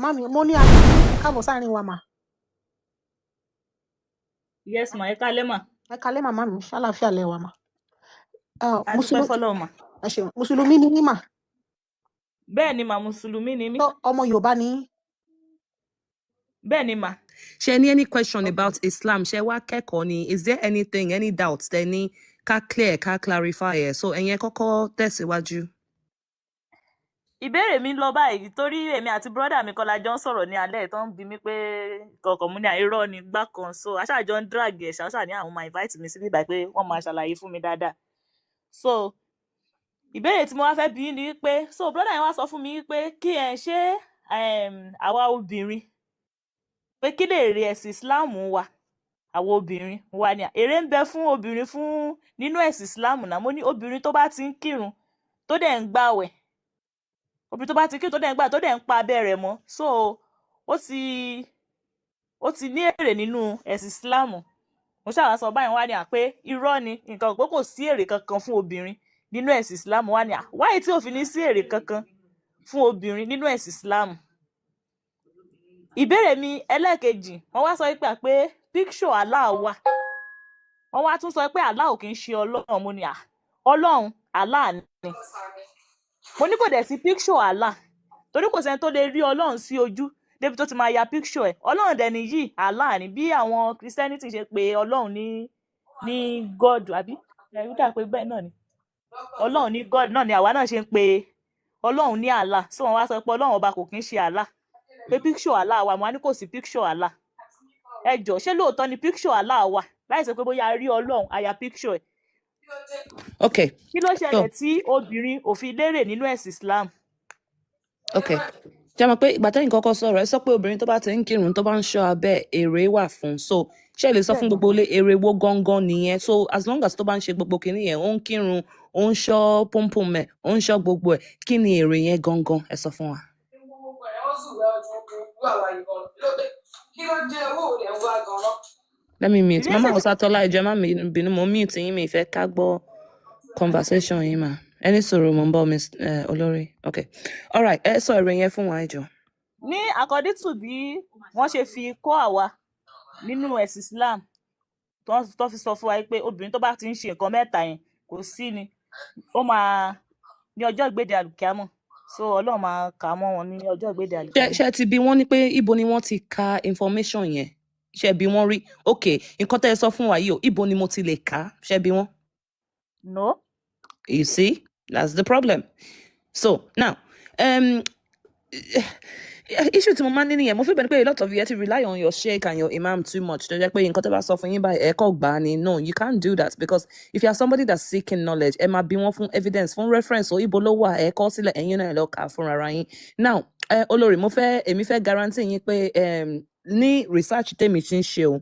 Mami, mo ní akí, ẹ káàbọ̀ sáàrin wa mà. Yes ma, ẹ káalẹ́ mà. Ẹ kalẹ́ màmá mi, ṣàlàáfíà lẹ wà mà? Ah, A dúpẹ́ mùsùlùmí fọ́lọ́run mà. Ẹ ṣeun. Mùsùlùmí ni yín mà? Bẹ́ẹ̀ ni mà, mùsùlùmí ni mí. Tó ọmọ Yorùbá ni yín? Bẹ́ẹ̀ ni mà. Ṣé ní any question Okay. about Islam? Ṣé wá kẹ́kọ̀ọ́ ni? Is there anything, any doubt tẹ ní ká clear, ká clarify ẹ̀? So ẹ̀yin ẹ kọ́kọ́ tẹ̀síwájú. Ìbéèrè mi ń lọ báyìí torí èmi àti brọ́dà mi kan la jọ ń sọ̀rọ̀ ní alẹ́ tó ń bi mí pé kọ̀ọ̀kan mú ní àìrọ́ ni gbá kan, so aṣáájọ ń drag ẹ̀ ṣáṣá ní àwọn máa invite mi síbí báyìí pé wọ́n máa ṣàlàyé fún mi dáadáa. So ìbéèrè tí mo wá fẹ́ bi yín ni wípé, so brọ́dà yẹn wá sọ fún mi wípé kí ẹ ṣé àwa obìnrin, pé kí lè rí ẹ̀sìn Islam wa, àwọn obìnrin wa ni èrè ń bẹ fún obìnrin fún nínú ẹ̀sìn Islam náà. Mo ní obìnrin tó bá ti ń kírun, tó dẹ̀ ń gbàwẹ̀, obìnrin tó bá ti kírun, tó dẹ̀ ń gbà, tó dẹ̀ ń pa abẹ́ rẹ̀ mọ́, so ó ti ní èrè nínú ẹ̀sìn Islam. Mo ṣáà wá sọ báyìí, wá ní à pé irọ́ ni nǹkan, pé kò sí èrè kankan fún obìnrin nínú ẹ̀sìn Islam. Wá ní à wáyé tí ò fi ní sí èrè kankan fún obìnrin nínú ẹ̀sìn Islam. Ìbéèrè mi ẹlẹ́ẹ̀kejì, wọ́n wá sọ pé à pé picture Allah wà, wọ́n wá tún sọ pé Allah ò kì í ṣe Ọlọ́run. Mo ní à Ọlọ́run Allah ni. Mo ní kò dẹ̀ sí picture Allah torí kò sẹ́ni tó lè rí Ọlọ́run sí ojú débi tó ti máa ya picture ẹ̀. Ọlọ́run dẹ̀ nìyí, Allah ni, bí àwọn Christianity ṣe pé Ọlọ́run ní God, àbí ẹ̀ ó dà pé bẹ́ẹ̀ náà ni Ọlọ́run ní God náà ni àwa náà ṣe ń pe Ọlọ́run ní Allah. So wọ́n wá sọ pé Ọlọ́run ọba kò kí ń ṣe Allah, pé picture Allah wà. Mo wá ní kò sí picture Allah. Ẹ jọ̀ọ́, ṣé lóòótọ́ ni picture Allah wà láì sọ pé bóyá a rí Ọlọ́run, a ya picture ẹ̀? Okay. Kí ló So ṣẹlẹ̀ tí obìnrin ò fi lérè nínú ẹ̀sìn Islam? Okay. Ṣé mọ̀ pé ìgbà tẹ́yìn kọ́kọ́ sọ̀rọ̀, ẹ sọ pé obìnrin tó bá ti ń kírun, tó bá ń ṣọ́ abẹ́, èrè wà fún. So ṣé ẹ lè sọ fún Bẹ́ẹ̀ ni. gbogbo ilé èrè wo gangan nìyẹn? So as long as tó bá ń ṣe gbogbo kinní yẹn, ó ń kírun, ó ń ṣọ́ pọ́npọ́n mẹ́, ó ń ṣọ́ gbogbo ẹ̀, kí ni èrè yẹn gangan? Ẹ sọ fún wa. Kí ló dé? Owó rẹ̀ ń wá gan-an. Let me mute. Mama Ìrísí Osatola, ẹ jọ̀ọ́, má mi bínú, mo mute yín, mi fẹ́ ká gbọ́ conversation yín mà. Ẹni sọ̀rọ̀, mo ń bọ̀, Miss Olórí. Okay. All right, ẹ sọ èrè yẹn fún wa, ẹ jọ̀ọ́. Ní according to bí wọ́n ṣe fi kọ́ àwa nínú ẹ̀sìn Islam, tó fi sọ fún wa pé obìnrin tó bá ti ń ṣe nǹkan mẹ́ta yẹn, kò sí ni ó máa ní ọjọ́ ìgbéde àlùkìámọ̀, so Ọlọ́run máa kà á mọ́ wọn ní ọjọ́ ìgbéde Ṣé àlùkìámọ̀. Ṣé ti bi wọ́n ní pé ibo ni wọ́n ti ka information yẹn? Ṣé bí wọ́n rí? Okay, nǹkan tẹ́ ẹ sọ fún wa yìí o, ibo ni mo ti lè kà á? Ṣé bí wọ́n? No. You see, that's the problem. So now, issue tí mo máa ń ní nìyẹn. Mo fi bẹ́ẹ̀ ni pé a lot of you, ẹ ti rely on your sheikh and your imam too much, tó jẹ́ pé nǹkan tó bá sọ fún yín báyìí, ẹ kọ́ gbà á ni. No, you can't do that, because if you are somebody that's seeking knowledge, ẹ máa bi wọ́n fún evidence, fún reference o. Ibo ló wà? Ẹ kọ sílẹ̀, ẹ̀yin náà ẹ lọ kà á fúnra ara yín. Now, ẹ olórí, mo fẹ́, èmi fẹ́ guarantee yín pé ní research tèmi ti ń ṣe o,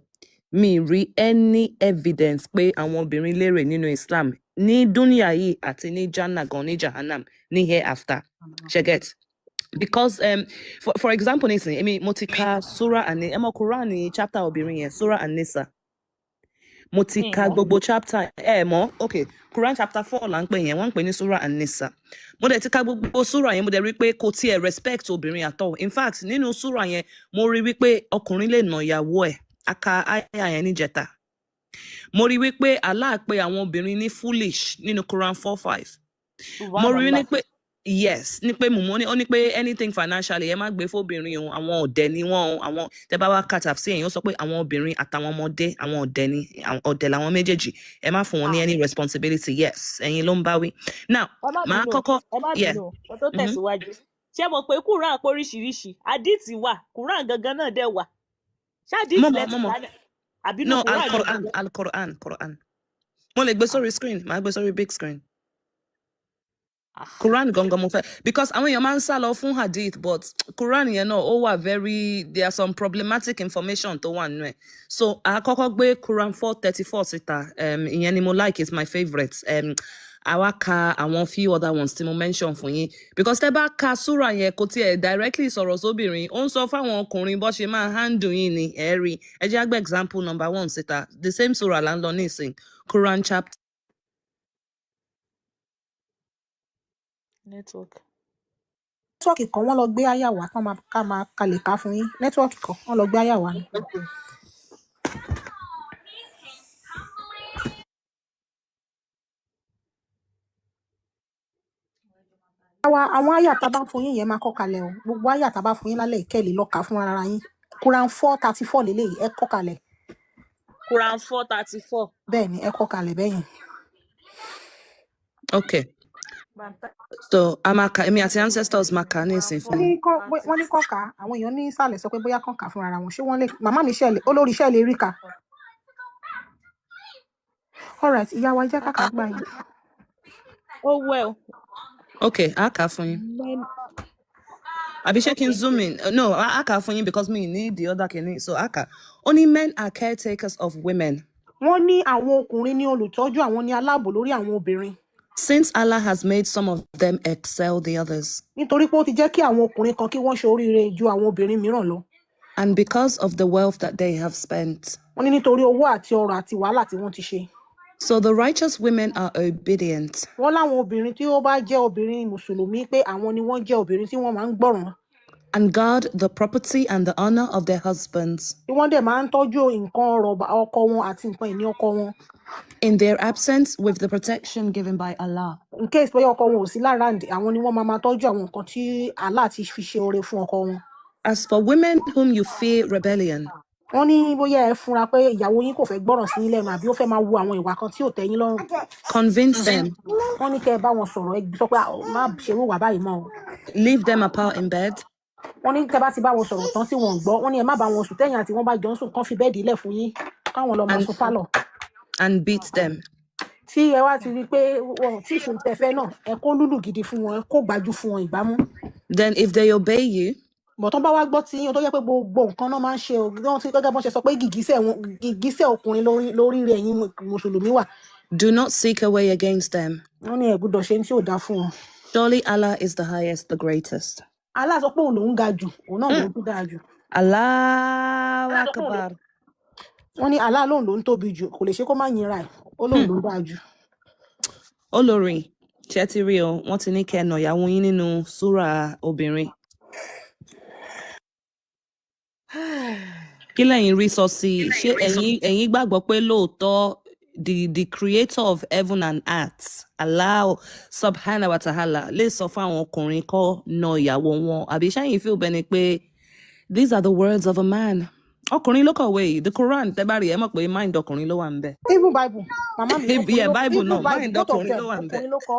mi rí any evidence pé àwọn obìnrin lérè nínú Islam ní dúníà yìí àti ní jannah gan, ní jahannam, ní hereafter. Ṣe get? Because for example, nísìnyí, èmi mo ti ka surah and ẹ mọ Quran ní chapter obìnrin yẹn, Surah An-Nisa. Mo ti Mi ka mọ̀. gbogbo chapter ẹ mọ̀. Okay, Quran chapter 4 là ń pè yẹn, wọ́n ń pè ní Surah An-Nisa. Mo dẹ̀ ti ka gbogbo surah yẹn, mo dẹ̀ rí pé kò tiẹ̀ respect obìnrin at all. In fact, nínú surah yẹn, mo rí wípé ọkùnrin lè nà ìyàwó ẹ̀. A ka ayah yẹn níjẹta. Mo rí wípé Allah pè àwọn obìnrin ní foolish nínú Quran 4:5. Mo rí ní Subhanallah. pé yes, ní pé mùmú ó ní pé anything financially, ẹ má gbé fóbìnrin o, àwọn ọ̀dẹ̀ ni wọ́n o. Àwọn tẹ bá wá kàtà sí èyàn, ó sọ pé àwọn obìnrin àtàwọn ọmọdé, àwọn ọ̀dẹ̀ ni, àwọn ọ̀dẹ̀ làwọn méjèèjì, ẹ má fún wọn ní Ah, any responsibility. Yes, ẹ̀yin ló ń bá wí now. Ẹ má Màá bínú o, kọ́kọ́ ẹ má bínú o, ẹ tó tẹ̀síwájú. Ṣé mo pé Quran pé oríṣiríṣi? Hadith wà, Quran gangan náà dẹ̀ wà. Ṣé hadith Mo lẹ mọ̀, ti mo mọ̀. kà ní àbínú No, Quran Al-Quran. gangan? Al-Quran, Quran. Mo lè gbé sórí screen, màá gbé sórí big screen. Ah. Quran gangan mo fẹ́, because àwọn èèyàn máa ń sá lọ fún hadith, but Quran yẹn náà, ó wà very, there are some problematic information tó wà nínú ẹ̀. So àkọ́kọ́ gbé Quran 4:34 síta. Ìyẹn ni mo like, it's my favourite. Àwa ka àwọn few other ones tí mo mention fún yín, because tẹ́ bá ka súrà yẹn, kò tiẹ̀ directly sọ̀rọ̀ sóbìnrin, ó ń sọ fáwọn ọkùnrin bó ṣe máa handle yín ni. Ẹ rí, ẹ jẹ́ á gbé example number one síta. The same surah là ń lọ nísìn, Quran chapter Network. Network kan, wọ́n lọ gbé àyà wá kán máa ká máa kalẹ̀ ká fún yín. Network kan, wọ́n lọ gbé àyà wá ni. Okay. Àwa àwọn àyà tá a bá fún yín yẹn máa kọ́ kalẹ̀ o. Gbogbo àyà tá a bá fún yín lálẹ́ ìkẹ́lẹ̀ lọ kà fún ara yín. Quran 4:34 lélẹ́yìí, ẹ kọ́ kalẹ̀. Quran 4:34. Bẹ́ẹ̀ ni, ẹ kọ́ kalẹ̀ bẹ́ẹ̀ yẹn. Okay. So a máa kà, èmi àti ancestors máa kà á ní Quran ìsìn Wọ́n fún ní yín. kán wọ́n ní kán kà á. Àwọn èèyàn ní ìsàlẹ̀ sọ pé bóyá kán kà á fún ara wọn. Ṣé wọ́n lè màmá mi ṣẹlẹ̀ olórí iṣẹ́ lè rí kà? Alright, ìyá wa, jẹ́ ká kà á gbà yín. Ó wẹ̀ o. Okay, a kà á fún yín. Men Àbí ṣé kí n okay. zoom in? No, a kà á fún yín because me need the other kìíní. So a kà. Only men are caretakers of women. Wọ́n ní àwọn ọkùnrin ní olùtọ́jú, àwọn ní aláàbò lórí àwọn obìnrin. Since Allah has made some of them excel the others, Nítorí pé ó ti jẹ́ kí àwọn ọkùnrin kan kí wọ́n ṣe oríire ju àwọn obìnrin mìíràn lọ. and because of the wealth that they have spent. Wọ́n ní nítorí owó àti ọrọ̀ àti wàhálà tí wọ́n ti ṣe. So the righteous women are obedient Wọ́n láwọn obìnrin tí ó bá jẹ́ obìnrin mùsùlùmí pé àwọn ni wọ́n jẹ́ obìnrin tí wọ́n máa ń gbọ́ràn, and guard the property and the honor of their husbands. tí wọ́n dẹ̀ máa ń tọ́jú nǹkan ọrọ̀ ọkọ wọn àti nǹkan ìní ọkọ wọn. In their absence, with the protection given by Allah. In case bóyá ọkọ wọn ò sí lára, àwọn ni wọ́n máa máa tọ́jú àwọn nǹkan tí Allah ti fi ṣe oore fún ọkọ wọn. As for women whom you fear rebellion, Wọ́n ní bóyá ẹ fúnra pé ìyàwó yín kò fẹ́ gbọ́ràn sí yín lẹ́nu àbí ó fẹ́ máa wo àwọn ìwà kan tí ò tẹ́ yín lọ́rùn, convince them, wọ́n ní kẹ́ ẹ bá wọn sọ̀rọ̀, ẹ sọ pé, "Ah, má ṣerú ìwà báyìí mọ́ o." leave them apart in bed, Wọ́n ní tẹ́ bá ti bá wọn sọ̀rọ̀ tán tí wọn ò gbọ́, wọ́n ní ẹ má bá wọn sùn. Tẹ́yìn àti wọ́n bá jọ ń sùn, kán fi bed lẹ̀ fún yín káwọn lọ máa and sùn pálọ̀. and beat them. Tí ẹ wá ti rí i pé wọn ò tí ì ṣe tẹfẹ náà, ẹ kó lúlù gidi fún wọn, ẹ kó gbájú fún wọn, ìgbámú. Then if they obey you, Bọ̀ tán bá wá gbọ́ tí yín, tó jẹ́ pé gbogbo nǹkan náà máa ń ṣe o, wọ́n ti gẹ́gẹ́ bọ́n ṣe sọ pé gìgísẹ̀ wọn, gìgísẹ̀ ọkùnrin lórí rẹ̀ ẹ̀yin mùsùlùmí wà. do not seek a way against them. Wọ́n ní ẹ gbọ́dọ̀ ṣe ní tí ò dáa fún wọn. Surely Allah is the highest, the greatest. Allah sọ pé òun lòún ga jù, òun náà lòún tún dáa jù. Allahu Akbar. Wọ́n ní Allah lòun lòún tóbi jù, kò lè ṣe kó má yinra ẹ̀, ó lóun lòún dáa jù. Olórí, ṣé ti rí o, wọ́n ti ní kẹ́ ẹ nà ìyàwó yín nínú súrà obìnrin. Kí lẹ̀yin rí sọ sí i? Ṣé ẹ̀yin gbàgbọ́ pé lóòótọ́ the creator of heaven and earth, Allah subhanahu wa ta'ala, lè sọ fún àwọn ọkùnrin kó na ìyàwó wọn? Àbí ṣẹ́yìn feel bẹ́ẹ̀ ni pé these are the words of a man? Ọkùnrin ló kọ̀wé yìí, the Quran, tẹ́ bá rí, ẹ mọ̀ pé mind ọkùnrin ló wà ń bẹ̀. Even Bible, màmá mi, ọkùnrin Yeah, ló Bible even náà, Bible, mind both of ọkùnrin them, ló wà ń bẹ̀. ọkùnrin ló kọ.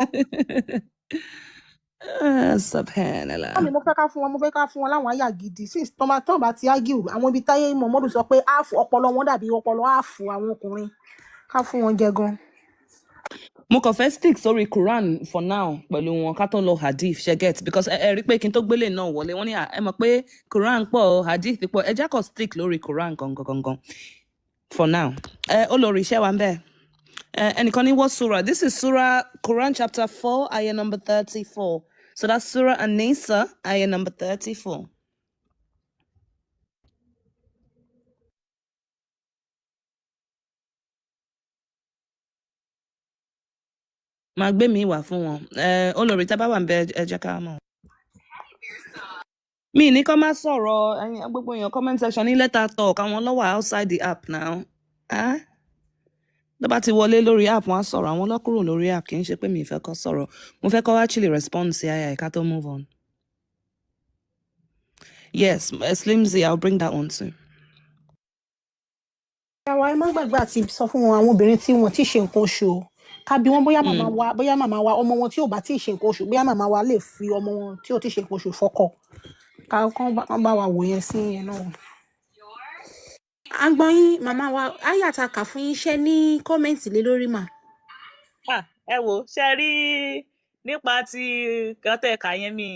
Ah, subhanallah. Màmá mi, mo fẹ́ ká fún wọn láwọn àyà gidi since tọ́ bá tọ́ bá ti argue àwọn ibi táyé Muhammadu sọ pé half ọpọlọ wọn dàbí ọpọlọ half àwọn ọkùnrin, ká fún wọn jẹ gan. Mo kàn fẹ́ stick sórí Quran for now pẹ̀lú wọn ká tó lọ hadith, ṣe get? Because ẹ rí pé kí n tó gbélé náà wọlé, wọ́n ní, à, ẹ mọ̀ pé Quran pọ̀, hadith pọ̀, ẹ já kàn stick lórí Quran gangan gangan for now. Ẹ olórí, iṣẹ́ wa ń bẹ̀. Ẹ ẹnìkan ní what surah? This is Surah Quran chapter 4, ayah number 34. So that's Surah An-Nisa, ayah number 34. Máa gbé mi wá fún wọn. Ẹ olórí, tá a bá wà ń bẹ, ẹ jẹ́ ká mọ̀. Mi ní kọ́ máa sọ̀rọ̀ ẹ̀yin gbogbo èèyàn comment section ní let her talk, àwọn ló wà outside the app now. Ah? Tó bá ti wọlé lórí app, wọn á sọ̀rọ̀. Àwọn ló kúrò lórí app, kì í ṣe pé mi ì fẹ́ kọ́ sọ̀rọ̀. Mo fẹ́ kọ́ actually respond sí àyà ká tó move on. Yes, Slimzy, I'll bring that one too. Àwa ẹ má gbàgbé àti sọ fún wọn, àwọn obìnrin tí wọn ti ṣe nǹkan oṣù o, ká bi wọn bóyá màmá wa, bóyá màmá wa, ọmọ wọn tí ò bá tí ì ṣe nǹkan oṣù, bóyá màmá wa lè fi ọmọ wọn tí ò tí ì ṣe nǹkan oṣù fọ́kọ. Ká kán bá wa wò yẹn sí yẹn náà. À ń gbọ́ yín, màmá wa. Áyà tá a kà fún yín, ṣẹ́ ní comment lé lórí mà? Ah, ẹ wò, ṣe rí nípa ti kan tẹ́ ẹ kà yẹn, mi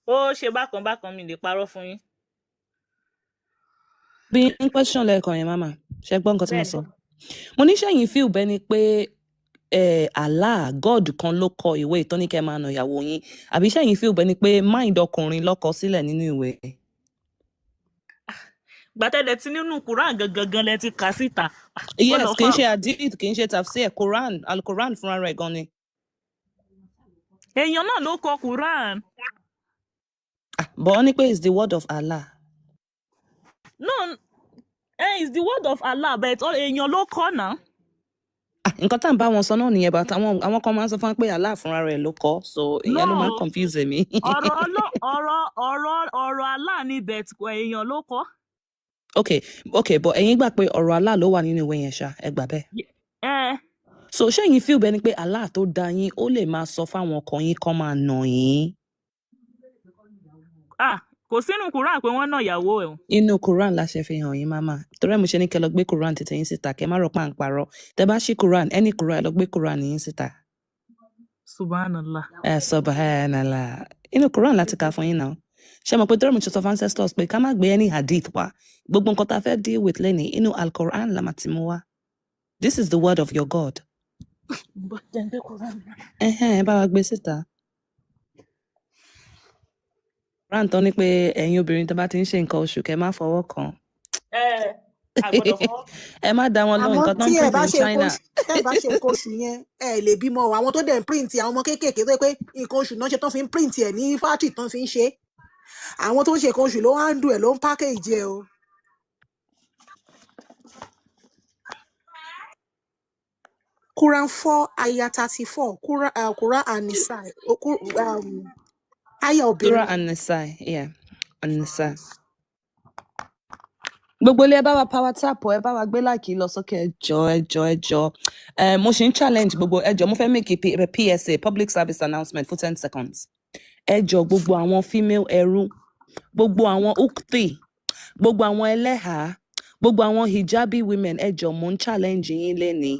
ó ṣe bákan bákan, mi lè parọ́ fún yín. Bí n question lẹ́ẹ̀kan yẹn, màmá, ṣe gbọ́ nǹkan tí mo Bẹ́ẹ̀ni. sọ? Mo ní ṣẹ́yìn feel bẹ́ẹ̀ ni pé Allah, God kan ló kọ ìwé tó ní kẹ́ máa nà ìyàwó yín, àbí ṣẹ́yìn feel bẹ́ẹ̀ ni pé mind ọkùnrin ló kọ sílẹ̀ nínú ìwé? Gbàtẹ́lẹ̀ tí nínú Quran gangan gan lẹ ti kà síta. Ah, ó Yes, lọ kì í fà. ṣe hadith, kì í ṣe tafsir, Quran, al-Quran fúnra rẹ̀ gan ni. Èèyàn náà ló kọ Quran. But ó ní pé it's the word of Allah. No, it's the word of Allah, but èèyàn ló kọ́ náà. Ah, nǹkan tá à ń bá wọn sọ náà nìyẹn, but àwọn kan máa ń sọ fún wa pé Allah fúnra rẹ̀ ló kọ, so ìyẹn ló máa ń No, confuse mi. ọ̀rọ̀ ọlọ́ ọ̀rọ̀ ọ̀rọ̀ ọ̀rọ̀ Allah ni, but èèyàn ló kọ́. Okay, but ẹ̀yin gbà pé ọ̀rọ̀ Allah ló wà nínú ìwé yẹn ṣá, ẹ gbà bẹ́ẹ̀? Ẹ. So ṣé ẹ̀yin feel bẹ́ẹ̀ ni pé Allah tó dá yín, ó lè máa sọ fáwọn ọkọ yín kán máa nà yín? Ah, kò sínú Quran pé wọ́n náà ìyàwó ẹ̀ o. Inú Quran la ṣe fi hàn yín, mama. Torí ẹ̀ mo ṣe ní kẹ́ lọ gbé Quran tètè yín síta, kẹ́ má rò pa ń parọ́. Tẹ́ bá ṣí Quran, any Quran, ẹ lọ gbé Quran yín síta. Subhanallah. Ẹ subhanallah. Inú Quran láti kà fún yín náà. Ṣé mo pé torí mo ṣe sọ fún ancestors pé ká má gbé any hadith wá. Gbogbo nǹkan tá a fẹ́ deal with lẹ́nìí, inú Al-Quran la máa ti mú wá. This is the word of your God. Bọ́ jẹ́ n gbé Quran náà. Ẹhẹ́n, ẹ bá wa gbé síta. Quran tán ní pé ẹ̀yin obìnrin tó bá ti ń ṣe nǹkan oṣù, kẹ́ má fọwọ́ kàn. Ẹ àgbọ́dọ̀ fọwọ́. Ẹ má dá wọn lóhùn, Àmọ́ nǹkan tó tí ń ẹ print bá ní ṣe nǹkan China. oṣù, tẹ́ ẹ bá ṣe nǹkan oṣù yẹn, ẹ lè bímọ o. Àwọn tó dẹ̀ ń print, àwọn ọmọ kéékèèké tó yẹ pé nǹkan oṣù náà ṣe tán fi ń print ẹ̀ ní factory tán fi ń ṣe é. Àwọn tó ń ṣe nǹkan oṣù ló handle ẹ̀, ló ń package ẹ̀ o. Quran 4 ayah 34, Quran, Quran and Nisa, ayah Surah obìnrin. An-Nisa, yeah, An-Nisa. Gbogbo ilé, ẹ bá wa power tap o, ẹ bá wa gbé like lọ sókè, ẹ jọ̀ọ́, ẹ jọ̀ọ́, ẹ jọ̀ọ́. Mo ṣe ń challenge gbogbo, ẹ jọ̀ọ́, mo fẹ́ make a PSA, public service announcement, for 10 seconds. Ẹ jọ̀ọ́, gbogbo àwọn female ẹrú, gbogbo àwọn ukti, gbogbo àwọn ẹlẹ́hàá, gbogbo àwọn hijabi women, ẹ jọ̀ọ́, mo ń challenge yín lénìí.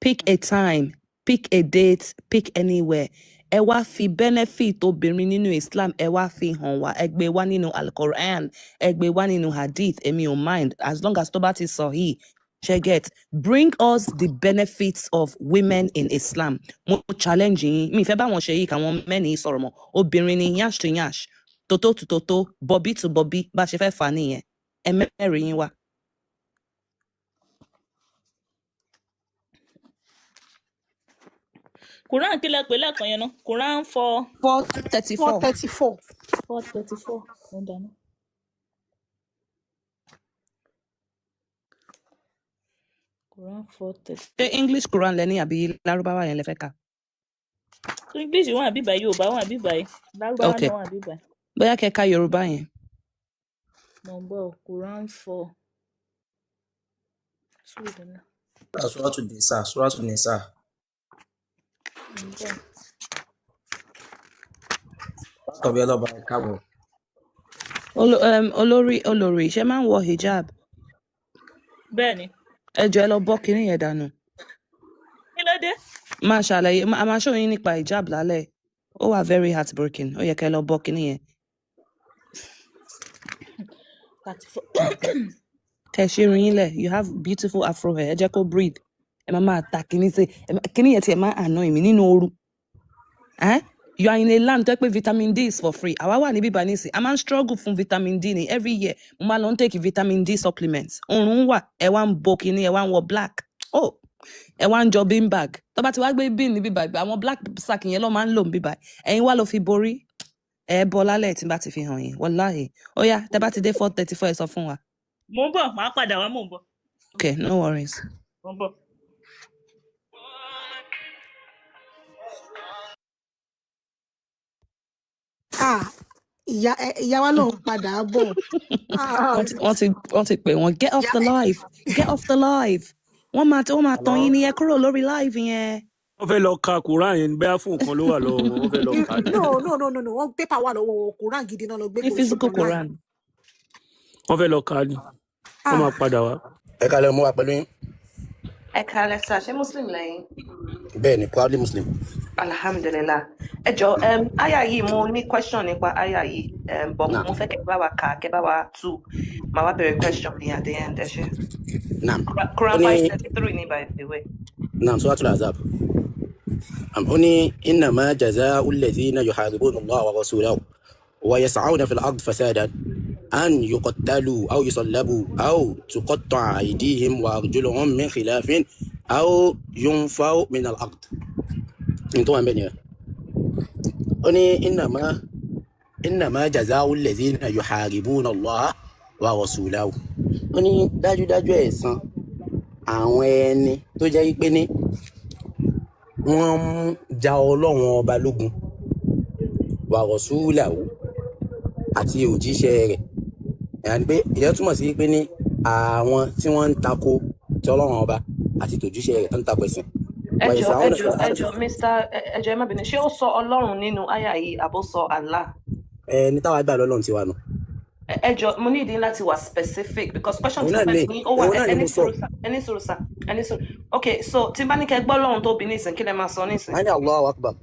Pick a time, pick a date, pick anywhere. Ẹ wá fi benefit obìnrin nínú Islam, ẹ wá fi hàn wá. Ẹ gbé wá nínú Al-Quran, ẹ gbé wá nínú hadith, èmi ò mind as long as tó bá ti sahih. Ṣe get? Bring us the benefits of women in Islam. Mo challenge yín. Mi fẹ́ bá wọn ṣe yìí káwọn mẹ́ni sọ̀rọ̀ mọ́. Obìnrin ni yansh to yansh, toto to toto, bobby to bobby, bá ṣe fẹ́ fà á nìyẹn. Ẹ mẹ́rin yín wá. Quran kí lẹ pè lẹ́ẹ̀kan yẹn náà? Quran 4 four thirty 4 four. 34. 4:34. Ó dáná. Quran 4:30. Ṣé English Quran lẹ ní àbí Lárúbáwá yẹn lẹ fẹ́ kà? English wà bíbáyìí, Yorùbá wà bíbáyìí, Lárúbáwá Okay. náà wà bíbáyìí. Bóyá kẹ́ ka Yorùbá yẹn. Mo ń bọ̀, Quran 4 2 dáná. Suratu Nisa, Suratu Nisa. Mo ń bọ̀. Tọ́bí ọlọ́ba, ẹ káàbọ̀. Olórí, ṣé máa ń wọ hijab? Bẹ́ẹ̀ ni. Ẹ jọ̀ọ́, ẹ lọ bọ́ kinní yẹn dànù. Kí ló dé? Máa ṣàlàyé, a máa ṣòyìn nípa hijab lálẹ́. Ó wà very heartbreaking. Ó yẹ kẹ́ lọ bọ́ kinní yẹn. 34. Kẹ́ ṣe irun yín lẹ̀. You have beautiful afro hair. Ẹ jẹ́ kó breathe. Ẹ máa máa ta kinní sí. Kinní yẹn tiẹ̀ máa annoy mi nínú ooru. Eh? You are in a land tó jẹ́ pé vitamin D is for free. Àwa wà níbí bá nísìn. A máa ń struggle fún vitamin D ní every year. Mo máa lọ ń take vitamin D supplements. Oòrùn wà, ẹ wá ń bo kinní, ẹ wá ń wọ black. Oh, ẹ wá ń jọ bean bag. Tó bá ti wá gbé bean níbí báyìí, àwọn black sack yẹn ló máa ń lò níbí báyìí. Ẹ̀yin wá lọ fi borí. Ẹ bọ́ lálẹ́ tí n bá ti fi hàn yín. Wallahi. Ó yá, tẹ bá ti dé 4:34, ẹ sọ fún wa. Mo ń bọ̀, màá padà wá, mo ń bọ̀. Okay, no worries. Mo ń bọ̀. Ah, ìyá wa lòun padà bọ̀. Ah, Wọ́n ti pè wọ́n, "Get off the live, get off the live." Wọ́n máa tàn yín ní, ẹ kúrò lórí live yẹn. Wọ́n fẹ́ lọ ka Quran yẹn, bẹ́ẹ̀ fún nǹkan ló wà lọ́wọ́ wọn, wọ́n fẹ́ lọ kà á ní. No, wọ́n pépà wà lọ́wọ́ wọn, Quran gidi náà lọ gbé, Ní kò ṣe physical online. Quran. Wọ́n fẹ́ lọ kà á ní, wọ́n máa Ah, padà wá. Ẹ kálẹ́, mo wà pẹ̀lú yín. Ẹ kàlẹ́ sà, ṣé Muslim lẹ́yìn? Bẹ́ẹ̀ ni, proudly Muslim. Alhamdulillah. Ẹ jọ, aya yìí, mo ní question nípa aya yìí, but Naam. mo fẹ́ kẹ́ bá wa kà, kẹ́ bá wa tú. Màá wá bẹ̀rẹ̀ question ní at the end, ẹ ṣé. Naam. Ó Quran ní 5:33 ní, by the way. Naam, Suratul Ahzab. Ó ní innama jaza'u alladhina yuharibuna Allaha wa rasulahu wa yas'awna fil ardi fasadan an yuqattalu aw yusallabu aw tuqatta'a aydihim wa arjuluhum min khilafin aw yunfaw min al-ard. Ní tó wà ń bẹ̀ nìyẹn. Ó ní innama Innama jaza'u allazina yuharibuna Allaha wa rasulahu. Ó ní dájúdájú ẹ̀san àwọn ẹni tó jẹ́ pé ní wọ́n ń ja Ọlọ́run ọba lógun, wa rasulahu, àti òjíṣẹ́ rẹ̀. Ìyẹn ni pé ìyẹn túmọ̀ sí pé ní àwọn tí wọ́n ń tako ti Ọlọ́run ọba àti tòjíṣẹ́ rẹ̀ tó ń tako ẹ̀sìn. Ẹ Wa jọ̀ọ́, ẹ yas'auna jọ̀ọ́, fil ẹ ardi. jọ̀ọ́, Mr. Ẹ jọ̀ọ́, ẹ má bínú, ṣé ó sọ Ọlọ́run nínú àyà yìí àbó sọ Allah? Ẹni táwa gbà lọ́lọ́run tiwa nù. Ẹ jọ̀ọ́, mo ní ìdí láti wà specific because question Òun tí mo náà fẹ́ ni bí ó wà. Òun náà ni Ẹni mo sọ. sùúrù sà, ẹni sùúrù sà, ẹni sùúrù. Okay, so tí n bá ní kẹ́ gbọ́ Ọlọ́run tóbi nísìn, kí lẹ máa sọ nísìn? Wọ́n ní Allahu Akbar.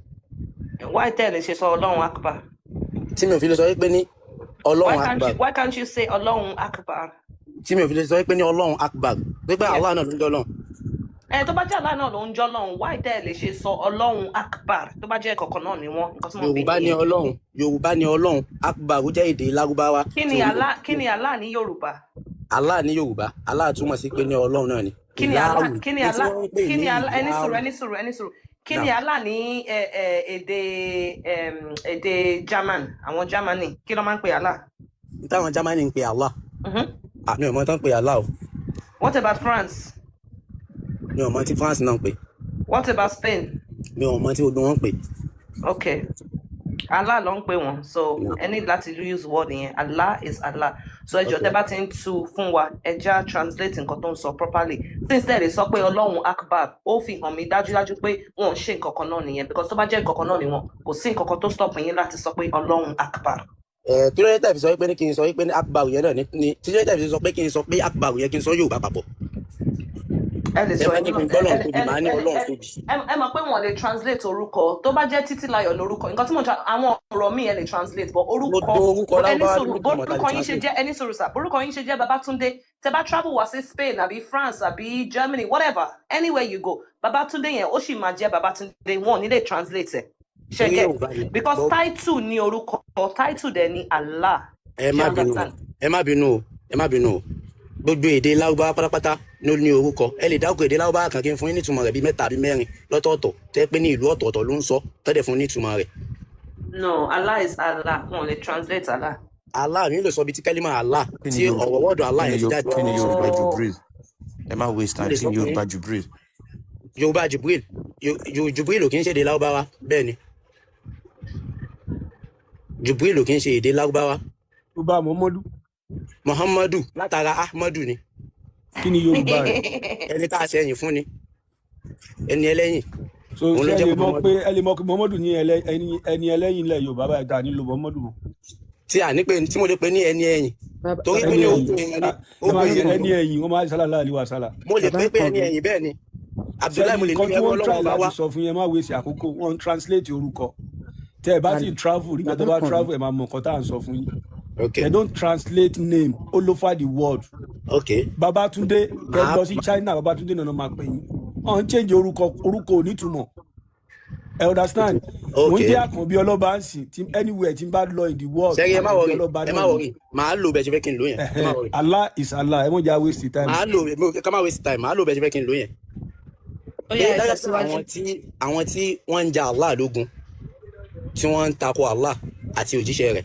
Why tẹ́ ẹ lè ṣe sọ Ọlọ́run Akbar? Tí mi ò fi lè sọ wípé ní Why Ọlọ́run can't Akbar. you, why can't you say Ọlọ́run Akbar? Tí mi ò fi lè sọ wípé ní Ọlọ́run Akbar. Wípé Allah náà ló ń jẹ́ Ọlọ́run. Ẹ tó bá jẹ́ Allah náà ló ń jọ́ Ọlọ́run, why tẹ́ ẹ lè ṣe sọ Ọlọ́run Akbar? Tó bá jẹ́ kọ̀ọ̀kan náà ni wọ́n, nǹkan tí mo ń bí Yorùbá ní nìyẹn. Ọlọ́run, Yorùbá ní Ọlọ́run, Akbar ó jẹ́ èdè Lárúbáwá. Kí ni Allah, kí ni Allah ní Yorùbá? Allah ní Yorùbá, Allah túmọ̀ sí pé ní Ọlọ́run náà ni. Kí ni Allah, Ìláhù kí ni ní tí Allah, wọ́n ń pè kí ní ni Allah? Ẹni sùúrù, ìláhù. ẹni sùúrù, ẹni sùúrù. Kí ni Náà Allah ní ẹ ẹ èdè èdè German, àwọn Germany, kí ló máa ń pè Allah? Táwọn Germany ń pè Allah. Ah, mi ò mọ tán pè Allah o. What about France? Mi ò mọ tí France náà ń pè. What about Spain? Mi ò mọ tí gbogbo wọn ń pè. Okay. Allah ló ń pè wọ́n, so Náà. ẹ ní láti use word yẹn. Allah is Allah. So ẹ jọ̀ọ́, tẹ́ bá ti ń tú fún wa, ẹ já translate nǹkan tó ń sọ properly. Since tẹ́ lè sọ pé Ọlọ́run Akbar, ó fi hàn mí dájúdájú pé wọn ò ṣe nǹkan kan náà nìyẹn, because tó bá jẹ́ nǹkan kan náà ni wọn, kò sí nǹkan kan tó stop yín láti sọ pé Ọlọ́run Akbar. Ẹ kí ló dé tẹ̀ fi sọ pé ní kí n sọ pé ní Akbar yẹn náà ní tí ló dé tẹ̀ fi sọ pé kí n sọ pé Akbar yẹn, kí n sọ Yorùbá papọ̀? Ẹ lè Ẹ sọ bá ní ẹni kí n náà gbọ́ ẹ Ọlọ́run ẹ tóbi, ẹ màá ní ẹ Ọlọ́run ẹ tóbi. Ẹ mọ̀ pé wọn lè translate orúkọ. Tó bá jẹ́ Títílayọ̀ lórúkọ, nǹkan tí mo àwọn ọ̀rọ̀ míì ẹ lè translate, but orúkọ Gbogbo orúkọ ẹni Lárúbáwá sùúrù, ló nítumọ̀ tá a lè borúkọ yín ṣe translate. jẹ́, ẹni sùúrù sà, borúkọ yín ṣe jẹ́ Babatunde, tẹ bá travel wá sí Spain àbí France àbí Germany, whatever, anywhere you go, Babatunde yẹn ó sì máa jẹ́ Babatunde. Wọn ò ní lè translate ẹ̀. Ṣe Torí get? Yorùbá ni. Because Gbọ́ title ní orúkọ, title dẹ̀ ní Allah. Ẹ Ṣe má bínú o, understand? ẹ má bínú o, ẹ má bínú o. Gbogbo èdè Lárúbáwá pátápátá ló ní orúkọ. Ẹ lè dárúkọ èdè Lárúbáwá kan kí n fún yín nítumọ̀ rẹ̀ bíi mẹ́ta àbí mẹ́rin lọ́tọ̀ọ̀tọ̀, tẹ́ pé ní ìlú ọ̀tọ̀ọ̀tọ̀ ló ń sọ tọ́dẹ̀ fún nítumọ̀ rẹ̀. No, Allah is Allah, wọn ò lè translate Allah. Allah mi lè sọ bíi tí kẹ́límà Allah Kí ni tí Yorùbá ọ̀rọ̀ wọ́ọ̀dù Allah kí ni yẹn ti jáde. Kí ni Yorùbá Oh. Jubril? Ẹ má waste Mo time. lè Kí sọ ni fún yín. Yorùbá Jubril? Yorùbá Jubril, Jubril ò kí ń ṣe èdè Lárúbáwá. Bẹ́ẹ̀ ni, Jubril ò kí ń ṣe èdè Lárúbáwá. Yorùbá Muhammadu? Muhammadu látara Ahmadu ni. Kí ni Yorùbá rẹ̀? Ẹni tá a ṣẹyìn fún ni, ẹni ẹlẹ́yìn. So Òun ló ṣé ẹ jẹ́ lè mọ̀ Muhammadu. pé ẹ lè mọ̀ pé Muhammadu ní ẹni ẹlẹ́yìn ilẹ̀ Yorùbá báyìí tá a nílò Muhammadu mọ́? Tí a ní pé tí mo lè pe ní ẹni ẹ̀yìn Bàbá torí pé Ẹni ní ẹ̀yìn. orúkọ èèyàn ni Ah, ẹ orúkọ máa ṣe èèyàn ni. ẹni ẹ̀yìn, wọ́n máa ṣe sálà láàlú wa sálà. Mo lè Bàbá pé ẹni Àkànbí. ẹ̀yìn, bẹ́ẹ̀ ni. Abdullahi, Sẹ́ni mo lè ní nǹkan tí ẹrú wọ́n ń Ọlọ́run try ọba láti wa. sọ fún yẹn, má waste àkókò. Wọ́n ń translate orúkọ. Tẹ́ ẹ bá ti travel nígbà Bàbá tó bá Àkànbí. travel, ẹ máa mọ nǹkan tá à ń sọ fún yín. Ok. They don't translate name all over the world. Ok. Babatunde, kẹ́ Màá lọ sí China, Babatunde náà máa pè yín. Wọ́n ń change orúkọ, orúkọ ò nítumọ̀. Ẹ understand? Mo ń Ok. jẹ́ Àkànbí ọlọ́ba ń sìn tí anywhere tí n bá lọ in the world, Sẹ́rí, ẹ má Àkànbí worry, ọlọ́ba ẹ má náà ni. worry, màá lò bẹ́ẹ̀ ṣe fẹ́ kí n lò yẹn. Ẹ má worry. Allah is Allah. Ẹ mọ̀ jà waste time. Màá lò, ká má waste time, màá lò bẹ́ẹ̀ ṣe fẹ́ kí n lò yẹn. Ó Pé yá, ẹ dájúdájú tẹ̀síwájú. àwọn tí wọ́n ń ja Allah lógun, tí wọ́n ń tako Allah àti òjíṣẹ́ rẹ̀,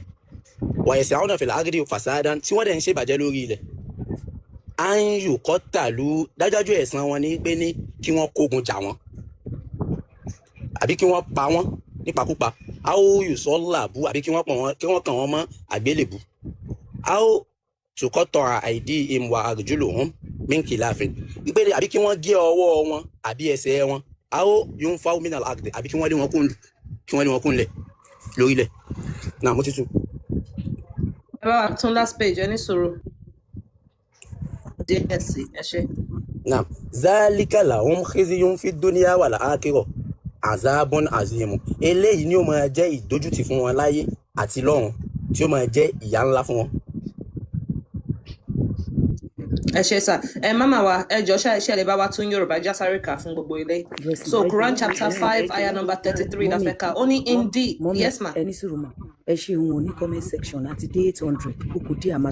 wàyẹ̀sẹ̀ àwọn fil ardi fasadan, tí wọ́n dẹ̀ ń ṣèbàjẹ́ lórí ilẹ̀, à ń yù kọ́tàlú, dájúdájú ẹ̀san wọn ní pé ní kí wọ́n kógun jà wọ́n àbí kí wọ́n pa wọ́n nípakúpa, a ó yù sọ́làbù, àbí kí wọ́n pọ̀ wọ́n, kí wọ́n kàn wọ́n mọ́ àgbélébù, a ó tukọ́tọ̀ àìdí ìmùwà àrùjúlò hàn mínkìláàfin, wípé àbí kí wọ́n gé ọwọ́ wọn àbí ẹsẹ̀ wọn, a ó yún fáwọn mìíràn àgbẹ̀, àbí kí wọ́n lé wọn kún, kí wọ́n lé wọn kún lẹ̀ lórílẹ̀ náà. Mo ti tu. Ẹ bá wa tún last page, ẹ ní sùúrù díẹ̀ sí, ẹ ṣe. Naam, zálíkà làwọn khizyun fi dunya wal akhirah azabun azimu. Eléyìí ni ó máa jẹ́ ìdójútì fún wọn láyé àti lọ́run, tí ó máa jẹ́ ìyà ńlá fún wọn. Ẹ ṣe sà. Ẹ máma wa, ẹ jọ, ṣe lè bá wa tún Yorùbá jásáré kà fún gbogbo ilé? Yes So ma. Ẹ Quran jọ̀ọ́, chapter ẹ 5 ayah number 33 la mummy, fẹ́ kà. Ó ní indeed. Mummy, Yes ma. ẹ ní sùúrù mà. Ẹ ṣe òun ní comment section àti dé 800, ó kù díẹ̀ àmà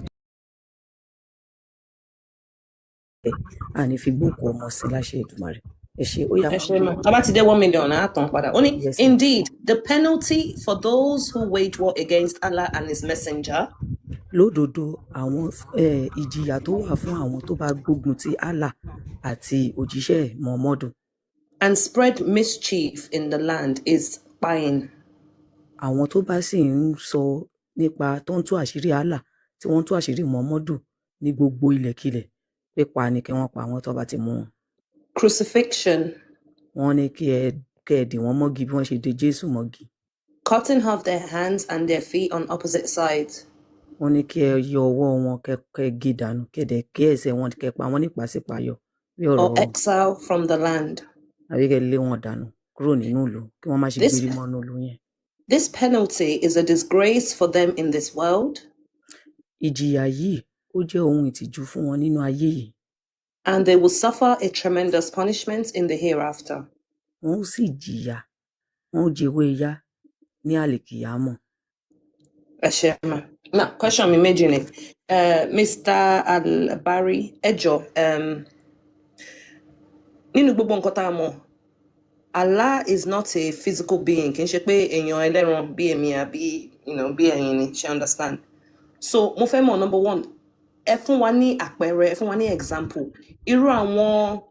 tẹ̀ àní fi gbóòkù ọmọ sí láṣẹ Èdùmàrè. Ẹ ṣe, ó yá. Ẹ ṣe mà. Tá bá ti dé 1 million, á tàn padà. Ó ní, Yes ma. "Indeed, the penalty for those who wage war against Allah and his messenger Lódodo, àwọn ìjìyà tó wà fún àwọn tó bá gbógun ti Allah àti òjíṣẹ́ ẹ̀ Muhammadu and spread mischief in the land is buying àwọn tó bá sì ń sọ nípa tó ń tú àṣírí Allah, tí wọ́n ń tú àṣírí Muhammadu ní gbogbo ilẹ̀kílẹ̀, pípa ni kí wọ́n pa àwọn tó bá ti mú wọn. crucifixion, Wọ́n ní kí ẹ kẹ́ ẹ dì wọ́n mọ́gi bí wọ́n ṣe de Jésù mọ́gi. cutting off their hands and their feet on opposite sides, Wọ́n ní kí ẹ yọ ọwọ́ wọn, kẹ́ gé dànù, kẹ́ dẹ̀ gé ẹsẹ̀ wọn, kẹ́ pa wọ́n nípasípayọ bí ọ̀rọ̀ or exile from the land. àbí kẹ́ lé wọn dànù kúrò nínú ìlú, kí wọ́n má ṣe This gbérí mọ́nú ìlú yẹn. This penalty is a disgrace for them in this world, Ìjìyà yìí, ó jẹ́ ohun ìtìjú fún wọn nínú ayé yìí, and they will suffer a tremendous punishment in the hereafter. Wọn ó sì jìyà, wọn ó jẹwé iyá ní àlìkìyámọ̀. Ẹ ṣé mà. Now, question mi méjì ni. Mr. Albari, ẹ jọ̀ọ́, nínú gbogbo nǹkan tá a mọ̀, Allah is not a physical being. Kì í ṣe pé èèyàn ẹlẹ́ran bí èmi àbí bí ẹ̀yin ni, ṣe understand? So, mo fẹ́ mọ̀, number one, ẹ fún wa ní àpẹẹrẹ, ẹ fún wa ní example. Irú àwọn,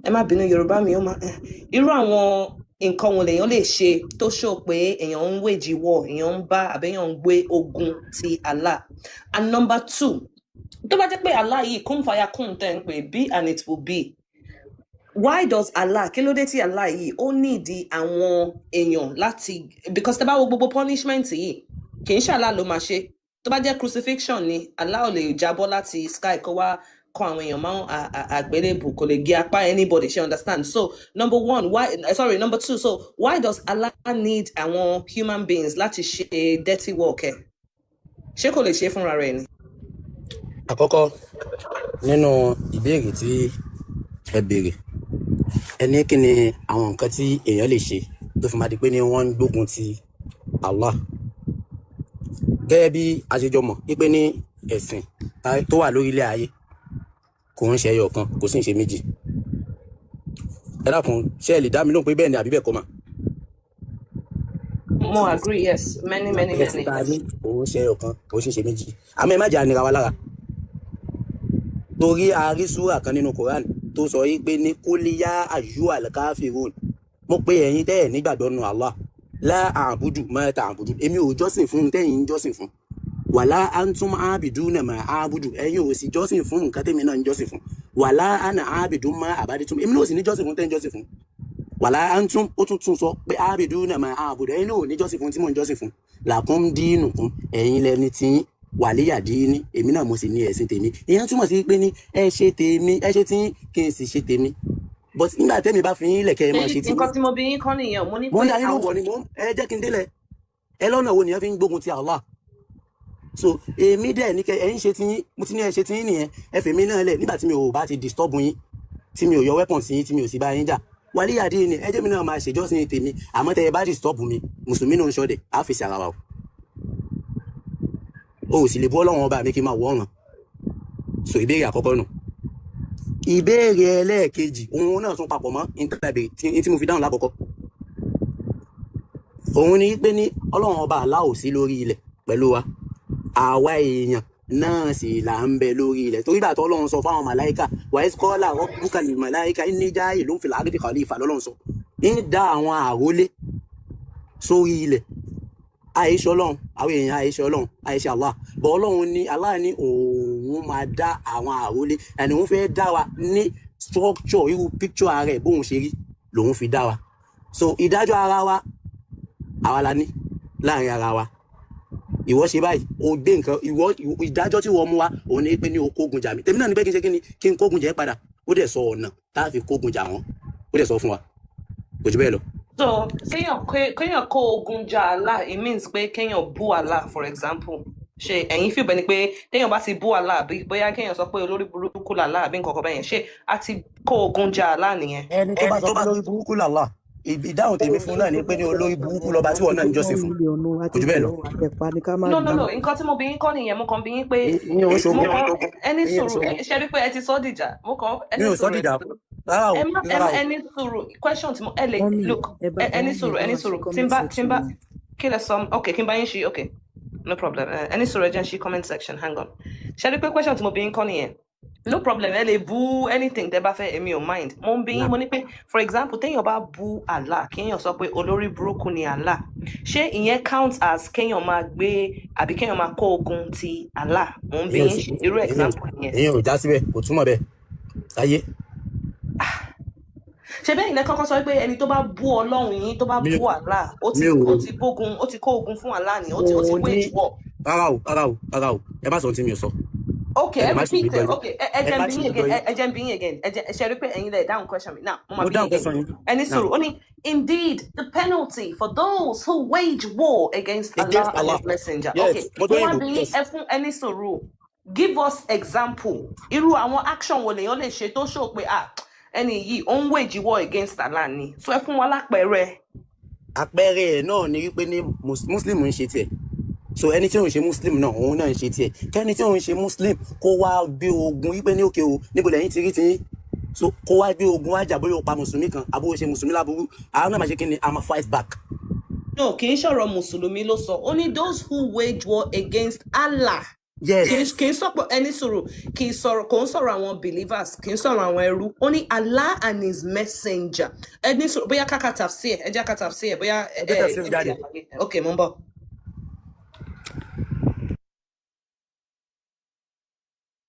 ẹ má bínú, Yorùbá mi ó máa, irú àwọn nǹkan wo lèèyàn lè ṣe tó show pé èèyàn ń wage war, èèyàn ń bá àbí èèyàn ń gbé ogun ti Allah? And number two, tó bá jẹ́ pé Allah yìí kun fayakun tẹ́ ń pè, be and it will be, why does Allah, kí ló dé tí Allah yìí ó nídìí àwọn èèyàn láti, because tẹ́ bá wo gbogbo punishment yìí, kì í ṣe Allah ló máa ṣe. Tó bá jẹ́ crucifixion ni, Allah ò lè jábọ́ láti sky kó wá kọ àwọn èèyàn mọ́ àgbélébù, kò lè gé apá anybody, ṣe understand? So number one, why, sorry, number two, so why does Allah need àwọn human beings láti ṣe dirty work ẹ̀? Ṣé kò lè ṣe fúnra rẹ̀ ni? Àkọ́kọ́ nínú ìbéèrè tí ẹ béèrè, ẹ ní kí ni àwọn nǹkan tí èèyàn lè ṣe tó fi máa di pé ní wọ́n ń gbógun ti Allah? Gẹ́gẹ́ bí a ṣe jọ mọ̀ wípé ní ẹ̀sìn tó wà lórílẹ̀ ayé kò ń ṣe ẹyọ kan, kò sì ń ṣe méjì. Ẹ dákun, ṣé ẹ lè dá mi lóhùn pé bẹ́ẹ̀ ni àbí bẹ́ẹ̀ kọ́ mà? Mo agree, yes, many many Ẹ̀sìn many. tá a ní kò ń ṣe ẹyọ kan, kò sì ń ṣe méjì, àmọ́ ẹ má jẹ́ ànira wa lára, torí a rí súrà kan nínú Quran tó sọ yìí pé ní قل يا أيها الكافرون, mo pé ẹ̀yin tẹ́ ẹ̀ nígbàgbọ́ nínú Allah, لا أعبد ما تعبدون, èmi ò jọ́sìn fún tẹ́yin ń jọ́sìn fún, ولا أنتم عابدون ما أعبد, ẹ̀yin ò sì jọ́sìn fún nǹkan tẹ́mi náà ń jọ́sìn fún, ولا أنا عابد ما عبدتم, èmi náà ò sì ní jọ́sìn fún tẹ́yin jọ́sìn fún, ولا أنتم, ó tún tún sọ pé عابدون ما أعبد, ẹ̀yin náà ò ní jọ́sìn fún tí mò ń jọ́sìn fún, لكم دينكم, ẹ̀yin lẹni tí ولي دين, èmi náà mo sì ní ẹ̀sìn tèmi. Ìyẹn túmọ̀ sí pé ní ẹ ṣe tèmi, ẹ ṣe tí kí n sì ṣe tèmi, but nígbà tẹ́mi bá fi yín lẹ̀ kẹ́ ẹ máa ṣe tí Nǹkan tí mo bí yín kọ́ nìyẹn o. Mo ní mo ń pé dá yín àwọn lóhùn ni mo ẹ jẹ́ kí n délẹ̀. Ẹ lọ́nà wo nìyẹn fi ń gbógun ti Allah? So èmi dẹ̀ ní kẹ ẹ ń ṣe tí yín, mo ti ní ẹ ṣe tí yín nìyẹn, ẹ fèmí náà lẹ̀. Nígbà tí mi ò bá ti disturb yín, tí mi ò yọ weapon sí yín, tí mi ò sì bá yín jà, ولي ديني, ẹ jẹ́ mi náà máa ṣèjọ́sìn tèmi. Àmọ́ tẹ́ ẹ bá disturb mi, mùsùlùmí náà ń ṣọdẹ̀, á fèsì ara wa o. O ò sì lè bú Ọlọ́run ọba mi kí n máa wọ̀ ọ̀ràn. So ìbéèrè àkọ́kọ́ nù. Ìbéèrè ẹlẹ́ẹ̀kejì, òun náà tún papọ̀ mọ́ ìtàbí tí mo fi dáhùn lákọ̀ọ́kọ́. Òun ni pé ní Ọlọ́run ọba Allah ò sí lórí ilẹ̀ pẹ̀lú wa, àwa èèyàn náà sì là ń bẹ lórí ilẹ̀, torí bàtọ́ Ọlọ́run sọ fáwọn màláìka, وإذ قال ربك للملائكة إني جاعل في الأرض خليفة, lọ́lọ́run sọ ń dá àwọn àrólé sórí ilẹ̀. Àìṣe Ọlọ́run, àwọn èèyàn àìṣe Ọlọ́run, àìṣe Allah bọ̀. Ọlọ́run ní, Allah ní òun máa dá àwọn àrólé ẹni òun fẹ́ dá wa ní structure, irú picture ara ẹ̀, bóun ṣe rí lòun fi dá wa. So ìdájọ́ ara wa, àwa la ní láàrin ara wa. Ìwọ ṣe báyìí, o gbé nǹkan, ìwọ ìdájọ́ tí wọ́n mú wa òun ní pé ní o kógun jà mí, tèmi náà ní pé kí n ṣe kí ni, kí n kógun jà ẹ́ padà. Ó dẹ̀ sọ ọ̀nà tá a fi kógun jà wọ́n, ó dẹ̀ sọ fún wa, kò jù bẹ́ẹ̀ lọ. So kéèyàn kó ogun jà Allah, it means pé kéèyàn bú Allah, for example. Ṣé ẹ̀yin feel bẹ́ẹ̀ ni pé téèyàn bá ti bú Allah, àbí bóyá kéèyàn sọ pé olórí burúkú làlá àbí nǹkan kan bẹ́yẹn, ṣé a ti kó ogun jà Allah nìyẹn? Ẹni tó bá sọ pé lórí burúkú làlá, ìdáhùn tèmi fún náà ni pé ní olórí burúkú lọba tí wọn náà ń jọ́sìn fún, kò jù bẹ́ẹ̀ lọ. Àtẹ̀pá ni ká má No, no, gbà. no, nǹkan tí mo bí yín kọ́ nìyẹn. Mo kàn bí yín pé Ìyẹn ò mo ṣogun. kàn ẹni Ìyẹn ò sùúrù. ṣogun. Ṣe rí pé ẹ ti sọ dìjà? Mo kàn Mi ẹni ò sọ sùúrù, ẹ dìjà. ti sọ. Rárá o, Ẹ má ẹ rárá má o. ẹni sùúrù, question tí mo ẹ lè Mọ́mì, look, ẹ bá ẹni mọ́mì, ẹ sùúrù, bá ẹni wa ṣí sùúrù, tí n comment bá tí n section bá yẹn. kí lẹ sọ, okay, kí n bá yín ṣí, okay, no problem. Ẹni sùúrù, ẹ jẹ́ n ṣí comment section, hang on. Ṣe rí pé question tí mo bí yín kọ́ nìyẹn? No problem, ẹ lè bú anything tẹ bá fẹ́, èmi ò mind. Mo ń bí yín, Naam. mo ní pé for example, téèyàn bá bú Allah, kéèyàn sọ pé olórí burúkú ni Allah, ṣé ìyẹn count as kéèyàn máa gbé àbí kéèyàn máa kó ogun ti Allah? Mo ń bí Ìyẹn ò yín sí, ṣe irú ìyẹn ò example yẹn. ìyẹn ò já síbẹ̀, kò túmọ̀ bẹ́ẹ̀ láyé. Ṣe bẹ́ẹ̀ ilẹ̀ kọ́kọ́ sọ pé ẹni tó bá bú Ọlọ́run yín, tó bá Mi bú ò Allah, ó mi ti ò ó ti bógun, ó ti kó ogun fún Allah ni, ó ti mo ní wage war. Rárá o, rárá o, rárá o, ẹ má sọ ohun tí mi ò sọ. Okay, Ẹ ẹ má ṣì mí repeat ẹ. gbọ́ yín. Okay, ẹ Ẹ jẹ́ n má bí ṣì yín mí gbọ́ again, yín. ẹ jẹ́ n bí yín again, ẹ jẹ́ ṣe rí pé ẹ̀yin lẹ dáhùn question mi now, mo máa Mo bí yín dáhùn again. question yín. Ẹni Now, sùúrù, ó ní indeed the penalty for those who wage war against Allah against and Allah. his messenger. Yes, Okay, mo mo gbọ́ wá òyìnbó. bí yín, Yes. ẹ fún ẹni sùúrù, give us example irú àwọn action wo lèèyàn lè ṣe tó show pé ah, ẹni yìí ó ń wage war against Allah ni. So ẹ fún wa lápẹẹrẹ. Àpẹẹrẹ ẹ̀ náà ni wípé ní Muslim ń ṣe tiẹ̀. So ẹni tí òun ṣe Muslim náà, òun náà ń ṣe tiẹ̀. Kẹ́ni tí òun ṣe Muslim kó wá gbé ogun wípé ní òkè o, níbo lẹ́yìn ti rí tiyín? So kó wá gbé ogun wá jà, bóyá ó pa mùsùlùmí kan, àbó ó ṣe mùsùlùmí láburú, àwọn náà máa ṣe kí ni? A máa fight back. No, kì í ṣọ̀rọ̀ mùsùlùmí ló sọ. Ó ní those who wage war against Allah. Kì í Yes. kì í sọ̀pọ̀ ẹni sọ̀rọ̀, kì í sọ̀rọ̀, kò ń sọ̀rọ̀ àwọn believers, kì í sọ̀rọ̀ àwọn ẹrú. Ó ní Allah and his messenger. Ẹni sọ̀rọ̀, bóyá ká ka tafsir, ẹ jẹ́ ká tafsir, bóyá Ẹ ẹ gbé ẹ tafsir ẹ jáde. Ok, mo ń bọ̀.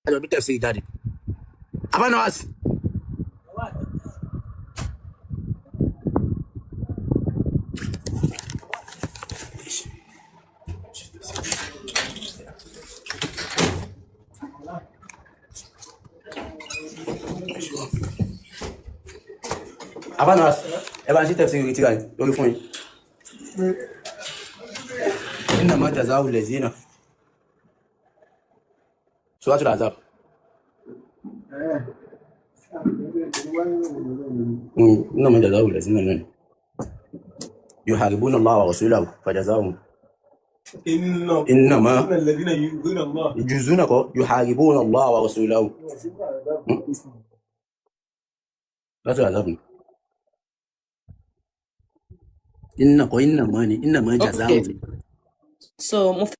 Ẹ jọ gbé tafsir jáde. Abánáwàsí. Abánáwàsí. Ẹ bá ń ṣí tafsir orí tírà yìí lórí fún yín. Innama jaza'u allazina. Suratul Ahzab. Innama jaza'u allazina náà. Yuharibuna Allaha wa rasulahu fajaza'uhum. Innama yujuzuna kọ́ yuharibuna Allaha wa rasulahu. Suratul Ahzab ni. Inna kọ́ innama ni innama jaza'u Okay, ni. so mo fẹ́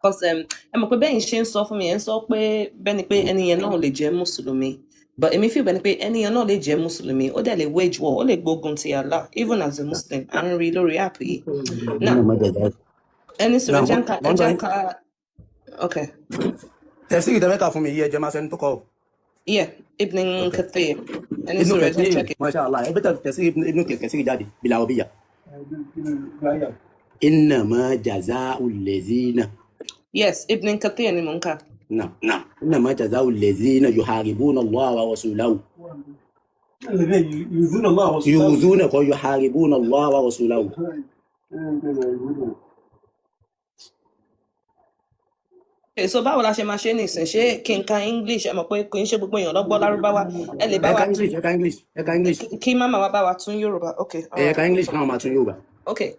cause ẹ mọ̀ pé bẹ́ẹ̀ ṣe ń sọ fún mi, ẹ̀ ń sọ pé bẹ́ẹ̀ ni pé ẹni yẹn náà lè jẹ́ mùsùlùmí, but èmi feel bẹ́ẹ̀ ni pé ẹni yẹn náà lè jẹ́ mùsùlùmí, ó dẹ̀ lè wage war, ó lè gbógun ti Allah even as a Muslim. À ń rí lórí app yìí now. Innama jaza'u. Ẹni sọ̀rọ̀, Now, ẹ jẹ́ ń ka, mo ẹ ń gbọ́ jẹ́ ń yín. ka, okay. Tafsir tẹ́ fẹ́ kà fún mi yìí, ẹ jẹ́ máa sọ ẹni tó kọ o. Yeah, Ibn Okay. Kathir. Ẹni Ibn sọ̀rọ̀, ẹ jẹ́ ń Kathir, check it. Masha Allah. Ẹ gbé tafsir Ibn Kathir jáde bil Arabiyya. Innama jaza'u allazina. Yes, Ibn Kathir ni mò ń kà. Naam. Innama jaza'u allazina yuharibuna Allaha wa rasulahu. Yuzuna kọ́ yuharibuna Allaha wa rasulahu. Okay, so báwo la ṣe máa ṣe nísìn? Ṣé kí n ka English? Ẹ mọ̀ pé kì í ṣe gbogbo èèyàn ló gbọ́ Lárúbáwá. Ẹ lè bá Ẹ wa ka tún English, ẹ ka English, ẹ ka English. kí máma wa bá wa tún Yorùbá. Okay, Ẹ alright. ka English káwọn máa tún Yorùbá. Okay.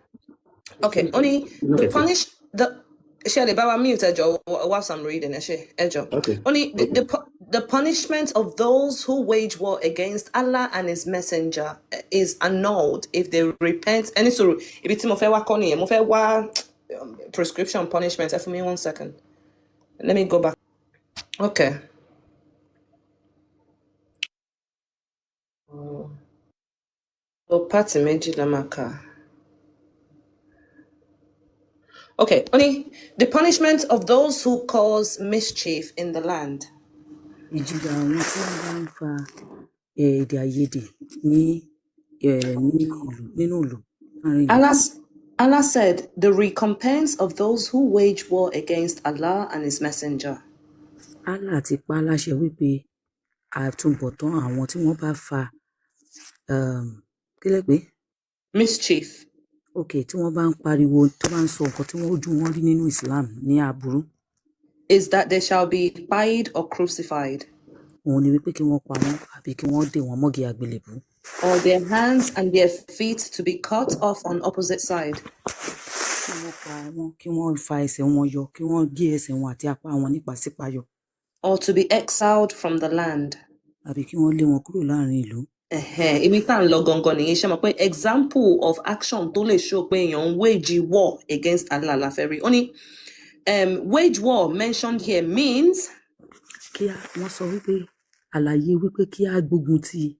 Only Ibn the Kathir. punish the ṣé ẹ lè bá wa mute, ẹ jọ̀ọ́, whilst I'm reading, ẹ ṣé, ẹ jọ̀ọ́. Okay. Only Okay. the punishment of those who wage war against Allah and his messenger is annulled if they repent. Ẹni sọ̀rọ̀, ibi tí mo fẹ́ wá kọ́ nìyẹn, mo fẹ́ wá prescription punishment. Ẹ fún mi one second. Let me go back. Okay. So part méjì la máa kà. Okay, only the punishment of those who cause mischief in the land. Ìjìyà àwọn tí wọ́n bá ń fa èdè àìyedè ní ní ìlú, nínú ìlú, láàrin ìlú. Allah said, the recompense of those who wage war against Allah and his messenger Allah ti pa á láṣẹ wípé àtúbọ̀tán àwọn tí wọ́n bá fa kí lẹ pè é? Mischief. Ok, tí wọ́n bá ń pariwo, tó bá ń sọ nǹkan tí wọ́n ojú wọn rí nínú Islam ní aburú, is that they shall be pied or crucified, òun ni wípé kí wọ́n pa wọ́n àbí kí wọ́n dè wọ́n mọ́gi àgbélébùú, or their hands and their feet to be cut off on opposite side, kí wọ́n pa wọ́n, kí wọ́n fa ẹsẹ̀ wọn yọ, kí wọ́n gé ẹsẹ̀ wọn àti apá wọn nípa sípayọ, or to be exiled from the land. Àbí kí wọ́n lé wọn kúrò láàrin ìlú. Ẹ̀hẹ́n, ibi tá à ń lọ gangan nìyẹn. Ṣe mọ̀ pé example of action tó lè show pé èèyàn ń wage war against Allah la fẹ́ rí. Ó ní wage war mentioned here means Kí á, wọ́n sọ wípé àlàyé wípé kí á gbógun ti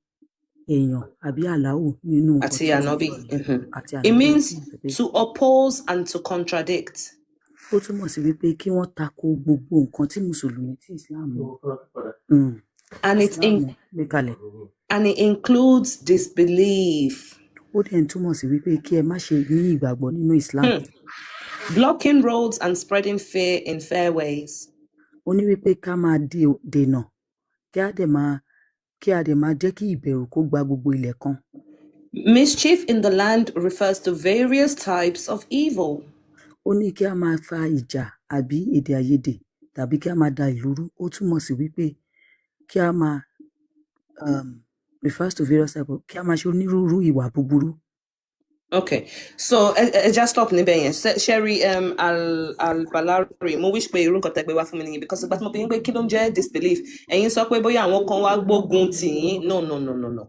èèyàn àbí Àláhù nínú nǹkan àti tí wọ́n ànábì. sọ yìí àti It ànábì, ó means túmọ̀ sí pé to oppose and to contradict. ó túmọ̀ sí wípé kí wọ́n tako gbogbo nǹkan tí mùsùlùmí tí Islam And it Islam gbé kalẹ̀. and it includes disbelief. Ó dẹ̀ ń túmọ̀ sí wípé kí ẹ má ṣe ní ìgbàgbọ́ nínú Islam. Blocking roads and spreading fear in fairways. Ó ní wípé ká máa dènà, kí á dẹ̀ máa kí a dẹ̀ máa jẹ́ kí ìbẹ̀rù kó gba gbogbo ilẹ̀ kan. Mischief in the land refers to various types of evil. Ó ní kí a máa fa ìjà àbí èdè àìyedè tàbí kí a máa da ìlú rú. Ó túmọ̀ sí wípé kí a máa refers to various type of kí a máa ṣe onírúurú ìwà búburú. Okay, so ẹ just stop níbẹ̀ yẹn. Sherry al Albalari, mo wish pé irú nǹkan tẹ́ gbé wá fún mi nìyẹn, because ìgbà tí mo bí yín pé kí ló ń jẹ́ disbelief, ẹ̀yin sọ pé bóyá àwọn kan wá gbógun tì yín. No, no, no, no, no.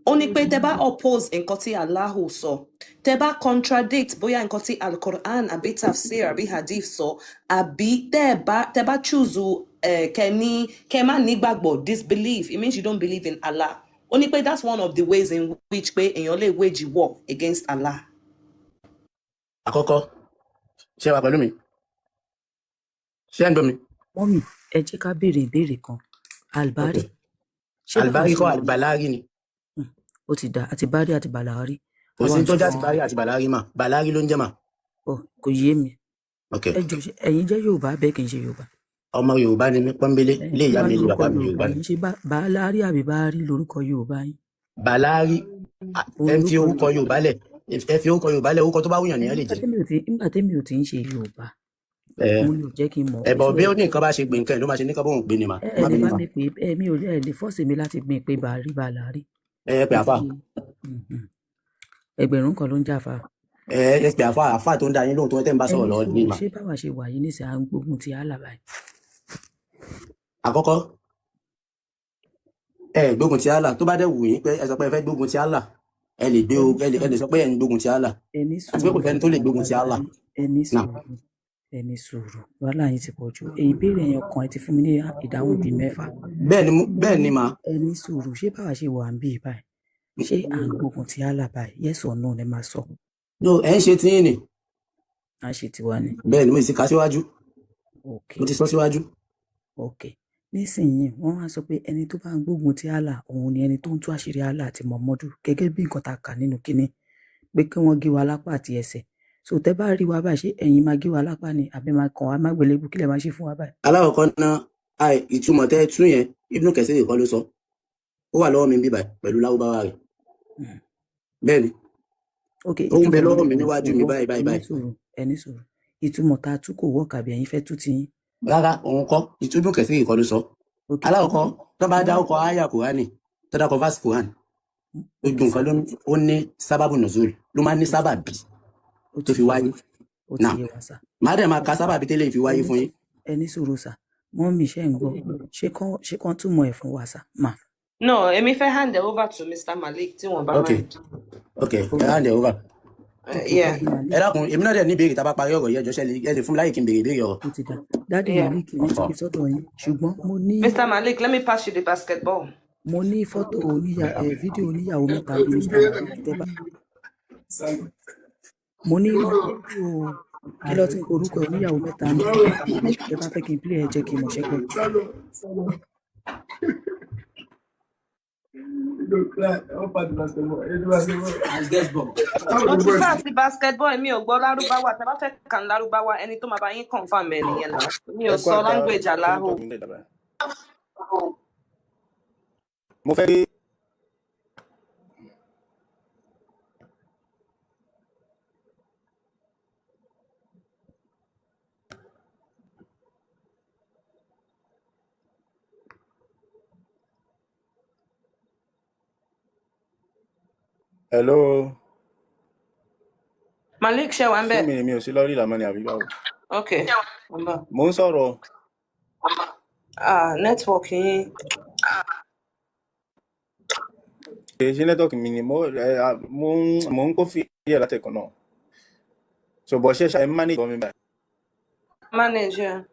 Ó ní pé tẹ́ bá oppose nǹkan tí Allahu sọ, tẹ́ bá contradict bóyá nǹkan tí Al-Quran àbí tafsir àbí hadith sọ, àbí tẹ́ bá choose kẹ́ ní kẹ́ má nígbàgbọ́, disbelief, it means you don't believe in Allah. Ó ní pé that's one of the ways in which pé èèyàn lè wage war against Allah. Àkọ́kọ́, ṣé wà pẹ̀lú mi? Ṣé ẹ̀ ń gbọ́ mi? Mọ́mì, ẹ jẹ́ ká béèrè ìbéèrè kan. Albari, Ok. ṣé báwa Albari ṣe kọ́, wà yìí? Albalari ni. Ó ti dà, àti Bari àti Balari. Kò Àwa sí ò tó ṣe já sí Bari àti Balari mà, Balari ló ń jẹ́ mà. Ọ kò yé mi. Ok. Ẹ jọ̀ọ́, ṣé ẹ̀yin jẹ́ Yorùbá bẹ́ẹ̀ kì í ṣe Yorùbá? Ọmọ Yorùbá ni mí pọ́nbélé, Ẹ ilé kí ìyá wá mi ilé lórúkọ bàbá mi Yorùbá Yorùbá ni. yín? Ṣé Bàálárì àbí Báárì lórúkọ Yorùbá yín? Balari, Òun ẹ fi lórúkọ orúkọ Yorùbá. Yorùbá lẹ̀, ẹ fi orúkọ Yorùbá lẹ̀, orúkọ tó bá wùyàn Ẹ nìyẹn lè nígbà jẹ́. tẹ́mi ò tí ń ṣe Yorùbá, Ẹ òun ni ò jẹ́ kí n mọ̀ ẹ pé bọ̀ so bí ó ní nǹkan bá ṣe gbìn nǹkan ẹ̀ ló máa ṣe ní kọ́ bóun gbé ni mà, ẹ ẹ ẹ má lè bínú bá mà. mi pè é, ẹ mi ò ẹ lè fọ́ọ̀sì mi láti gbìn pé Bàárí Bàálárì. Ẹ pè Ó ti àfà. yé mi. Mhm. 1000 kan ló ń jà fà. Ẹ pè àfà, àfà tó ń da yín lóhùn tó tẹ́ ń bá Ẹ sọ̀rọ̀ ní lọ́wọ́ ní sùúrù, mà. ṣé báwa ṣe wà yìí nísìnyí à ń gbógun ti Allah báyìí? Àkọ́kọ́, ẹ gbógun ti Allah. Tó bá dẹ̀ wù yín pé ẹ sọ pé ẹ fẹ́ gbógun ti Allah, ẹ lè gbé Ẹ o, ní ẹ lè sùúrù, sọ pé ẹ ń gbógun ti Allah, ẹ ní àti pé kò sùúrù, sẹ́ni tó lè gbógun ti Allah. Àlùbárí, ẹ ní Náà sùúrù, ẹ ní sùúrù. Wàhálà yín ti pọ̀ jù. Èyí ìbéèrè yẹn kan ẹ ti fún mi ní ìdáhùn bíi mẹ́fà. bẹ́ẹ̀ ni Mo bẹ́ẹ̀ ni ní mà. ẹ ní sùúrù, ṣé báwa ṣe wà ń bí báyìí? Ṣé à ń gbógun ti Allah báyìí? Yes or no lẹ máa sọ. No, ẹ ń ṣe tiyín ni. À ń ṣe tiwa ni. Bẹ́ẹ̀ ni, mo sì kà síwájú, Ok, mo ti sọ síwájú. ok. Nísìnyìí, wọ́n wá sọ pé ẹni tó bá ń gbógun ti Allah, òun ni ẹni tó ń tú àṣírí Allah àti Muhammadu gẹ́gẹ́ bí nǹkan tá a kà nínú kínní pé kí wọ́n gé wa lápá àti ẹsẹ̀. So tẹ́ bá rí wa báyìí, ṣé ẹ̀yin máa gé wa lápá ni àbí máa kàn wá mágbélébùú? Kí lẹ máa ṣe fún wa báyìí? Alákọ̀ọ́kọ́ náà, ìtumọ̀ tẹ́ ẹ tún yẹn, Ibn Kathir kọ́ ló sọ, ó wà lọ́wọ́ mi bíbà pẹ̀lú lárúbáwá rẹ̀. Mm. Bẹ́ẹ̀ ni, Ok, ó ń bẹ ìtumọ̀ lọ́wọ́ yẹn mi kò níwájú mi wọ́. báyìí Ẹ báyìí ní báyìí. sùúrù, ẹ ní sùúrù. Ìtumọ̀ tá a tú kò wọ́ọ̀kì àbí ẹ̀yin fẹ́ tú ti yín? Rárá, òun kọ́, Ibn Kathir kọ́ ló sọ. Ok, Alákọ̀ọ́kọ́, tó bá wọ́n dárúkọ aya Kùránì, tó dárúkọ verse Kùránì, ok gbogbo sà, nǹkan ló ó ní sábàbù nùzúl, ló máa ń ní ó ti sábàbí ó tó ti fi yé wa, wáyé. ó ti Náà yé wa sà. màá dẹ̀ máa ka sábàbí tẹ́lẹ̀ fi Ẹ wáyé ní fún yín. ẹ ní sùúrù sà. Mọ́mì, ṣé ń gbọ́? Ṣé kán túmọ̀ ẹ̀ fún wa sà? Mà. No, èmi fẹ́ hand it over to Mr. Malik tí wọ́n bá Ok, mind. ok, ẹ hand it over. Ok, Yeah, Dádì Ẹ Malik, dákun, èmi náà dẹ̀ ní ìbéèrè tá a bá parí ọ̀rọ̀ yìí, ẹ jọ̀ọ́, ṣé ẹ lè fún mi láyè kí n béèrè ìbéèrè ọ̀rọ̀? ó ti dà. Dádì yeah. Malik, wọ́n ti fi sọ́dọ̀ yín. Ṣùgbọ́n mo ní Mr. Malik, let me pass you the basketball. mo ní fọ́tò oníyà ẹ fídíò oníyàwó mẹ́ta bí Mr. Malik tẹ́ bá. Mo ní fídíò kí ló ti ń porúkọ ẹ, oníyàwó mẹ́ta ní Mr. Malik, tẹ́ bá fẹ́ kí n play ẹ jẹ́ kí n mọ̀ ṣẹ́gbẹ́. Mo ti pass the basketball, èmi ò gbọ́ lárúbáwá. Tẹ́ bá fẹ́ kàn lárúbáwá, ẹni tó máa bá yín confirm ẹ̀ nìyẹn náà. Mi ò Ẹ kú sọ àtàrà language ṣé Allahu. network mi lè dàbà. Mo fẹ́ rí hello. Malik ṣe wà ń Ṣé bẹ̀? mi ni mi ò sí lórí ìlànà ni àbí báwo? Okay. Mo ń bọ̀. Mo ń sọ̀rọ̀. Ah, network yín. Kì í ṣe network mi ni mo ẹ mo ń kó fi díẹ̀ látẹ̀kọ̀ náà. So bọ̀ ṣe ṣe manage mi báyìí. Manage, yeah.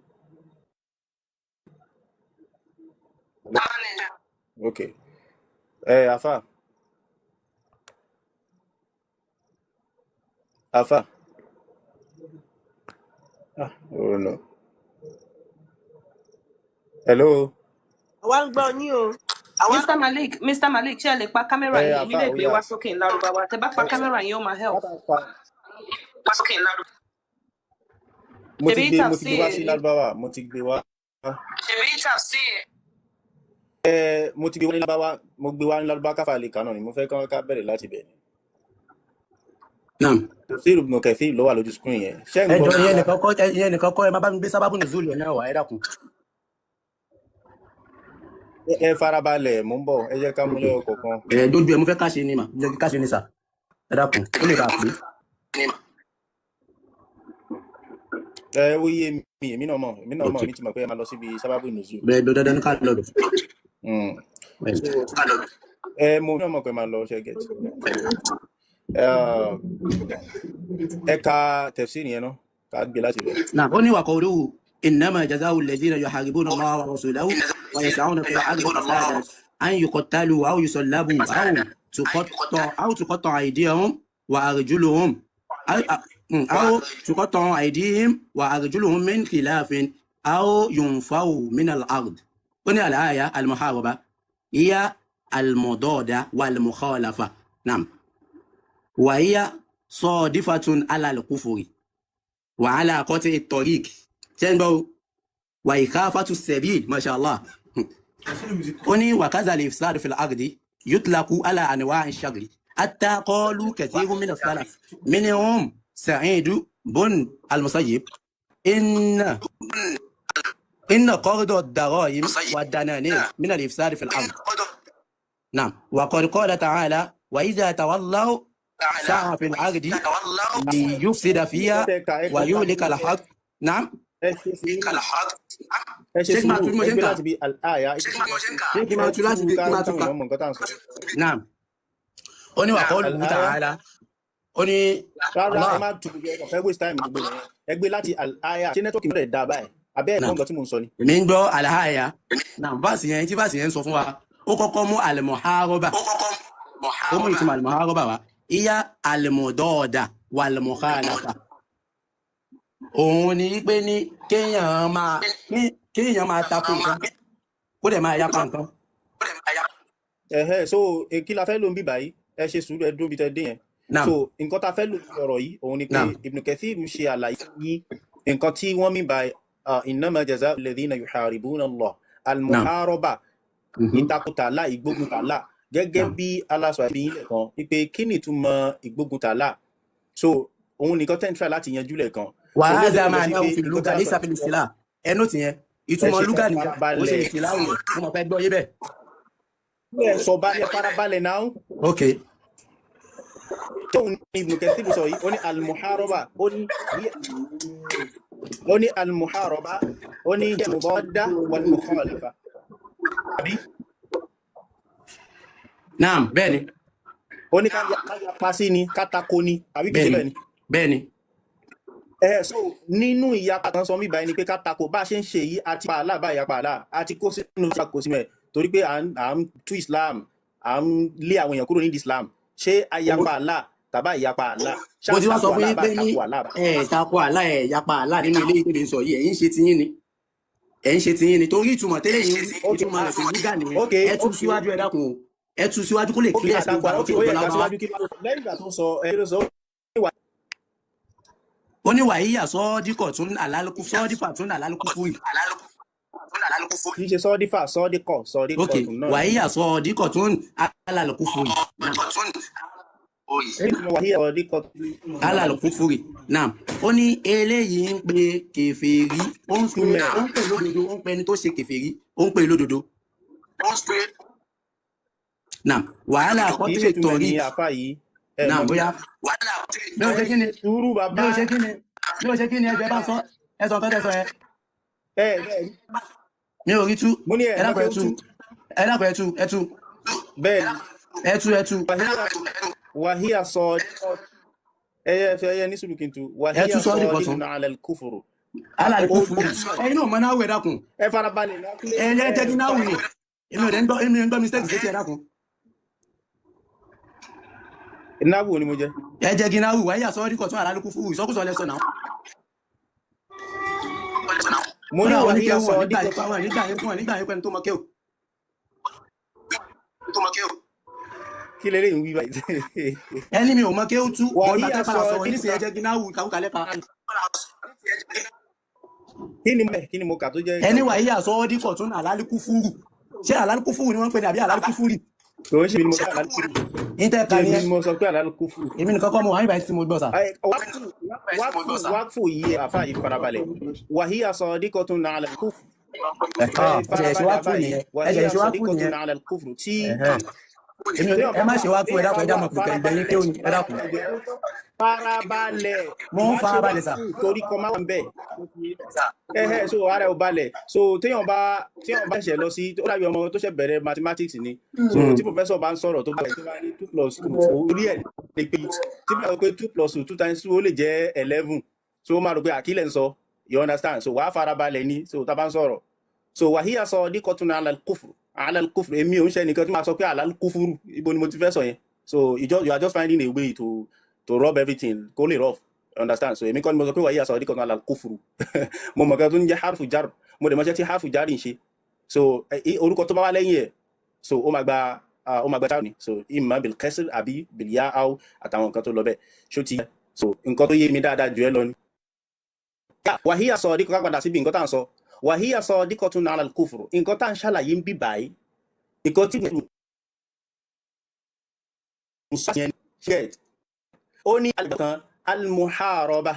Ok. Ẹ afa afa. Ah, oh no. Hello. Àwa ń gbọ́ yín o. Mr. Malik, Mr. Malik, ṣé ẹ lè pa kámẹ́rà Ẹ yín? Èmi afa lè ó gbé yá. wá sókè ní Lárúbáwá. Tẹ bá pa Ẹ kámẹ́rà yín, ó máa help. Mo ti Ṣèbí gbé mo ti gbé wá sí tafsir Lárúbáwá, mo ti gbé wá. Ẹ mo ti gbé wá ní Lárúbáwá, mo gbé wá ní Lárúbáwá káfà lè kà náà ni mo fẹ́ kán ká bẹ̀rẹ̀ láti bẹ̀ ni. Naam. Tafsir Ibn Kathir ló wà lójú screen yẹn. Ṣé ń Ẹ gbọ́ jọ mi ìyẹn ṣá? nìkan kọ́, ìyẹn nìkan kọ́, ẹ má bá mi gbé sábàbù nùzúlù ẹ̀ náà wá, ẹ dákun. Ẹ farabalẹ̀, mò ń bọ̀, ẹ jẹ́ ká mú Ok. lẹ́yọ kọ̀ọ̀kan. Ẹ dójú ẹ, mo fẹ́ ká ṣe ni mà, jẹ́ ká ṣe ni sà. Ẹ dákun, ó lè bá a pé. Ẹ ó yé mi, èmi náà mọ̀, èmi náà mọ̀, Ok. èmi ti mọ̀ pé ẹ máa lọ síbi sábàbù nùzúl. Bẹ́ẹ̀ bí dandan ní ká lọ bẹ̀. Bẹ́ẹ̀ So ẹ mo náà mọ̀ pé máa lọ ṣe get. Ẹ ka tafsir yẹn náà, ká gbé láti bẹ̀. نعم ó ní وقوله إنما جزاء الذين يحاربون الله ورسوله ويسعون في الأرض فسادا أن يقتلوا أو يصلبوا أو تقطع أيديهم وأرجلهم أو تقطع أيديهم وأرجلهم من خلاف أو ينفوا من الأرض. ó ní الآية المحاربة هي المضادة والمخالفة. نعم وهي صادفة على الكفر وعلى قطع الطريق تنبو وإخافة السبيل ما شاء الله. أني وكذا الإفساد في الأرض يطلق على أنواع الشر حتى قالوا كثير من السلف منهم سعيد بن المسيب إن قرض الدراهم والدنانير من الإفساد في الأرض. نعم وقد قال تعالى وإذا تولوا سعى في الأرض ليفسد فيها Nǹkan tẹ́ ka ẹ kàn ká ويهلك الحق. نعم ẹ ṣe sùúrù, ẹ ṣe ṣé kí n máa sùúrù, tú bí mo ẹ ṣe ń gbé kà? láti bí àyà Ṣé kí n ẹ máa tú tú láti bí ká kí n máa tú káwọn ká? èèyàn mọ̀ nǹkan tá à ń sọ. Naam. Ó ní waqawluhu Al-aya ta'ala. Ó ní rárá ẹ Allah. má tu gbogbo ẹ kàn fẹ́ waste time gbogbo yẹn. Ẹ gbé láti àyà, ṣé nẹ́tíwọ́ọ̀kì mi rẹ̀ dá báyìí? Àbẹ́ ẹ̀gbọ́n Naam. nǹkan tí mò ń sọ ni. Èmi ń gbọ́ alahaya. Naam, báàsì yẹn tí báàsì yẹn ń sọ fún wa, ó kọ́kọ́ mú al-muharaba. Ó mú ìtumọ̀ al-muharaba wá. Iya al-mudada wal-mukhalafa. Òun ni pé ní kéèyàn máa tako nǹkan, kó dẹ̀ máa yapa nǹkan. Ẹ̀hẹ́, so kí la fẹ́ lò ń bí báyìí? Ẹ ṣe sùúrù, ẹ dúró bí tẹ dé yẹn. Naam. So nǹkan tá a fẹ́ lò ní ọ̀rọ̀ yìí òun ni pé Naam. Ibn Kathir ṣe àlàyé yìí nǹkan tí wọ́n mí by innama jaza'u alladhina yuharibuna Allah Naam. al-muharaba Mhm. ìtakùtàlá ìgbóguntàlá gẹ́gẹ́ Naam. bí aláṣọ àbí yín lẹ́ẹ̀kan wípé kí ni ìtumọ̀ ìgbóguntàlá. So òun nìkan tẹ́ ń try láti yanjú lẹ́ẹ̀kan. So ló wàhálà jẹ́ lọ máa sí náà pé fi nǹkan tí lúgà aláṣọ lẹ́sà àbí fi lìsílà ẹnu tìyẹn ẹ ìtumọ̀ ṣe lúgà ẹ nìyẹn kò ṣe farabalẹ̀ ìsìlá rẹ̀ mo mọ̀ pé gbọ́ yé bẹ́ẹ̀. ẹ sọ bá ẹ farabalẹ̀ náà. Ok. Tóun ní Ibn Kathir sọ yìí, ó ní al-muharaba, ó ní al-muharaba, ó ní mudadda wal mukhalafa, àbí Naam, bẹ́ẹ̀ ni. ó ní ká yapa sí ni, ká tako ni, àbí kìí ṣe Bẹ́ẹ̀ ni. bẹ́ẹ̀ ni? Bẹ́ẹ̀ ni. Ẹ so nínú ìyapa kan sọ mí báyìí ni pé ká tako bá a ṣe ń ṣe yìí, àti pa àlá báyìí, yapa àlá àti kó sínú kó sínú ẹ torí pé à ń tú Islam, à ń lé àwọn èèyàn kúrò nídìí Islam. Ṣé ayapa àlá tàbá ìyapa àlá? Ṣá Mo ń ti wá sọ tako fún àlá yín bá pé ní tako àlá bá. ẹ tako àlá, ẹ yapa àlá nínú ilé ìtòlè sọ yìí, ẹ̀yin ṣe tiyín ni, ẹ̀ ń ṣe tiyín ni torí ìtumọ̀ tẹ́lẹ̀ yìí ń wí, Ok, ìtumọ̀ rẹ̀ sí lúgà nìyẹn. ok, Ẹ tú ok, síwájú, ẹ dákun o, ẹ tú síwájú kó lè ok, clear sí àtakò gbogbo àlá, àwọn ok, tí ò ó gbọ́ yẹ ká lárúbáwá. síwájú kí ló lẹ́yìn ìgbà tó sọ ẹ kí ló sọ ó ní wà Ó ní wàhíyà sọ́ọ́díkọ̀ tún àlálùkù sọ́ọ́dífà tún àlálùkù fún yìí. kì í ṣe sọ́ọ́dífà sọ́ọ́díkọ̀ Ok, sọ́ọ́díkọ̀ tún náà ni. wàhíyà sọ́ọ́díkọ̀ tún àlálùkù fún yìí. Naam. Kí ni wàhíyà sọ́ọ́díkọ̀ tún Alálùkù fúri. Naam. Ó ní eléyìí ń pe kèfèrí, ó ń pe túmẹ̀ ó ń pè lódodo, ó ń pe ẹni tó ṣe kèfèrí, ó ń pè lódodo. Naam. Wàhálà kì í kọ́tìrì ṣe túmẹ̀ tọ̀rí. ní àfà yìí ẹ Naam, mọ̀ bóyá. Mi ò ṣe kí ni, sùúrù mi bàbá ò ṣe kí ni, mi ò ṣe kí ni, ẹjọ́ ẹ bá sọ, ẹ sọ nǹkan tẹ́ sọ yẹn. ẹ ẹ Mi ò rí tú. mo ní ẹ Ẹ mọ̀ dákun pé ẹ ó tú. tú Ẹ dákun ẹ tú, ẹ tú. bẹ́ẹ̀ ni. Ẹ tú, ẹ tú. Wàhíà sọ ẹyẹ ẹyẹ ní sùúrù kí n tu. Ẹ tú Wàhíà sọ sọ díkọ̀tún díkọ̀tún alal kúfùrù. alal Ó kúfùrù. Ẹ̀yin náà mọ náà wẹ̀, dákun. Ẹ farabalẹ̀ náà kílé. Ẹ Ẹ jẹ́ kí náà wù ni. Èmi ò dẹ̀ ń gbọ́, èmi ò ń gbọ́ mistake sétí, ẹ dákun. Náwó ni mo jẹ. Ẹ jẹ́ kí náà wù. Wáyé sọ díkọ̀tún alal kúfùrù, ìsọkúsọ lẹ́sọ̀ náà. Mo ní Kódà àwọn wàhíà oníkéwù sọ wọn nígbà yín díkọ̀tún. wọn nígbà yín wọn nígbà yín pẹ́ni tó mọ kéwù. Kí leléyìí ń wí báyìí? Ẹni mi ò mọ kéwù tú bọ́ ìgbà Wàhíà tẹ́ sọ padà sọ̀rọ̀ nísìnyí, ẹ díkọ̀tún. jẹ́ kí náà wù kàwúkàlẹ́ pa. Kí ni mo kà tó jẹ́ Ẹni ìkàwé? wàyí àsọ díkọ̀tún alal kúfùrù, ṣé alal kúfùrù ni wọ́n ń pè ní àbí alal kúfùrì? Kò ń ṣe mi ni mo sọ alal kúfùrù. Ní tẹ́ ka Ṣé ni mi ẹ ni mo sọ pé alal kúfùrù? Èmi nìkan kọ́ mo wà nígbà tí mo gbọ́ sà. Ay, wákfù yìí, àfa yìí, farabalẹ̀. Wàhíà sọ díkọ̀tún alal kúfùrù. Ẹ Ẹ ṣe farabalẹ̀ wá àfa kú yìí. nìyẹn, ẹ ṣe Wàhíà ṣe sọ wá kú díkọ̀tún nìyẹn. alal kúfùrù tí Ẹ̀hẹ́n. Èmi ò téèyàn ẹ bá má wà ṣe wá kú, ẹ téèyàn dákun, bá ẹ já wà mọ̀ pé ìgbẹ̀yìn farabalẹ̀ kéwù ni, ẹ dákun. Farabalẹ̀. Mo ń Má ṣe farabalẹ̀ sà. wákfù torí kọ́ máa wà ń bẹ̀. Ẹhẹ́, so ara ẹ̀ ò balẹ̀. So téèyàn bá ṣẹ̀ lọ sí, ó dàbí ọmọ tó ṣẹ̀ bẹ̀rẹ̀ mathematics ni. So tí professor bá ń sọ̀rọ̀, tó bá ní two plus two, orí ẹ̀ lè pé tí bá sọ pé two plus two, two times two, ó lè jẹ́ 11. So ó máa rò pé àkílẹ̀ ń sọ, you understand? So wàá farabalẹ̀ ni. So tá a bá ń sọ̀rọ̀, so wàhíyà sọ díkọ̀tún alal kufru, alal kufru, èmi ò ń ṣe nìkan tí màá sọ pé alal kufuru. Ibo ni mo ti fẹ́ sọ yẹn? So you are just finding a way to rub everything kó lè rough, you understand? So èmi kọ́ ni mo sọ pé wàhíyà sọ díkọ̀tún alal kufuru. Mo mọ̀ kan tó ń jẹ́ harfu jar, mo dẹ̀ mọṣẹ́ tí harfu jar ń ṣe. So orúkọ tó bá wá lẹ́yìn ẹ̀, so ó máa gba jar ni. So imma bil kasr àbí bil ya aw àtàwọn nǹkan tó lọ bẹ́ẹ̀. Ṣó ti so nǹkan tó yé mi dáadáa jù ẹ lọ ni. Wàhíyà sọ díkọ̀, ká padà síbi nǹkan tá à ń sọ. Wàhíyà sọ díkọ̀tún alal kufru, nǹkan tá à ń ṣàlàyé ń bí báyìí, nǹkan tí mo sọ yẹn ṣe ó ní alìkan almuharaba,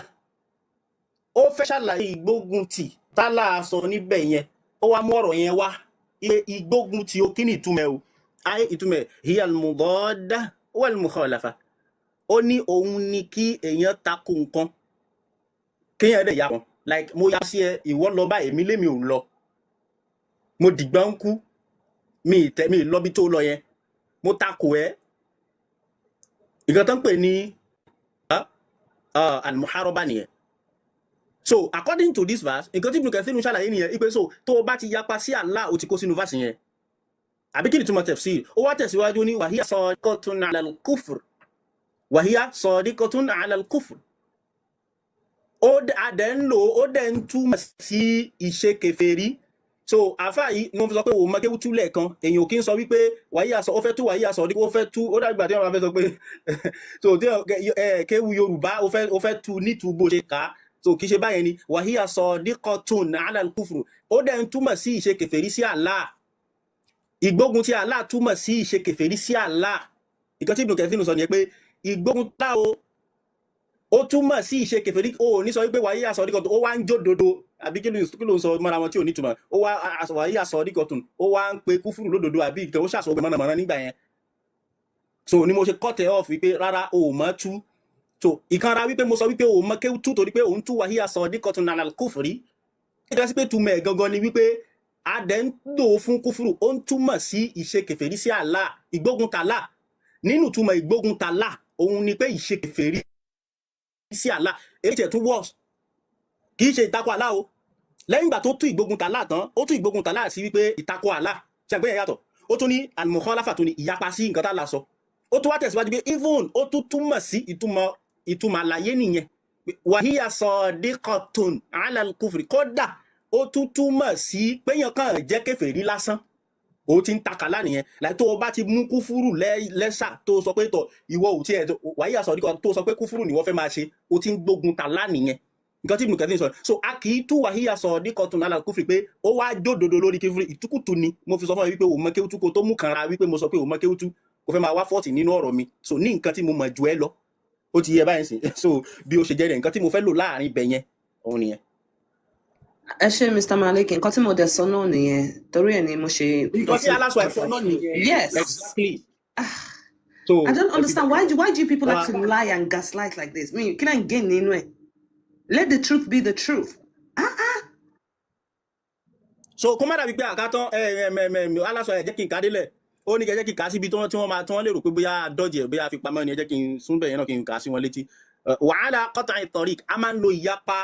ó fẹ́ ṣàlàyé ìgbógun tì tálà sọ níbẹ̀ yẹn. Ó wá mú ọ̀rọ̀ yẹn wá iye ìgbógun tì ó. Kí ni ìtumọ̀ ẹ̀ o? Ayé ìtumọ̀ ẹ̀ hiya almudadda wal mukhalafa. Ó ní òun ni kí èèyàn tako nǹkan, kéèyàn dẹ̀ ya kan, like mo ya sí ẹ, ìwọ lọ báyìí, èmi lémi ò lọ, mo dìgbà ń kú, mi ì tẹ mi ì lọ bí tó lọ yẹn, mo tako ẹ. Nǹkan tó ń pè ní almuharaba nìyẹn. So according to this verse, nǹkan tí Ibn Kathir ń ṣàlàyé nìyẹn ipe so tó o bá ti yapa sí Allah, o ti kó sínú verse yẹn, àbí kí ni túmọ̀ tafsir? Ó wá tẹ̀síwájú ní wàhíyà sadiqatun ala al-kufr, wàhíyà sadiqatun ala al-kufr. Ó a dẹ̀ ń lò ó, dẹ̀ ń túmọ̀ sí ìṣe kèfèrí. So àáfàá yìí ni wọ́n fi sọ pé òun mọ kéwú túlẹ̀ kan. Èèyàn ò kí ń sọ wípé wàhíyà sọ, ó fẹ́ tú wàhíyà sọ, ó fẹ́ tú, ó dàgbà tí wọ́n bá fẹ́ sọ pé so tí kéwú Yorùbá ó fẹ́ tú nítú bó ṣe kà á. So kì í ṣe báyẹn ni. Wàhíyà sadiqatun ala al-kufr, ó dẹ̀ ń túmọ̀ sí ìṣe kèfèrí sí Allah. Ìgbógun tí Allah túmọ̀ sí ìṣe kèfèrí sí Allah. Ìkan tí Ibn Kathir sọ nìyẹn pé ìgbógun tá o ó túmọ̀ sí ìṣe kèfèrí. O ò ní sọ wípé wàhíyà sadiqatun, ó wá ń jó dodo, àbí kí ló ń sọ mọ́ra wọn tí ò ní túmọ̀. Ó wá wàhíyà sadiqatun, ó wá ń pe kúfùrù lódodo, àbí ìkan ó ṣàṣọ mọ̀nàmọ́ná nígbà yẹn. So ni mo ṣe cut it off wípé rárá, o ò mọ̀ tú. So ìkanra wípé mo sọ wípé o ò mọ̀ kéwú tú torí pé òun tú wàhíyà sadiqatun alal kufri. Nígbà sí pé túmọ̀ ẹ̀ gangan ni wípé adẹ̀ ń lò ó fún kúfùrù, ó ń túmọ̀ sí ìṣe kèfèrí sí Allah, ìgbógun tàlà. Nínú túmọ̀ ìgbógun tàlà, òun ni pé ìṣe kèfèrí sí Allah. Èyí tiẹ̀ tún worse, kì í ṣe ìtakò Allah o. Lẹ́yìn ìgbà tó tú ìgbógun tàlà tán, ó tú ìgbógun tàlà sí wípé ìtakò Allah, ṣe àgbẹ̀yẹ yàtọ̀. Ó tún ní al-mukhalafa, tó ní ìyapa sí nǹkan tá Allah sọ. Ó tún wá tẹ̀síwájú pé even ó tún túmọ̀ sí ìtumọ̀ àlàyé nìyẹn, wàhíyà sadiqatun ala al-kufri. Kódà ó tún túmọ̀ sí péyàn kàn jẹ́ kèfèrí lásán, ó ti ń takàlá nìyẹn. Láì tó o bá ti mú kúfúrú lẹ́sà tó o sọ pé tọ̀ ìwọ ò tiẹ̀ wàhíyà sadiqatun, tó o sọ pé kúfúrú ni wọ́n fẹ́ máa ṣe, ó ti ń gbógun tàlá nìyẹn. Nǹkan tí Ibn Kathir sọ. So a kì í tú wàhíyà sadiqatun ala al-kufri pé ó wá jódodo lórí kúfúrú. Ìtukùtù ni mo fi sọ fún ẹ wípé òun mọ kéwútú kó tó mú kanra wípé mo sọ pé òun mọ kéwútú kó fẹ́ máa wá fault nínú ọ̀rọ̀ mi. So ní nǹkan tí mo mọ̀ ju ẹ lọ, ó ti yẹ báyìí sìn. So bí ó ṣe jẹ́ rẹ̀, nǹkan tí mo fẹ́ lò láàrin ibẹ̀ yẹn, òun nìyẹn. Ẹ ṣé, Mr. Malik. Nǹkan tí mo dẹ̀ sọ náà nìyẹn, torí ẹ̀ ni mo ṣe lọ Nǹkan tí sí. aláṣọ ẹ̀fọ́ náà nìyẹn. Yes. Exactly. So I don't ẹ fi understand why do you people like wá to lie and gaslight like this? I mean, kí lẹ̀ ń gain nínú ẹ̀? Let the truth be the truth. Ah ah. So kó má dàbí pé àkátán ẹ ẹ mẹ mẹ aláṣọ ẹ jẹ́ kí n kà délẹ̀. Ó ní kẹjẹ́ kí n kà á síbi tí wọ́n máa tí wọ́n lérò pé bóyá dọ́jì ẹ̀, bóyá fi pamọ́ ni. Ẹ jẹ́ kí n sún bẹ̀yẹn náà, kí n kà á sí wọn létí. Wa ala qat'i tariq, a máa ń lo ìyapa,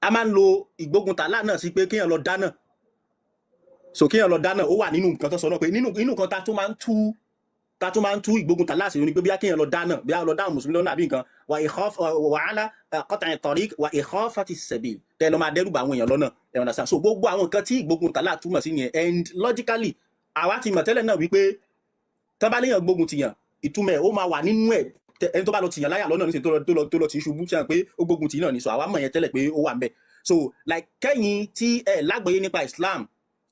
a máa ń lo ìgbógun tàlá náà sí pé kéèyàn lọ dáná. So kéèyàn lọ dáná, ó wà nínú nǹkan tó sọ náà pé nínú nǹkan ta tún máa ń tú ìgbógun tàlá sí ni pé bóyá kéèyàn lọ dáná, bóyá lọ dáhùn mùsùlùmí lọ́nà àbí nǹkan. Wà wa ala qat'i tariq wa ikhafati sabil, tẹ́ lọ máa dẹ́rù bá àwọn èèyàn lọ́nà. Ẹ̀ understand? So gbogbo àwọn nǹkan tí ìgbógun tàlá túmọ̀ sí yẹn, and logically, àwa ti mọ̀ tẹ́lẹ̀ náà wípé tán bá léèyàn gbógun tìyàn, ìtumọ̀ ẹ̀ ó máa wà nínú ẹ̀. Ẹni tó bá lọ tìyàn láyà lọ́nà nísìnyí, tó lọ tì í ṣubú, ṣe hàn pé ó gbógun tì í náà ní. So àwa mọ̀ yẹn tẹ́lẹ̀ pé ó wà ń bẹ̀. So like, kẹ́yìn tí ẹ lágbèé nípa Islam,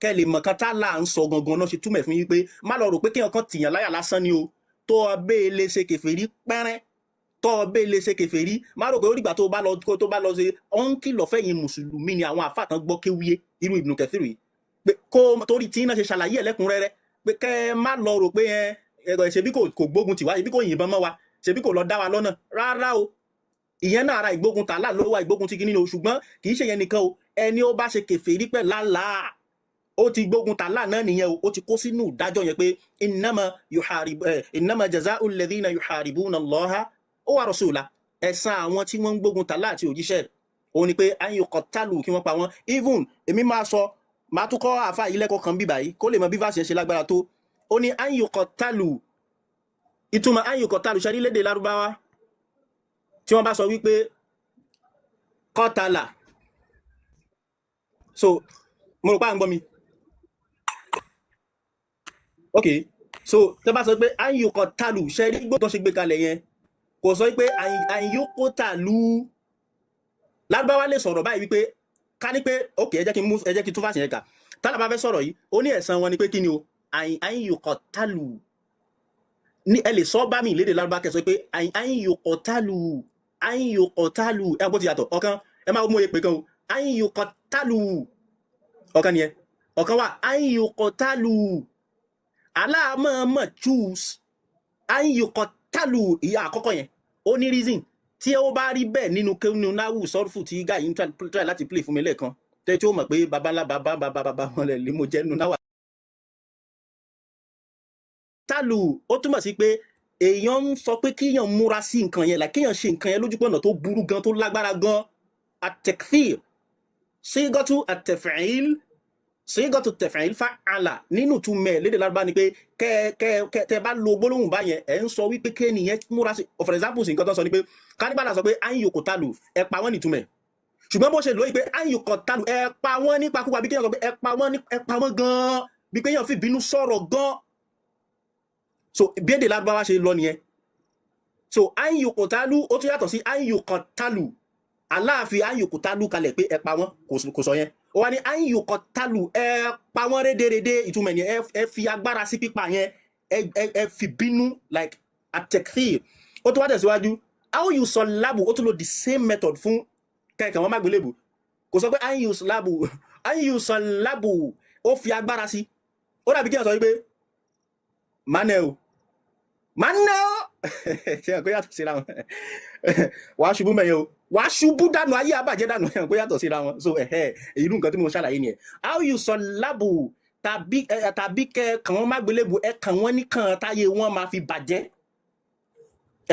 kẹ́ lè mọ̀ kan tá là ń sọ gangan náà ṣe túmọ̀ ẹ̀ fún yín pé má lọ rò pé kéèyàn kan tìyàn láyà lásán ni o. Tó o bẹ́ẹ̀ lè ṣe kèfèrí pẹ́rẹ́, tó o bẹ́ẹ̀ lè ṣe kèfèrí, má rò pé ó dìgbà tó bá lọ ṣe. Ó ń kìlọ̀ fẹ́yìn mùsùlùmí ni. Àwọn àfáà tán gbọ́ kéwúyé, irú Ibn Kathir yìí, pé kó torí tí iná ṣe ṣàlàyé ẹ̀ lẹ́kùnrẹ́rẹ́ pé kẹ́ ẹ má lọ rò pé ẹ ẹ ṣebí kò gbógun tiwa, ṣebí kò yìnbọn mọ́ wa, ṣebí kò lọ dá wa lọ́nà. Rárá o, ìyẹn náà ara ìgbógun tààlà ló wà, ìgbógun ti kíní o. Ṣùgbọ́n kì í ṣe yẹn nìkan o. Ẹni ó bá ṣe kèfèrí pẹ̀ lálàá, ó ti gbógun tààlà náà nìyẹn o. Ó ti kó sínú ìdájọ́ yẹn pé innama jaza'u alladhina yuharibuna Allaha wa rasulahu, ẹ̀san àwọn tí wọ́n ń gbógun tààlà àti òjíṣẹ́, òun ni pé an yuqattalu, kí wọ́n pa wọ́n. Even èmi máa sọ, máa tún kọ́ àáfàá yìí lẹ́kọ̀ọ́ kan bíbáyìí kó lè mọ bí verse yẹn ṣe lágbára tó. Ó ní an yuqattalu, ìtumọ̀ an yuqattalu ṣe rí lédè Lárúbáwá, tí wọ́n bá sọ wípé qatala. So mo rò pé à ń gbọ́ mi. Ok, so tẹ́ bá sọ pé an yuqattalu, ṣe rí gbọ́dọ̀ ṣe gbé kalẹ̀ yẹn, kò sọ pé an yuqtalu. Lárúbáwá lè sọ̀rọ̀ báyìí wípé ká ní pé ok, ẹ jẹ́ kí n mú, ẹ jẹ́ kí n tún verse yẹn kà. Tálà bá fẹ́ sọ̀rọ̀ yìí, ó ní ẹ̀san wọn ni pé kí ni o? An yuqattalu ní. Ẹ lè sọ bá mi lédè Lárúbá, kẹ́ sọ pé an yuqtalu, an yuqtalu. Ẹ kó ti yàtọ̀. Ọ̀kan, ẹ máa mú èpè kan o, an yuqtalu, ọ̀kan nìyẹn. Ọ̀kan wà an yuqtalu. Aláàmọ̀ọ́mọ̀ choose an yuqtalu ìyá àkọ́kọ́ yẹn, ó ní reason tí ó bá rí bẹ́ẹ̀ nínú kéwìnú náwù sọ́rùfù tí guy ń try láti play fún mi lẹ́ẹ̀kan, tẹ́ tí ó mọ̀ pé baba ńlá baba baba baba wọn lẹ̀ lé mo jẹ́ nínú náwà. Tálù, ó túmọ̀ sí pé èèyàn ń sọ pé kíyàn múra sí nǹkan yẹn, like kéèyàn ṣe nǹkan yẹn lójúpọ̀nà tó burú gan, tó lágbára gan. At-takthir, sígọ́tù at-taf'il, sígọ́tù taf'il fa'ala nínú túmẹ̀ lédè Lárúbá ni pé kẹ́ kẹ́ kẹ́ tẹ́ bá lo gbólóhùn báyẹn, ẹ̀ ń sọ wípé kéènìyàn múra sí. For example, nǹkan tó ń sọ ni pé káníbàlà sọ pé an yuqtalu, ẹ pa wọ́n nìtumẹ̀. Ṣùgbọ́n bó ṣe lóyè pé an yuqtalu, ẹ pa wọ́n nípakúpa, bí kéèyàn sọ pé ẹ pa wọ́n ní, ẹ pa wọ́n gan-an, bí kéèyàn fi bínú sọ̀rọ̀ gan. So bí èdè Lárúbáwá ṣe lọ nìyẹn. So an yuqtalu, ó tún yàtọ̀ sí an yuqattalu. Aláàfin an yuqtalu kalẹ̀ pé ẹ pa wọ́n, kò sọ yẹn. Ó wá ní an yuqattalu, ẹ pa wọ́n rédèrèdè. Ìtumọ̀ ẹ̀ ni ẹ fi agbára sí pípa yẹn, ẹ fi bínú, like at-takthir. Ó tún wá tẹ̀síwájú, aw yusallabu, ó tún lo the same method fún kẹ̀kẹ́ wọn má gbélébù. Kò sọ pé an yusallabu, an yusallabu, ó fi agbára sí. Ó dàbí kí ẹ sọ wípé manel manel, ṣe hàn pé yàtọ̀ síra wọn? Wàá ṣubú mẹ́yẹ o, wàá ṣubú dànù, ayé àbàjẹ́ dànù. Ṣe hàn pé yàtọ̀ síra wọn? So ẹ̀hẹ́, irú nǹkan tí mo ṣàlàyé nìyẹn. Aw yusallabu, tàbí ẹ tàbí kẹ kàn wọ́n má gbélébù, ẹ kàn wọ́n ní kàn táyé wọn máa fi bàjẹ́.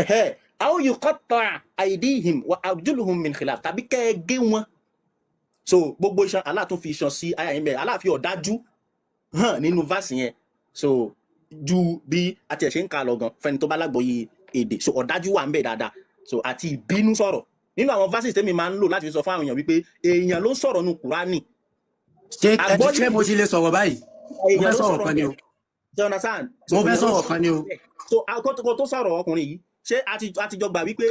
Ẹ̀hẹ́, aw yuqatta aydihim wa arjuluhum min khilaf, tàbí kẹ ẹ gé wọn. So gbogbo iṣan, Allah tún fi iṣan sí àyà yẹn bẹ́ẹ̀. Allah fi ọ̀dájú hàn nínú verse yẹn, so ju bí a tiẹ̀ ṣe ń kà lọ gan fẹ́ni tó bá lágbọ́yé èdè. So ọ̀dájú wà ń bẹ̀ dáadáa, so àti ìbínú sọ̀rọ̀ nínú àwọn verses tẹ́mi máa ń lò láti fi sọ fún àwọn èèyàn wípé èèyàn ló ń sọ̀rọ̀ nu Kùránì. Ṣé ẹ ti Àgbọ́yé ṣé mo ti lè sọ̀rọ̀ báyìí? Mo èèyàn fẹ́ ló sọ̀rọ̀ sọ̀rọ̀ kan ni o. bẹ́ẹ̀. Do you understand? So Mo fẹ́ èèyàn ló sọ̀rọ̀ kan ni o. bẹ́ẹ̀. So àkókò tó sọ̀rọ̀ ọkùnrin yìí, ṣé a ti jọ gbà wípé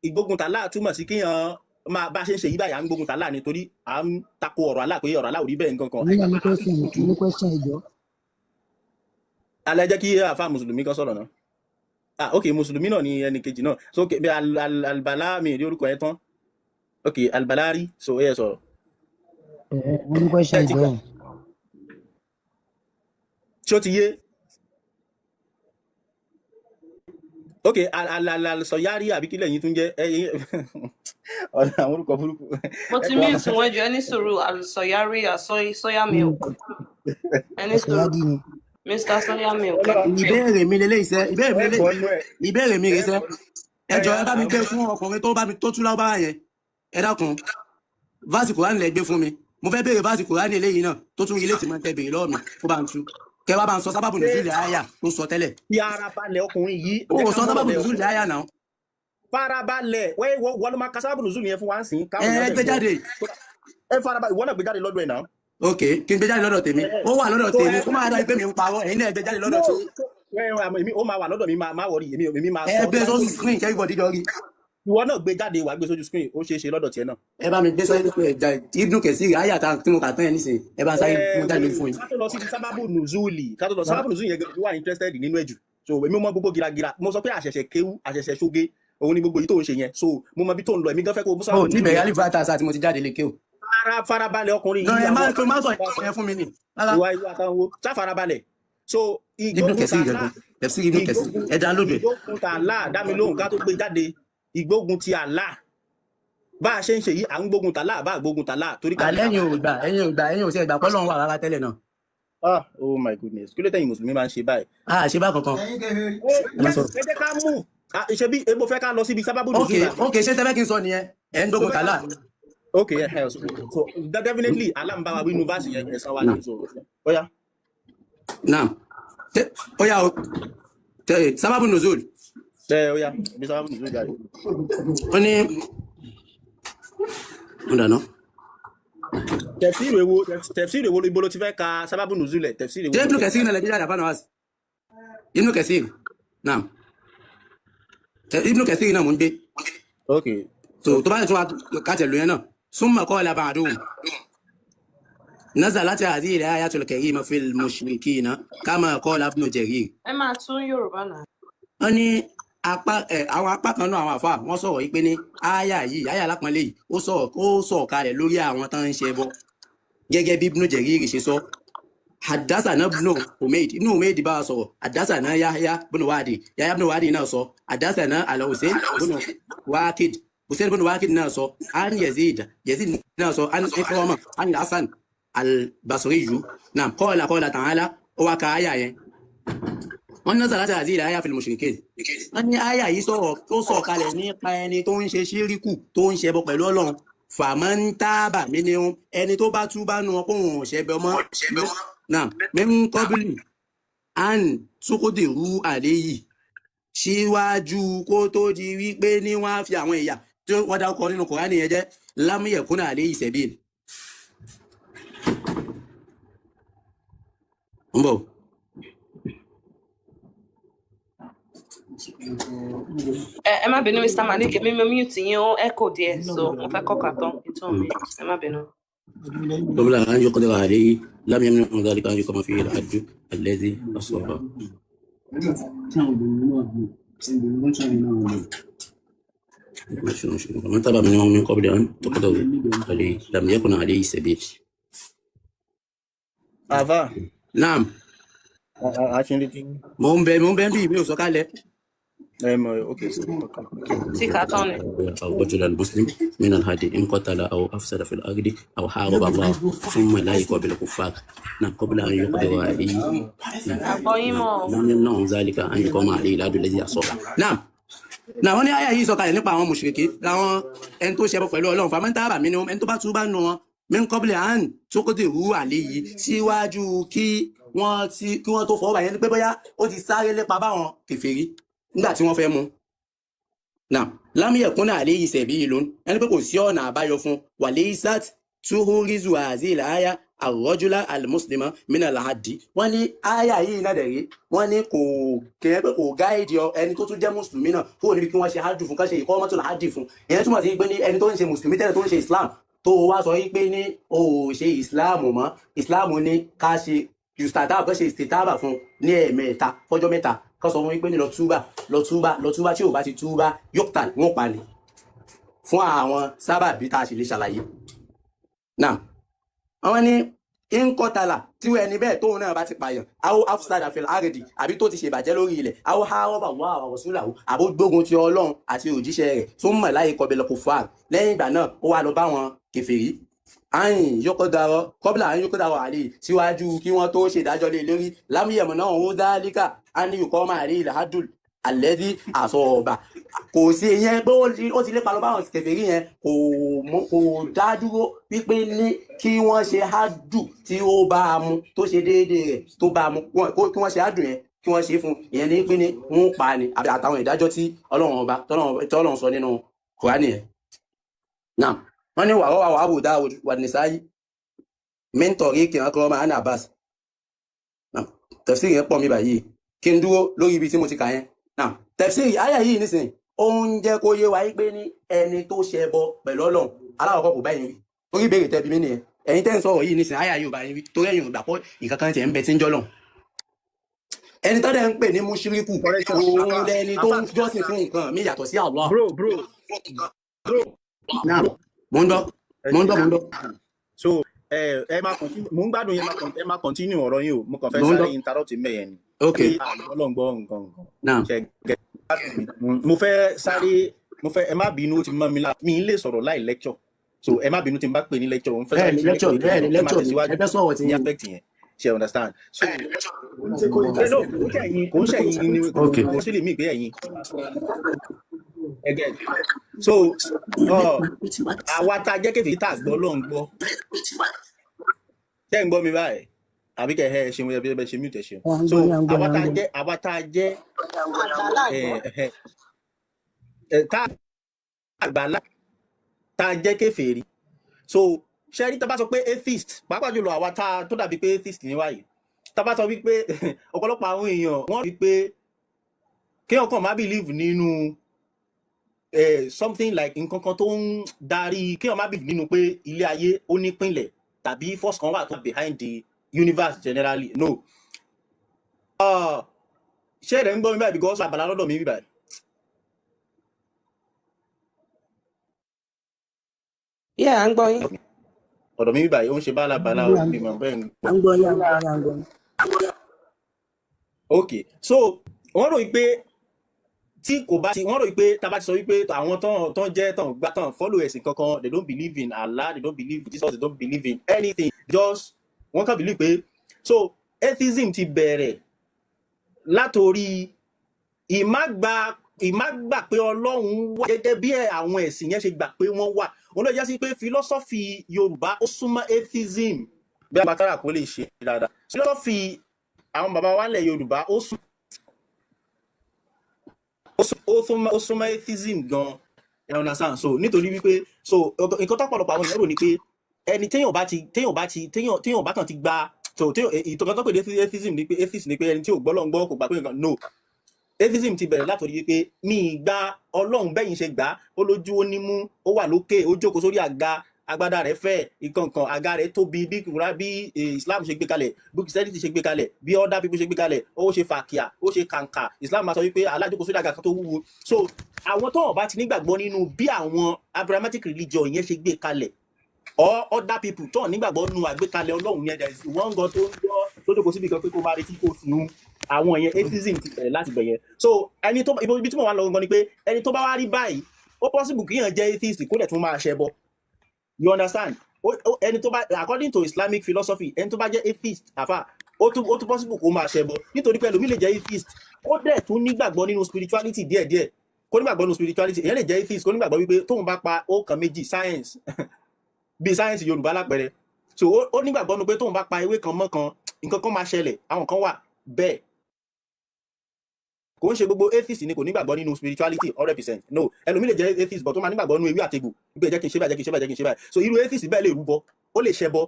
ìgbógun tàlá túmọ̀ sí kéèyàn máa bá a ṣe ń ṣe yí báyìí, à ń gbógun tàlá nítorí à ń tako ọ̀rọ̀ Allah pé ọ̀rọ̀ Allah ò rí bẹ́ẹ̀ nǹkan kan. Èmi náà ní question, mo ní question, ẹ jọ̀ọ́. Alẹ́, jẹ́ kí àfa mùsùlùmí kan sọ̀rọ̀ náà. Ah, ok, mùsùlùmí náà ni ẹnì kejì náà. So ok, bí albala mi rí orúkọ yẹn tán. Ok, albalari, so ó yẹ sọ̀rọ̀. Ẹ mo ní question, Ẹ ti ẹ jọ̀ọ́. Ṣé ó ti yé? Ok, sọyárí àbí kílẹ̀ yín tún jẹ́ ẹyin ọ̀nà àwọn orúkọ burúkú. Mo Ẹ ti kọ́ wa. mute wọn jù. Ẹni sùúrù, àlùsọyárí àsọyí soya milk. Ẹni sùúrù. Ẹ̀sọ̀ yá dì ní. Mr. Soya Milk, ẹ Ọlọ́run Ìbéèrè mi leléyìí sẹ́, ìbéèrè mi ẹ leléyìí, bọ́ nú ẹ ìbéèrè mi rèé ẹ sẹ́. bọ́ Ẹ ẹ jọ ẹ bá mi à ń gbé bọ́. fún ọkùnrin tó bá mi tó tú lárúbáwá yẹn. Ẹ dákun, verse Kùránì lẹ gbé fún mi. Mo fẹ́ béèrè verse Kùránì eléyìí náà tó tún ilé tí mo tẹ béèrè lọ́wọ́ mi kó bá ń tú. Kẹ wá bá ń sọ sábàbù Ṣé nùzúlì àyà tó sọ tẹ́lẹ̀. fi ara balẹ̀ ọkùnrin yìí, Ó jẹ́ ò ká sọ mọ̀rọ̀ sábàbù lẹ̀ nùzúlì ọkùnrin. àyà náà. Farabalẹ̀, wọ́n ló máa ka sábàbù nùzúlù yẹn fún wa ń sìn Ẹ káwọn èèyàn ẹ dẹ̀ gbé gbọ́. jáde. Ẹ farabalẹ̀, ìwọ náà gbé jáde lọ́dọ̀ ẹ̀ náà. Ok, kí n gbé jáde lọ́dọ̀ tèmi. Ẹ ẹ Ó wà lọ́dọ̀ so tèmi. ẹ Kó máa dá pé mi ń parọ́. Ẹ̀yin náà ẹ gbé jáde no lọ́dọ̀ tí. ẹ ẹ àmọ́ èmi ó máa wà lọ́dọ̀ mi, máa wọrí, èmi máa Ẹ sọ tó gbé bá sórí screen kí everybody jọ rí. Ìwọ náà gbé jáde, wàá gbé sójú screen, ó ṣeé ṣe lọ́dọ̀ tiẹ̀ náà. Ẹ bá mi gbé sórí screen ẹja Ibnu Kathir àyà tá tí mo kà tán yẹn nísìnyí. Ẹ bá ń sáré Ẹ mú jáde fún yín. ká tó lọ síbi sábàbù nùzúlì, ká tó lọ sábàbù nùzúlì yẹn gan wà interested nínú ẹ̀ jù. So èmi mọ gbogbo giragira, mo sọ pé àṣẹ̀ṣẹ̀ kéwú àṣẹ̀ṣẹ̀ ṣoge òun ni gbogbo yìí tó ń ṣe yẹn, so mo mọ ibi tó ń lọ, èmi gan fẹ́ kó o mú Ó sábàbù tí nùzúlì bẹ̀rẹ̀ yẹn. alif bata sa tí mo ti jáde lè ké o. Fara farabalẹ̀ ọkùnrin Lọ yìí, ẹ má àwọn kó má sọ ìyẹn fún mi nì. Rárá. ìwà ìwà àtàwọn wo ṣá farabalẹ̀. So Ibnu ìgbógun Kathir tààlà, gangan. Tafsir Ibnu Kathir. ìgbógun Ẹ download ẹ̀. ìgbógun tààlà, dá mi lóhùn ká tó gbé jáde. Ìgbógun ti àlà bá a ṣe ń ṣe yìí, à ń gbógun tààlà bá a gbógun tààlà torí ká Àlẹ́ lè ẹ̀yin ò gbà, ẹ̀yin ò gbà, ẹ̀yin ò ṣe ẹ̀gbà pọ́lọ́run wà rárá tẹ́lẹ̀ náà. Ah, oh my goodness, kí ló tẹ̀yìn mùsùlùmí máa ń ṣe báyìí? A ṣe bá kankan. Ẹ̀yin kèfèrí. Ẹ Ẹ má jẹ́ sọ̀rọ̀. ẹ jẹ́ ká mú ṣe bí mo fẹ́ ká lọ síbi sábàbù Ok, nùzúlà ok, ṣé tẹ́fẹ́ kí n sọ nìyẹn? Ẹ̀ ń mo gbógun fẹ́ ká tààlà. Ok, ẹ so definitely Allah ń bá wa wí inú verse yẹn, ẹ̀san wa Naam. ni, so ó yá. Naam. Ó yá o. Sábàbù nùzúl. Ẹ ó yá, ibi sábàbù nùzúlà jáde. Ó ní ó dáná. Tẹ̀fsíìrì èwo, tẹ̀fsíìrì èwo, ibo ló ti fẹ́ ka sábàbù nùzúlẹ̀, tẹ̀fsíìrì Ṣé èwo ló Ibnu fẹ́ Kathir ka? náà lẹ gbé jáde àbá Nawaz? Ibnu Kathir. Naam. Ibnu Kathir náà mò ń gbé. Ok, So ok. tó bá lè tún wa kàtẹ̀ lóyún náà. Summa qala ba'duhum. Nazalat hadhihi al-ayatul karima fil mushrikina kama qala Ibnu Jarir. Ẹ máa tún Yorùbá náà. Wọ́n ní apá ẹ̀ àwọn apá kan náà àwọn àfa wọ́n sọ̀rọ̀ yìí pé ní áyà yìí, áyà alápọ̀nlé yìí, ó sọ̀rọ̀ kalẹ̀ lórí àwọn tó ń ṣe ẹbọ gẹ́gẹ́ bí Ibnu Jarir ṣe sọ. Hadasana Ibnu Humayd, Ibnu Humayd bá wa sọ̀rọ̀. Hadasana Yahya ibn Wadi, Yahya ibn Wadi náà sọ. Hadasana Al-Hussein ibn Waqid, Hussein ibn Waqid náà sọ. An Yazid, Yazid náà sọ. An Ikrama, an Hasan al-Basri. Naam, qala qala ta'ala, ó wá ka áyà yẹn. Wọ́n ní nazalat hadhihi al-aya fil mushrikin. Wọ́n ní àyà yìí sọ̀rọ̀, ó sọ̀ kalẹ̀ nípa ẹni tó ń ṣe ṣíríkù, tó ń ṣẹbọ pẹ̀lú Ọlọ́run. Fàmọ́ńtábà mí ni ẹni tó bá túbá nu wọn kó wọn ò ṣẹbọ mọ́ náà min qabli an tuqdiru alayhi, síwájú kó tó di wípé ní wọ́n á fi àwọn ìyà tí wọ́n dárúkọ nínú Kùránì yẹn jẹ́ lam yakun alayhi sabil. Ń bọ̀. Ẹ má bínú, Mr. Malik, èmi mo mute yín, ó echo díẹ̀, so mo fẹ́ kọ́kà tán ètò mi, ẹ má bínú. قبل أن يقدر عليه لم يمنع من ذلك أن يقام فيه الحج الذي أصابه. من تبع منهم من قبل أن تقدر عليه لم يكن عليه سبيل. Àfà نعم. a ṣe ń retí. Mò ń bẹ bí mi ò sọ̀kalẹ̀. Ẹ mọ̀, ok. Tí kà tán ni. أو رجل المسلم من الهدي إن قتل أو أفسد في الأرض أو حارب الله ثم لا يقابل الكفار، نعم، قبل أن يقدر عليه، نعم، Àgbọ̀yín نعم، mọ́ o. لم يمنعهم ذلك أن يقام عليه العدل الذي أصابه. نعم náà wọ́n ní àyà yìí sọ̀kalẹ̀ nípa àwọn mùṣírikí, láwọn ẹni tó ṣẹbọ pẹ̀lú Ọlọ́run. Fàmẹ́ńtà àbàmì ni ẹni tó bá túbá nu wọn min qabli an tuqdiru alayhi, síwájú kí wọ́n ti kí wọ́n tó fọwọ́ bàyẹn ni pé bóyá ó ti sáré lépa báwọn kèfèrí nígbà tí wọ́n fẹ́ mú. Náà lam yakun alayhi sabilun, ẹni pé kò sí ọ̀nà àbáyọ fún. Walaysat tuhurizu hadhihi al-aya ar-rajula al-muslima min al-haddi. Wọ́n ní àyà yìí náà dẹ̀rí, wọ́n ní kò kẹ́ pé kò gáìdì ẹni tó tún jẹ́ mùsùlùmí náà kúrò níbi kí wọ́n ṣe hajj fún, ká ṣe iqamatul hajj fún. Ìyẹn túmọ̀ sí pé ní ẹni tó ń ṣe mùsùlùmí tẹ́lẹ̀, tó ń ṣe Islam, tó wá sọ wípé ní o ò ṣe Islam mọ́, Islam ní ká ṣe yustataba, kó ṣe istitaba fún ní ẹ̀ẹ̀mẹ́ta fọ́jọ́ 3, kó sọ fún wípé ní lọ túbà, lọ túbà, lọ túbà. Tí ò bá ti túbà, yókùtà wọ́n pa ni fún àwọn sábàbí tá a sì lè ṣàlàyé náà. Àwọn ní nkọtàlà tí ẹni bẹ́ẹ̀ tóun náà bá ti pààyàn, àwọn afusada fil ardi, àbí tó ti ṣèbàjẹ́ lórí ilẹ̀, àwọn haraba wà rasulahu, àbó gbógun ti Ọlọ́run àti òjíṣẹ́ rẹ̀, tó ń mọ̀ láyé kọbẹ̀lẹ̀ kufar, lẹ́yìn ìgbà náà ó wá lọ bá wọn kèfèrí. Ayin yókòdàrọ kọ́bílà ayin yókòdàrọ àlè síwájú kí wọ́n tó ṣèdájọ́ lé lórí lámúyẹ̀mọ̀ náà òun dálíkà á ní ìkọ́ máa rí ìlàádùn àlẹ́dí àsọ̀ọ̀bà. Kò sí ìyẹn pé ó ti lépa lọ báwọn kèfèrí yẹn, kò mú kò dá dúró wípé ní kí wọ́n ṣe hádù tí ó bá a mu, tó ṣe déédéé rẹ̀ tó bá a mu, kí wọ́n ṣe hádù yẹn, kí wọ́n ṣe é fún ìyẹn ní pé ní wọ́n pa ni àbí àtàwọn ìdájọ́ tí Ọlọ́run ọba tọ́lọ́run sọ nínú Kùránì yẹn náà. Wọ́n ní wàá wà Abu Dawud wà Nisa'i mẹ́ńtọ̀rí kìnnà kọ́ máa ní Abbas. Tafsiri yẹn pọ̀ mi báyìí, kí n dúró lórí ibi tí mo ti kà yẹn náà. Tafsiri àyà yìí nísìnyí, ó ń jẹ́ kó yé wa yí pé ní ẹni tó ṣẹbọ pẹ̀lú Ọlọ́run aláwọ̀kọ́ kò bá yín wí, torí ìbéèrè tẹ́ bi mí nìyẹn. Ẹ̀yin tẹ́ ń sọ̀rọ̀ yìí nísìnyí, àyà yìí ò bá yín wí, torí ẹ̀yin ò gbà pé nǹkan kan tiẹ̀ ń bẹ tí ń jọ́lọ̀. Ẹni tó dẹ̀ ń pè ní mushriku, Correction. òun Afa, lẹni tó afa, ń jọ́sìn fún nǹkan mi yàtọ̀ sí Allah. Bro, bro, bro. Náà mò ń gbọ́, Ẹ mò ń ṣe. gbọ́, mò ń gbọ́. So ẹ máa continue, mò ń gbádùn yín, ẹ máa continue ọ̀rọ̀ yín o. Mo kàn fẹ́ Mò ń sáré gbọ́. interrupt mẹ́yẹn ni. Ok. Pé Ọlọ́run gbọ́ nǹkan nǹkan. Náà. Ṣe gẹ mo fẹ́ sáré, mo fẹ́, ẹ má bínú, ó ti mọ́ mi lá, mi ń lè sọ̀rọ̀ láì lecture. So ẹ má bínú tí n bá pè ní lecture, mo fẹ́ Bẹ́ẹ̀ sáré ni ṣe lecture lecture, yìí bẹ́ẹ̀ ni lọ. Ẹ máa lecture ni tẹ̀síwájú ẹ fẹ́ sọ̀rọ̀ tí ní yín. aspect yẹn. Ṣe understand? So ẹ no, kò ń ṣẹ̀yìn, kò ń ṣẹ̀yìn ni, Ok. kò sí lè mí pé ẹ̀yin. Ẹ get. So àwa tá a jẹ́ kèfèrí tá a gbọ́ Ọlọ́run gbọ́. Ṣé ń gbọ́ mi báyìí? Àbí kẹ̀ ẹ ṣeun, ẹ bẹ ṣe mute, ẹ ṣeun. À ń So gbọ́ yín, à ń gbọ́ àwa yín, à tá ń a gbọ́ yín. jẹ́, àwa tá a jẹ́ Àgbà ẹ aláàgbọ́. ẹ ẹ tá àgbàlá tá a jẹ́ kèfèrí. So ṣé rí, tá a bá sọ pé atheist, pàápàá jùlọ àwa tá a tó dàbí pé atheist ní wáyìí, tá a bá sọ wípé ọ̀pọ̀lọpọ̀ àwọn èèyàn wọ́n rí pé kéèyàn kàn má believe nínú something like nǹkan kan tó ń darí, kéèyàn má believe nínú pé ilé ayé ó nípìnlẹ̀ tàbí force kan wà tó behind the universe generally, no. Ṣé ẹ̀ ń gbọ́ mi báyìí? Because àbàlá lọ́dọ̀ mi bí báyìí. Yeah, à ń gbọ́ yín. Ọ̀dọ̀ mi bí báyìí ó ń ṣe bálabàla À o, ń mi mọ̀ bẹ́ẹ̀ ń à gbọ́. ń gbọ́ yín, à ń gbọ́ yín, à ń gbọ́ yín. Ok, so wọ́n rò pé tí kò bá ti, wọ́n rò pé tá a bá ti sọ wípé àwọn tán jẹ́ tán gbá tán follow ẹ̀sìn kankan, they don't believe in Allah, they don't believe in Jesus, they don't believe in anything, just wọ́n kàn believe pé, so atheism ti bẹ̀rẹ̀ látòrí ìmágbà pé Ọlọ́run wà gẹ́gẹ́ bí àwọn ẹ̀sìn yẹn ṣe gbà pé wọ́n wà. Òun ló jẹ́ sí pé philosophy Yorùbá ó súnmọ́ atheism bí abatara kò lè ṣe dáadáa. Philosophy àwọn bàbá wa lẹ̀ Yorùbá ó sún ó súnmọ́ atheism gan, ẹ understand? So nítorí wípé, so nǹkan tọ́pọ̀lọpọ̀ àwọn èèyàn rò ní pé ẹni téèyàn téèyàn bá kàn ti gba, so téèyàn ìtọ́ka tó pè ní atheism ni pé atheist ni pé ẹni tí ò gbọ́ Ọlọ́run gbọ́, kò gbà pé nǹkan, no. Atheism ti bẹ̀rẹ̀ látòrí wípé mi ì gba Ọlọ́run bẹ́yìn ṣe gbà á, ó lójú, ó nímú, ó wà lókè, ó jókòó sórí àga, agbádá rẹ̀ fẹ̀, ìkànkàn àga rẹ̀ tóbi, bí kùrá bí Islam ṣe gbé kalẹ̀, bí Christianity ṣe gbé kalẹ̀, bí other people ṣe gbé kalẹ̀, ó ṣe fàkíà, ó ṣe kàǹkà. Islam máa sọ wípé alájókòó sórí àga kan tó wúwo. So àwọn tó bá ti nígbàgbọ́ nínú bí àwọn Abrahamic religion yẹn ṣe gbé kalẹ̀ or other people tó nígbàgbọ́ nínú àgbékalẹ̀ Ọlọ́run yẹn, there is one God tó ń gbọ́ tó jókòó síbi kan pé kó máa retí kó sùn, àwọn yẹn, atheism ti bẹ̀rẹ̀ láti bẹ̀yẹn. So ẹni tó ibi tí mo wà lọ gangan ni pé ẹni tó bá wá rí báyìí, ó possible kíyàn jẹ́ atheist kó dẹ̀ tún máa ṣẹbọ, you understand? Ẹni tó bá, according to Islamic philosophy, ẹni tó bá jẹ́ atheist àfà, ó tún possible kó máa ṣẹbọ, nítorí pé ẹlòmíì lè jẹ́ atheist kó dẹ̀ tún nígbàgbọ́ nínú spirituality díẹ̀díẹ̀, kó nígbàgbọ́ nínú spirituality. Èèyàn lè jẹ́ atheist kó nígbàgbọ́ wípé tóun bá pa ọ̀kan méjì science, bí science Yorùbá lápẹẹrẹ, so ó nígbàgbọ́ nínú pé tóun bá pa ewé kan mọ́ kan, nǹkan kan máa ṣẹlẹ̀. Àwọn kan wà bẹ́ẹ̀. Kò ń ṣe gbogbo atheist ni kò nígbàgbọ́ nínú spirituality 100%, no. Ẹlòmíì lè jẹ́ atheist but tó máa nígbàgbọ́ nínú ewé àtegbò wípé jẹ́ kí n ṣe báyìí, jẹ́ kí n ṣe báyìí, jẹ́ kí n ṣe báyìí. So irú atheist bẹ́ẹ̀ lè rúbọ, ó lè ṣẹbọ.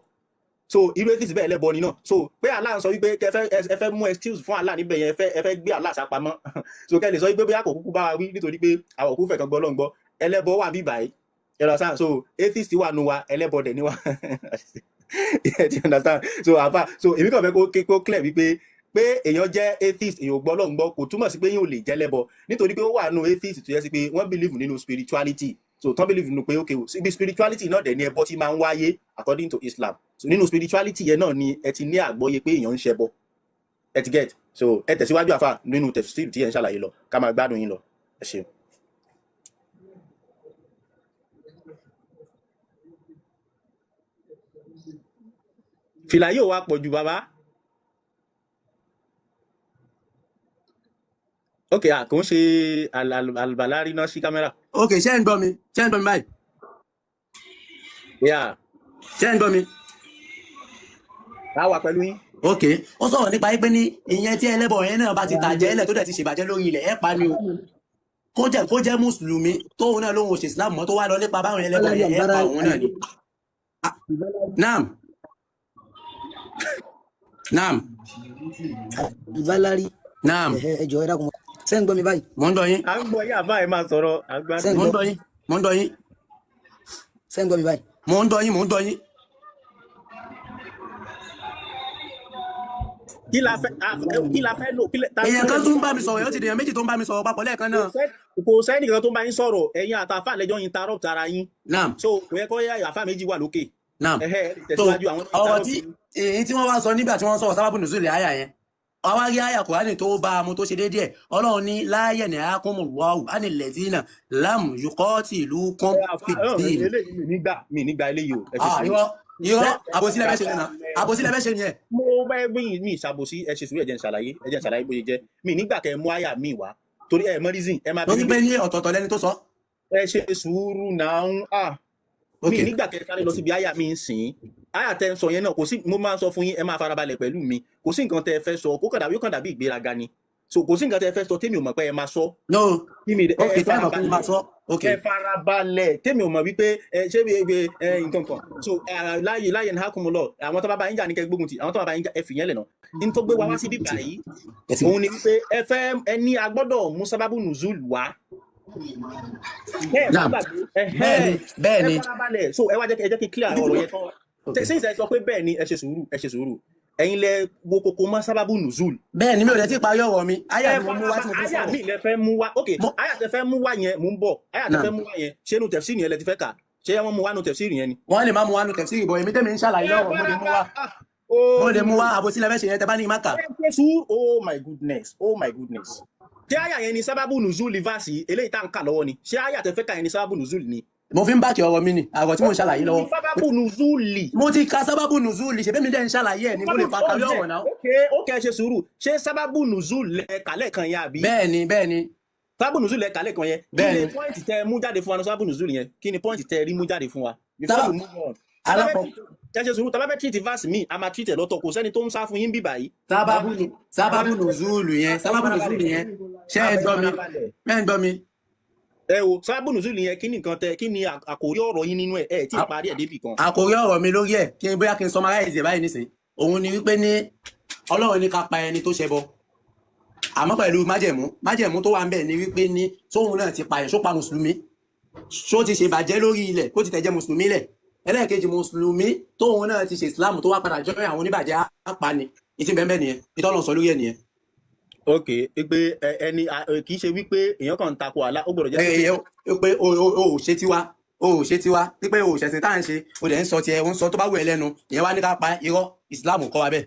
So irú atheist bẹ́ẹ̀ lẹ́bọ ni náà. So pé Allah ń sọ wípé ẹ fẹ́ mú excuse fún Allah níbẹ̀ yẹn, ẹ fẹ́ gbé Allah sápamọ́, so kẹ́ lè sọ wípé bóyá kò kúkú bá wa wí nítorí pé àwọn òkú fẹ́ kan gbọ́ Ọlọ́run gbọ́. Ẹlẹ́bọ wà bí báyìí, ẹ lọ sáà. So atheist wà nù wa, ẹlẹ́bọ dẹ̀ ni wa, ẹ ti understand? So àfà, so èmi kàn fẹ́ kó clear wípé pé èèyàn jẹ́ atheist, èèyàn ò gbọ́ Ọlọ́run gbọ́, kò túmọ̀ sí pé yóò lè jẹ́ lẹ́bọ, nítorí pé ó wà nù atheist tó yẹ sí pé wọ́n believe nínú spirituality. So tán believe nínú pé okay o, ibi spirituality náà dẹ̀ ni ẹbọ tí máa ń wáyé according to Islam. So nínú spirituality yẹn náà ni ẹ ti ní àgbọ́yé pé èèyàn ń ṣẹbọ, ẹ ti get? So ẹ tẹ̀síwájú àfà nínú tafsir tí ẹ ń ṣàlàyé lọ, ká máa gbádùn yín lọ. Ẹ ṣeun. Fìlà yóò wá pọ̀ jù bàbá. Ok, à kò ń ṣe albalari náà sí kámẹ́rà. Ok, ṣé ń gbọ́ mi? Ṣé ń gbọ́ mi báyìí? Yeah, Ṣé ń gbọ́ mi? a wà pẹ̀lú yín. Ok, ó sọ̀rọ̀ nípa pé ní ìyẹn tí ẹlẹ́bọ yẹn náà bá ti tàjẹ́ ẹlẹ̀ tó dẹ̀ ti ṣèbàjẹ́ lórí ilẹ̀ ẹ̀ pa ni o. Kó jẹ́ mùsùlùmí tóun náà lóun ò ṣe Islam mọ́ tó wá lọ lépa báwọn ẹlẹ́bọ Albalari yẹn ẹ̀ pa Albalari òun náà ni. Ah, naam, naam, Albalari. Naam. Ẹ jọ̀ọ́, ẹ dákun, ṣé ń gbọ́ mi báyìí? Mò ń gbọ́ yín. À ń gbọ́ yín, àbá ẹ̀ máa sọ̀rọ̀, à ń Ṣé ń gbádùn. Mò ń gbọ́ gbọ́ yín. Mò ń gbọ́ yín. Ṣé ń gbọ́ mi báyìí? Mò ń gbọ́ yín. Mò ń gbọ́ yín. Kí la fẹ́ kí la fẹ́ lò kí ta Èèyàn ló kan fẹ́ tún ń bá mi sọ̀rọ̀, yóò ti dèèyàn méjì tó ń bá mi sọ̀rọ̀ papọ̀ lẹ́ẹ̀kan kò náà. Kò sẹ́nìkan tó ń bá yín sọ̀rọ̀, ẹ̀yin àtàfà lẹ́jọ́ interrupt ara yín. Naam. So kò yẹ kó yẹ àfà méjì wà lókè. Naam. Ẹ̀hẹ́, So tẹ̀síwájú, àwọn tó ọ̀rọ̀ interrupt tí yín. èyí tí wọ́n wá sọ nígbà tí wọ́n sọ̀rọ̀ sábàbù nùzúlì àyà yẹn, àwa rí àyà Kùránì tó bá a mu tó ṣe déédéẹ̀. Ọlọ́run ní láyẹ̀ ní arákùnmùlọ́wù ánìlẹ̀dínà lam yuqatilukum Ẹ àfà fid-din. Eléyìí mi nígbà eléyìí o, ẹ ṣe Ah, sùúrù. irọ́, irọ́, Ẹ àbòsí lẹ fẹ́ ṣe nìyẹn. Àbòsí lẹ fẹ́ ṣe nìyẹn. Mo bá ẹ mi ìṣàbòsí, ẹ ṣe sùúrù, ẹ jẹ́ n ṣàlàyé, ẹ jẹ́ n ṣàlàyé bó ṣe jẹ́. Mi nígbà kẹ́ ẹ mú àyà mi wá torí ẹ mọ reason ẹ máa bí Torí mi pé pé ní ọ̀tọ̀ọ̀tọ̀ lẹni tó sọ. Ẹ ṣe sùúrù náà. Ah, Ok. mi nígbà kẹ́ ẹ sáré lọ síbi àyà mi ń sìn. Àyà tẹ́ ń sọ yẹn náà kò sí, mo máa ń sọ fún yín, ẹ máa farabalẹ̀ pẹ̀lú mi. Kò sí nǹkan tẹ́ ẹ fẹ́ sọ, kó kàn dàbí, ó kàn dàbí ìgbéraga ni. So kò sí nǹkan tẹ́ ẹ fẹ́ sọ tèmi ò mọ̀ pé ẹ máa sọ. No. Kí mi ẹ Ok, ẹ tẹ́ ẹ mọ̀ pé mo máa farabalẹ̀. sọ. Ok. Ẹ farabalẹ̀, tèmi ò mọ̀ wípé ẹ ṣé bí ẹ nǹkan kan. So láàyè láàyè ní hákùnmù lọ, àwọn tó bá bá yín jà ní kẹ́ gbógun tì, àwọn tó bá bá yín jà ẹ fìyẹn lẹ̀ náà. N tó gbé wa wá sí bíbà yìí Ẹ ti òun ni wípé ẹ fẹ́ ẹ ní a gbọ́dọ̀ mú sábàbù nùzúl wá. Tẹ́ ẹ bá Naam. gbàgbé Bẹ́ẹ̀ ẹ̀hẹ́ ni, bẹ́ẹ̀ ẹ ni. farabalẹ̀. So ẹ wá jẹ́ kí ẹ jẹ́ kí n clear ọ̀rọ̀ yẹn tán. Ok. Since ẹ sọ pé bẹ́ẹ̀ ni, ẹ ṣe sùúrù, ẹ ṣe sùúrù. Ẹ̀yin lẹ wo koko mọ́ sábàbù nùzúl. Bẹ́ẹ̀ ni, mi ò dẹ̀ tí ì parí ọ̀rọ̀ mi. Àyà Ẹ ni mo mú wá tí mo fi ń àyà sọ̀rọ̀. mi lẹ fẹ́ mú wá. Ok, Mo àyà tẹ fẹ́ mú wá yẹn, mò ń bọ̀. Àyà tẹ Naam. fẹ́ mú wá yẹn, ṣé inú tẹ̀fsíìrì yẹn lẹ ti fẹ́ kà? Ṣé wọ́n mú wá nu tẹ̀fsíìrì yẹn ni? Wọ́n lè má mú wá nu tẹ̀síìrì bọ̀, èmi tẹ́mi ń ṣàlàyé Ẹ ọ̀rọ̀, mo lè mú faraba wá. ah Mo lè mú wá, oh àbòsí lẹ fẹ́ ṣe yẹn tẹ bá ní má kà. Ẹ ṣe sùúrù. Oh my goodness, oh my goodness. Ṣé àyà yẹn ni sábàbù nùzúl fásì eléyìí tá à ń kà lọ́wọ́ ni? Ṣé àyà tẹ fẹ́ kà yẹn ni sábàbù nùzúl ni? Mo fi ń báàkì ọ̀rọ̀ mi ni, àrọ̀ tí mò ń ṣàlàyé Òun lọ́wọ́. ni sábàbù nùzúlì. Mo ti ka sábàbù nùzúlì, ṣe bẹ́ẹ̀ mi dẹ̀ ń ṣàlàyé ẹ̀ ni, mo lè Sábàbù fa kàwé ọ̀jẹ̀ ọ̀rọ̀ náà. Ok, ok, ẹ ṣe sùúrù. Ṣé sábàbù nùzúl lẹ kàlẹ́ kan yẹn àbí? Bẹ́ẹ̀ ni, bẹ́ẹ̀ ni, Sábàbù nùzúl lẹ kàlẹ́ kan yẹn. Kí bẹ́ẹ̀ ni ni. pọ́ìntì tẹ mú jáde fún wa ní sábàbù nùzúl yẹn? Kí ni pọ́ìntì tẹ rí mú jáde fún wa? Before Sábà we move on. Tá bá fẹ́ alákọ̀ treat, ẹ ṣe sùúrù, tá bá fẹ́ treat verse mi, a máa treat ẹ̀ lọ́tọ̀. Kò sẹ́ni tó ń sá fún yín bíbà yìí. sábàbù sábàbù nùzúlù yẹn, sábàbù nùzúlù yẹn. Ṣé ẹ Abẹ́ gbọ́ mi? farabalẹ̀. Ṣé ẹ gbọ́ mi? Ẹ wo sábàbù nùzúlù yẹn, kí ni nǹkan tẹ, kí ni àkòrí ọ̀rọ̀ yín nínú ẹ̀? Ẹ tí ì parí ẹ̀ débì kan. Àkòrí ọ̀rọ̀ mi lórí ẹ̀, kí n bóyá kí n summarize ẹ̀ báyìí nísìnyí. Òun ni wípé ní Ọlọ́run ní ká pa ẹni tó ṣẹbọ. Àmọ́ pẹ̀lú májẹ̀mú, májẹ̀mú tó wà ń bẹ̀ ni wípé ní tóun náà ti pààyàn, ṣó pa mùsùlùmí, ṣó ti ṣe bàjẹ́ lórí ilẹ̀, kó ti tẹ̀jẹ̀ mùsùlùmí lẹ̀. Ẹlẹ́ẹ̀kejì, mùsùlùmí tóun náà ti ṣe ìsìláàmù tó wá padà jọ́ àwọn oníbàjẹ́ apani. Ìtì bẹ́ẹ̀ bẹ́ẹ̀ nìyẹn, ìtọ́lọ̀ sọ lórí ẹ̀ nìyẹn. Ok, pé ẹni kì í ṣe wípé èèyàn kàn ń takò àlá, ó gbọ́dọ̀ jẹ́ sí pé Ẹ ẹ pé o ò ṣe tiwa, o ò ṣe tiwa, wípé o ò ṣẹ̀sìn tá à ń ṣe, o dẹ̀ ń sọ tiẹ̀, o ń sọ tó bá wù ẹ́ lẹ́nu, ìyẹn wá ní ká pa. Irọ́, ìsìláàmù kọ́ wa bẹ́ẹ̀.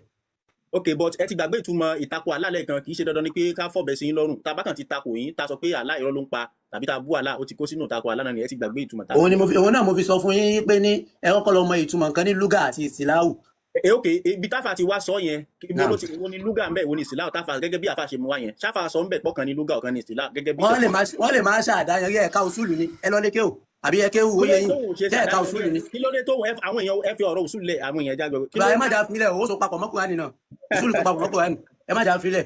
Ok, but ẹ ti gbàgbé ìtumọ̀ ìtakò àlá lẹ́ẹ̀kan. Kì í ṣe dandan ni pé ká fọ̀bẹ sí yín lọ́rùn. Tá a bá kàn ti takò yín, tá a sọ pé àlá irọ́ ló ń pa tàbí tá a bú àlá, ó ti kó sínú ìtakò àlá náà ni. Ẹ ti gbàgbé ìtumọ̀ Òun ìtakò. ni mo fi, òun náà mo fi sọ fún yín pé ní ẹ kọ́kọ́ lọ mọ ìtumọ̀ nǹkan ní lúgà àti ìsìláwù. Ẹ ok, ibi táfà ti wá sọ yẹn, ibo Naam. ló ti, wo ni lúgà ń bẹ, wo ni ìsìlá táfà gẹ́gẹ́ bí àfà ṣe mú wá yẹn? Ṣáfà sọ ń bẹ pọkàn ní lúgà, ọ̀kan ní ìsìlá gẹ́gẹ́ bí Wọ́n lè tẹ̀sí. má, wọ́n lè má ṣàdáyanrí ẹ̀ka òṣùlù ni, ẹ lọ lé kéwù àbí ẹ kéwù ó Kí ló yẹ dé yín tóun ṣe jẹ́ ẹ̀ka ṣàdáyanrí òṣùlù ẹ? ni. Kí ló dé tóun àwọn èèyàn ẹ fi ọ̀rọ̀ òṣùlù lẹ̀, àwọn èèyàn jágbe kí Bá ló ẹ má jà filẹ̀, owó so papọ̀ mọ́ Kùránì náà, òṣùlù tó papọ̀ mọ́ Kùránì, ẹ má jà filẹ̀.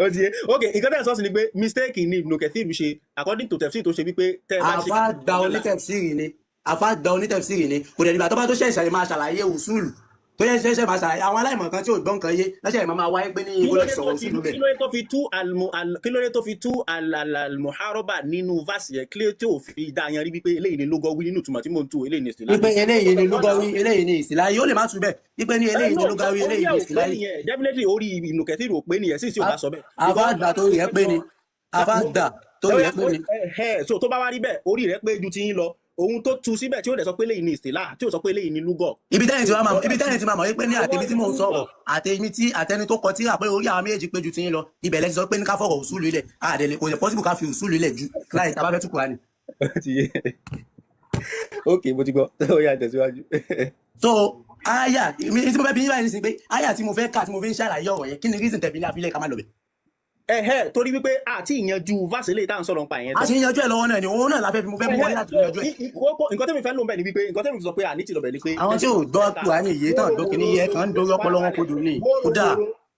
Ó ti yé. Ok, nǹkan tẹ́ ẹ̀ sọ sí ni pé mistake ni Ibn Kathir ṣe according to tefsir tó ṣe wípé tẹ́ ẹ bá ṣe Àfa gba onítẹ̀fsírì ni, àfa gba onítẹ̀fsírì ni, kò dẹ̀ nígbà tó bá tó ṣẹ̀ṣẹ̀ máa ṣàlàyé òṣùlù tó yẹ ṣẹ̀ṣẹ̀ máa ṣàlàyé àwọn aláìmọ̀ kan tí ò gbọ́ nǹkan yé lọ́sẹ̀ máa máa wáyé pé ní kí ibo ló ló ti dé sọ̀rọ̀ tó fi òṣùlù bẹ̀. kí ló dé tó fi tú kí ló dé tó fi tú almuharaba nínú verse yẹn? Kí ló dé tó fi dá yan rí wípé eléyìí ni lógọ wí nínú ìtumọ̀ tí mò ń tú, eléyìí ni ìsìlá Wípé ní. eléyìí ni Ó tọ́ náà. lúgọ́wí, eléyìí ni ìsìláyé, ó lè má tú bẹ́ẹ̀ wípé ní Ẹ eléyìí ni no, lúgọ́wí, orí eléyìí ẹ ni ò pé ìsìláyé. nìyẹn. Definitely orí Ibn Kathir ò pé nìyẹn sí tí ò bá sọ bẹ́ẹ̀ Àfa because àgbà tó rí ẹ pé ni, àfa àgbà tó rí ẹ pé ni. Ẹ so tó bá wá rí bẹ́ẹ̀, orí rẹ̀ pé ju ti yín lọ. Ohun tó tu síbẹ̀ tí ó dẹ̀ sọ pé eléyìí ni ìsìlá, tí ó sọ pé eléyìí ni lúgọ. Ibi tẹ́yìn tí wàá máa, ibi tẹ́yìn tí máa mọ̀ wípé ní Àwọn àtẹ̀mí tí mò ń sọ̀rọ̀, àtẹ̀mí tí àtẹni tó kọ tíra pé orí àwọn méjèèjì pé ju ti yín lọ, ibẹ̀ lẹ ti sọ pé ní ká fọ̀rọ̀ òṣùlù ilẹ̀ àdẹ̀lẹ̀, kò lè possible ká fi òṣùlù ilẹ̀ ju láì tá a bá fẹ́ tú Kùránì. Ó ti yé. Ok, mo ti gbọ́, ó yá, tẹ̀síwájú. So Aya mi tí mo fẹ́ bí yín báyìí nísìnyí pé aya tí mo fẹ́ kà tí mo fi ń ṣàlàyé ọ̀rọ̀ yẹn, kí ni reason tẹ̀fi ní àfilẹ̀ ká má lọ bẹ̀? Ẹ̀hẹ́, torí wípé àti ìyanjú verse eléyìí tá à ń sọ̀rọ̀ nípa yẹn A tán. ṣe ń yanjú ẹ̀ lọ́wọ́ náà ni, òun náà la fẹ́ fi, mo fẹ́ mú wọlé láti yanjú ẹ̀. Nǹkan tẹ́mi fẹ́ lò ń bẹ̀ ni wípé, nǹkan tẹ́mi fi sọ pé àní ti lọ bẹ̀ ni pé Àwọn tí ò gbọ́ Kùránì yìí tán gbọ́ kìíní yẹ kàn ń dorí ọpọlọ wọn kodò ní wóró kódà.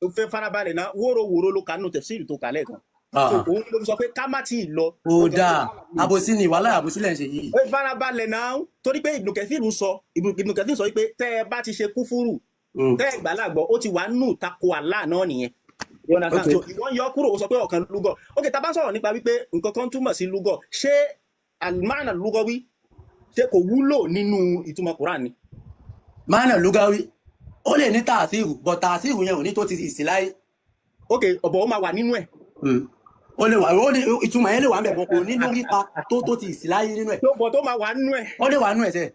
Wóró fẹ́ farabalẹ̀ náà, wóró wóró ló kà nínú tẹ̀fsíìrì tó kà lẹ́ẹ̀kan, so òun ló fi sọ pé ká má tí ì lọ. Kódà àbòsí ni, wàhálà àbòsí lẹ̀ ń ṣe yìí. Ó farabalẹ̀ náà, torí pé Ibn Kathir sọ, Ibn Kathir sọ wípé tẹ́ ẹ bá ti ṣe kúfúrù, tẹ́ ẹ gbà láàgbọ́, ó ti wà nù tako Allah náà nìyẹn, you understand? Ok. So ìwọ ń yọ kúrò, ó sọ pé ọ̀kan lúgọ̀. Ok, tá a bá sọ̀rọ̀ nípa wípé nǹkan kan túmọ̀ sí lúgọ̀, ṣé al-ma'na lugawi, ṣé kò wúlò nínú ìtumọ̀ Quran ni? Mánà lúgáwí, ó lè ní tààsírù, bọ̀ tààsírù yẹn ò ní tó ti ìsìláyé. Ok, ọ̀bọ̀ ó máa wà nínú ẹ̀. Ó lè wà, ó lè, ìtumọ̀ yẹn lè wà ń bẹ̀, bọ̀ kò ní lórí pa tó ti ìsìláyé nínú ẹ̀. Tó bọ̀ tó máa wà nínú ẹ̀. Ó lè wà nínú ẹ̀ sẹ́.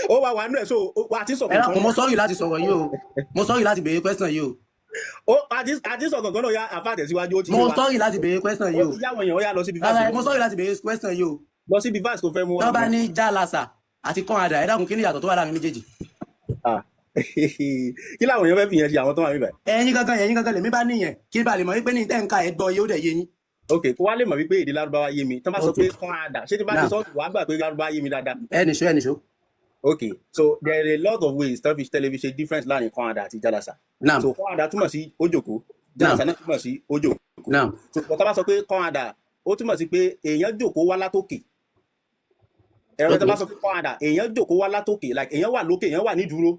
Ó máa wà nínú ẹ̀, so wà á ti sọ̀kàn Ẹ kan dákun, mo sorry láti sọ̀rọ̀ yìí o, mo sorry láti béèrè question yìí o. Ó àti sọ̀kàn kan náà ya àfa àtẹ̀síwájú, ó ti yé Mo wa. sorry láti béèrè question yìí Ó o. ti yáwọn èèyàn, ó yá lọ síbi verse Rárá, tó mo fẹ́ sorry láti béèrè question yìí o. Lọ síbi verse tó fẹ́ mú wá. Tọ́ bá ní jálásà àti kọ́ àdà, ẹ dákun, kí ni ìyàtọ̀ tó wà láàrin méjèèjì? Ah. Kí làwọn èèyàn fẹ́ fi yẹn ṣe, àwọn tó wà níbẹ̀? Ẹ̀yin gangan, ẹ̀yin gangan lèmi bá níyẹn, kí bá lè mọ̀ wípé ní tẹ́ ń ka ẹ̀ gbọ́ yé, ó dẹ̀ yé yín. Ok, kó wá lè mọ̀ wípé èdè Lárúbáwá yé mi. Tọ́ bá sọ pé kọ́ àdà, ṣé tí bá ti sọ wàá gbà pé Lárúbáwá yé mi dáadáa? Ẹ nìṣó, ẹ nìṣó. Ok, so there are a lot of ways tọ́ fi tẹ́lẹ̀ fi ṣe difference láàrin kọ́ àdà àti jálásà. So kọ́ àdà túmọ̀ sí ó jókòó, jálásà náà túmọ̀ sí ó jókòó. So bọ́tá bá sọ pé kọ́ àdà, ó túmọ̀ sí pé èèyàn jókòó wá látòkè. Ẹ̀rọ tó bá sọ pé kọ́ àdà, èèyàn jókòó wá látòkè, like èèyàn wà lókè, èèyàn wà ní dúró,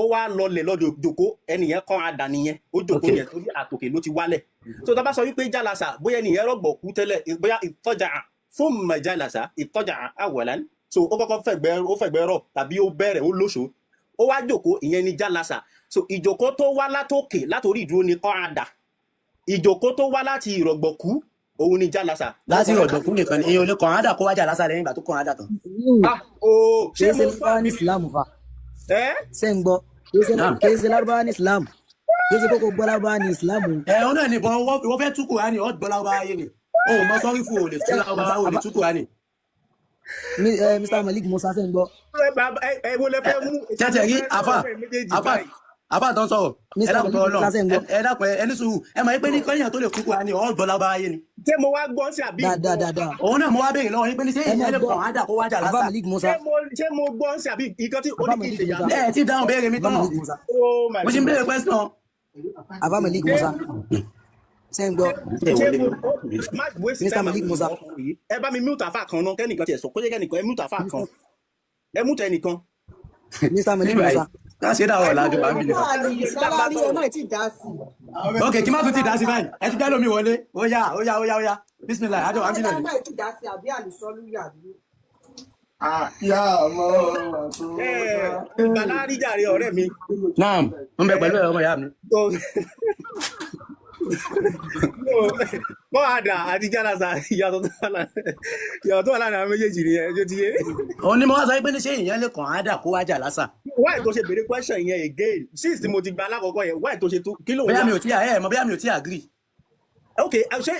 ó wá lọlẹ̀ lọ́jọ́ jókòó, ẹnìyẹn kọ́ àdà nìyẹn, ó jókòó yẹn torí àtòkè ló ti wálẹ̀. So tó bá sọ wípé jálásà, bóyá ẹnìyẹn rọ̀gbọ̀ kú tẹ́lẹ̀, bóyá ìtọ́jà fún mọ̀ jálásà ìtọ́jà àwọ̀lán, so ó kọ́kọ́ fẹ̀gbẹ́, ó fẹ̀gbẹ́ rọ̀ tàbí ó bẹ̀rẹ̀, ó lóṣòó, ó wá jókòó, ìyẹn ni jálásà. So ìjókòó tó wá látòkè látòrí ìdúró ni kọ́ àdà, ìjókòó tó wá láti ìrọ̀gbọ̀kú òun ni jálásà. Láti ìrọ̀gbọ̀kú nìkan ni èèyàn ò lè kàn ádà kó wá jálásà lẹ́yìn ìgbà tó kàn ádà tán. Ah, ooo, ṣé Kìí ṣe mo sọ Lárúbáwá ní àbí Islam fa. Ẹ Ṣé ń gbọ́? Kìí ṣe Lárúbáwá ní Islam, kìí ṣe kókó gbọ́ Lárúbáwá ní Islam o. Ẹ ọ náà ní bọ, wọ́n fẹ́ tú Kùránì, ọ̀ gbọ́ Lárúbáwá yé ni, o ò mọ sọ́rí fún, o lè tú Lárúbáwá, o lè tú Kùránì. Mr Malik Musa, ṣé ń gbọ́? Ẹ bàbá ẹ wo lẹ fẹ́ mú? Tẹ́tẹ̀ rí àfà Fẹ́ méjèèjì àfà báyìí. Àfà tó ń sọ̀rọ̀, ẹ Mr dákun tó Malik Musa, Ọlọ́run. ṣé ń gbọ́? Ẹ dákun, ẹ ní sùúrù, ẹ mọ̀ pé ní kọ́nyàn tó lè tú Kùránì, ọ̀ gbọ́ Lárúbáwá yé ni. Ṣé mo wá gbọ́ sí àbí Dáadáa gbọ́? dáadáa. Òun náà mo wá béèrè lọ́wọ́ yín pé ní ṣé Ẹ èèyàn máa lè gbọ́ kàn ádà kó wá Àfà jálásà? Malik Musa. Ṣé mo gbọ́ sí àbí nǹkan tí ó Àfà ní kí n Malik ṣe Musa. yàtọ̀? Ẹ ti dáhùn béèrè mi Àfà tán. Malik Musa. Oh my Mo ṣe ń goodness. béèrè question. Àfà Malik Musa, ṣé ń gbọ́? Ṣé mo má waste Mr time Malik àwọn Musa. ọkùnrin yìí. Ẹ bá mi mute àfà kan náà, kẹ́nìkan tiẹ̀ sọ kó jẹ́ kẹ́nìkan ẹ mute àfà kan, ẹ mute ẹnìkan. Mr Malik Nígbà yìí Musa. ká ṣe dáwọ̀ làjọ wà ń bì nípa. Àlì sálárì ẹ náà ti dá sí i. Ok, kí má tún ti dá sí báyìí, ẹ ti dá lómi wọlé, ó yá, ó yá, ó yá, ó yá, bísímìlà, àjọ wà ń bì náà Sálárì ni. náà ti dá sí i àbí àlùsọ́lúyà àbí. Ẹ Bàlárí jàre ọ̀rẹ́ mi. Naam, ń bẹ pẹ̀lú ẹ, ọmọ ìyá mi. Tó kọ́ àdà àti jálásà, ìyàtọ̀ tó wà láàrin àwọn méjèèjì nìyẹn, tó ti yé. Òun ni mo wá sọ pé ní ṣé èèyàn lè kàn ádà kó wá jálásà? Why tó ṣe béèrè question yẹn again since tí mo ti gba alákọ̀ọ́kọ́ yẹn, why tó ṣe tó kí ló ń Bóyá wá? mi ò tí ẹ mọ̀, bóyá mi ò tí agree. Ok, ṣé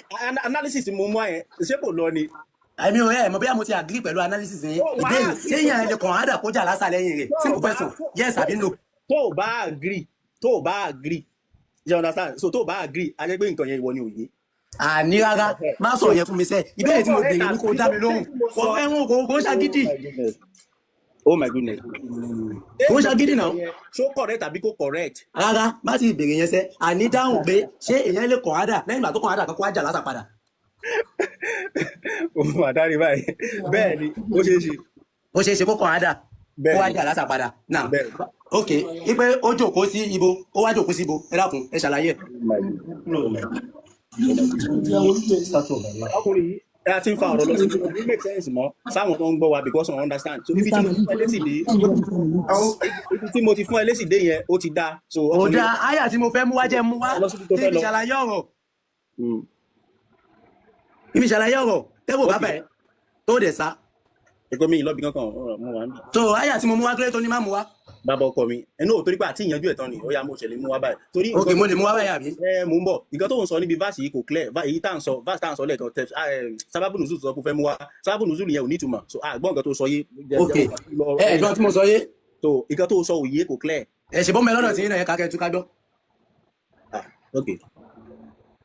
analysis tí mo mú wá yẹn, ṣé kò lọ ni? Àmì ò ẹ mọ̀ bóyá mo ti agree pẹ̀lú analysis yẹn. Ó wá Ìbéèrè, ṣé agree èèyàn lè kàn ádà kó jálásà lẹ́yìn rẹ̀? Tó Simple o bá question, yes àbí no? Tó o bá agree, tó o bá agree, you understand? So tó o bá agree, a jẹ́ pé nǹkan yẹn ìwọ ni òye. Àní rárá, má So sọ yẹn fún mi sẹ́. Ìbéèrè tí mo correct béèrè ní kò àbí dá mi ṣé lóhùn. tí mo Kò sọ? ẹ̀wọ̀n kò ń Oh ṣagídí. my goodness, oh my goodness. Ṣé Kò ń nǹkan tí ṣagídí mo sọ náà. yẹn, ṣó correct àbí kò correct? Rárá, má ti béèrè yẹn sẹ́. Àní dáhùn pé ṣé èèyàn lè kàn ádà lẹ́yìn ìgbà tó kàn ádà kan kó wá jálásà padà? Ó mà dárí báyìí. Bẹ́ẹ̀ ni, ó ṣeé ṣe. Ó ṣeé ṣe kó kàn ádà kó Bẹ́ẹ̀ wá ni. jálásà padà náà. Bẹ́ẹ̀ ni. Ok, ipe ó jókòó sí ibo, ó wá jókòó sí ibo, ẹ dákun, ẹ ṣàlàyé ẹ. Oh my goodness. Ọkùnrin yìí, ẹ ti ń fa ọ̀rọ̀ lọ sí kò ní make sense mọ́ sáwọn tó ń gbọ́ wa because wọ́n understand. So ibi Mr tí mo ti Malik fún ẹ lésì dé, ṣé ń gbọ́, Mr Malik? ibi tí mo ti fún ẹ lésì dé yẹn, ó ti dáa. So Kò ọkùnrin dáa, àyà tí mo fẹ́ mú wá jẹ́ mú wá lọ síbi tó tí fẹ́ ibi lọ. ṣàlàyé ọ̀rọ̀, ibi ṣàlàyé ọ̀rọ̀ tẹ́wọ̀ Ok bàbá ẹ̀ tó dẹ̀ sá. Ẹ̀kọ́ mi ìlọ́bì kankan ọ̀rọ̀ mo wà ń bì. So àyà tí mo mú wá, kílẹ̀ tó ní má mú wá? Bàbá ọkọ mi, ẹnu ò torí pé àti ìyanjú ẹ̀ tán ni ó yá, mo ṣẹlẹ̀ mú wá báyìí torí Ok, nǹkan mo tó lè mú wá báyìí àbí? Ẹ mò ń bọ̀. Nǹkan tó ń sọ níbi verse yìí kò clear. Èyí tá à ń sọ, verse tá à ń sọ lẹ́ẹ̀kan tẹ sábàbù nùzúlù sọ pé ó fẹ́ mú wá, sábàbù nùzúlù yẹn ò ní ìtumọ̀, so àgbọ̀n nǹkan tó sọ yé jẹ́ Ok, jẹ́ lọ. ẹ ẹ̀gbọ́n tí mo sọ yé. So nǹkan tó sọ òye kò clear. Ẹ ṣe bọ́ mẹ́ lọ́dọ̀ tí yín náà yẹ ká kẹ́ tú ká gbọ́. Ah, ok,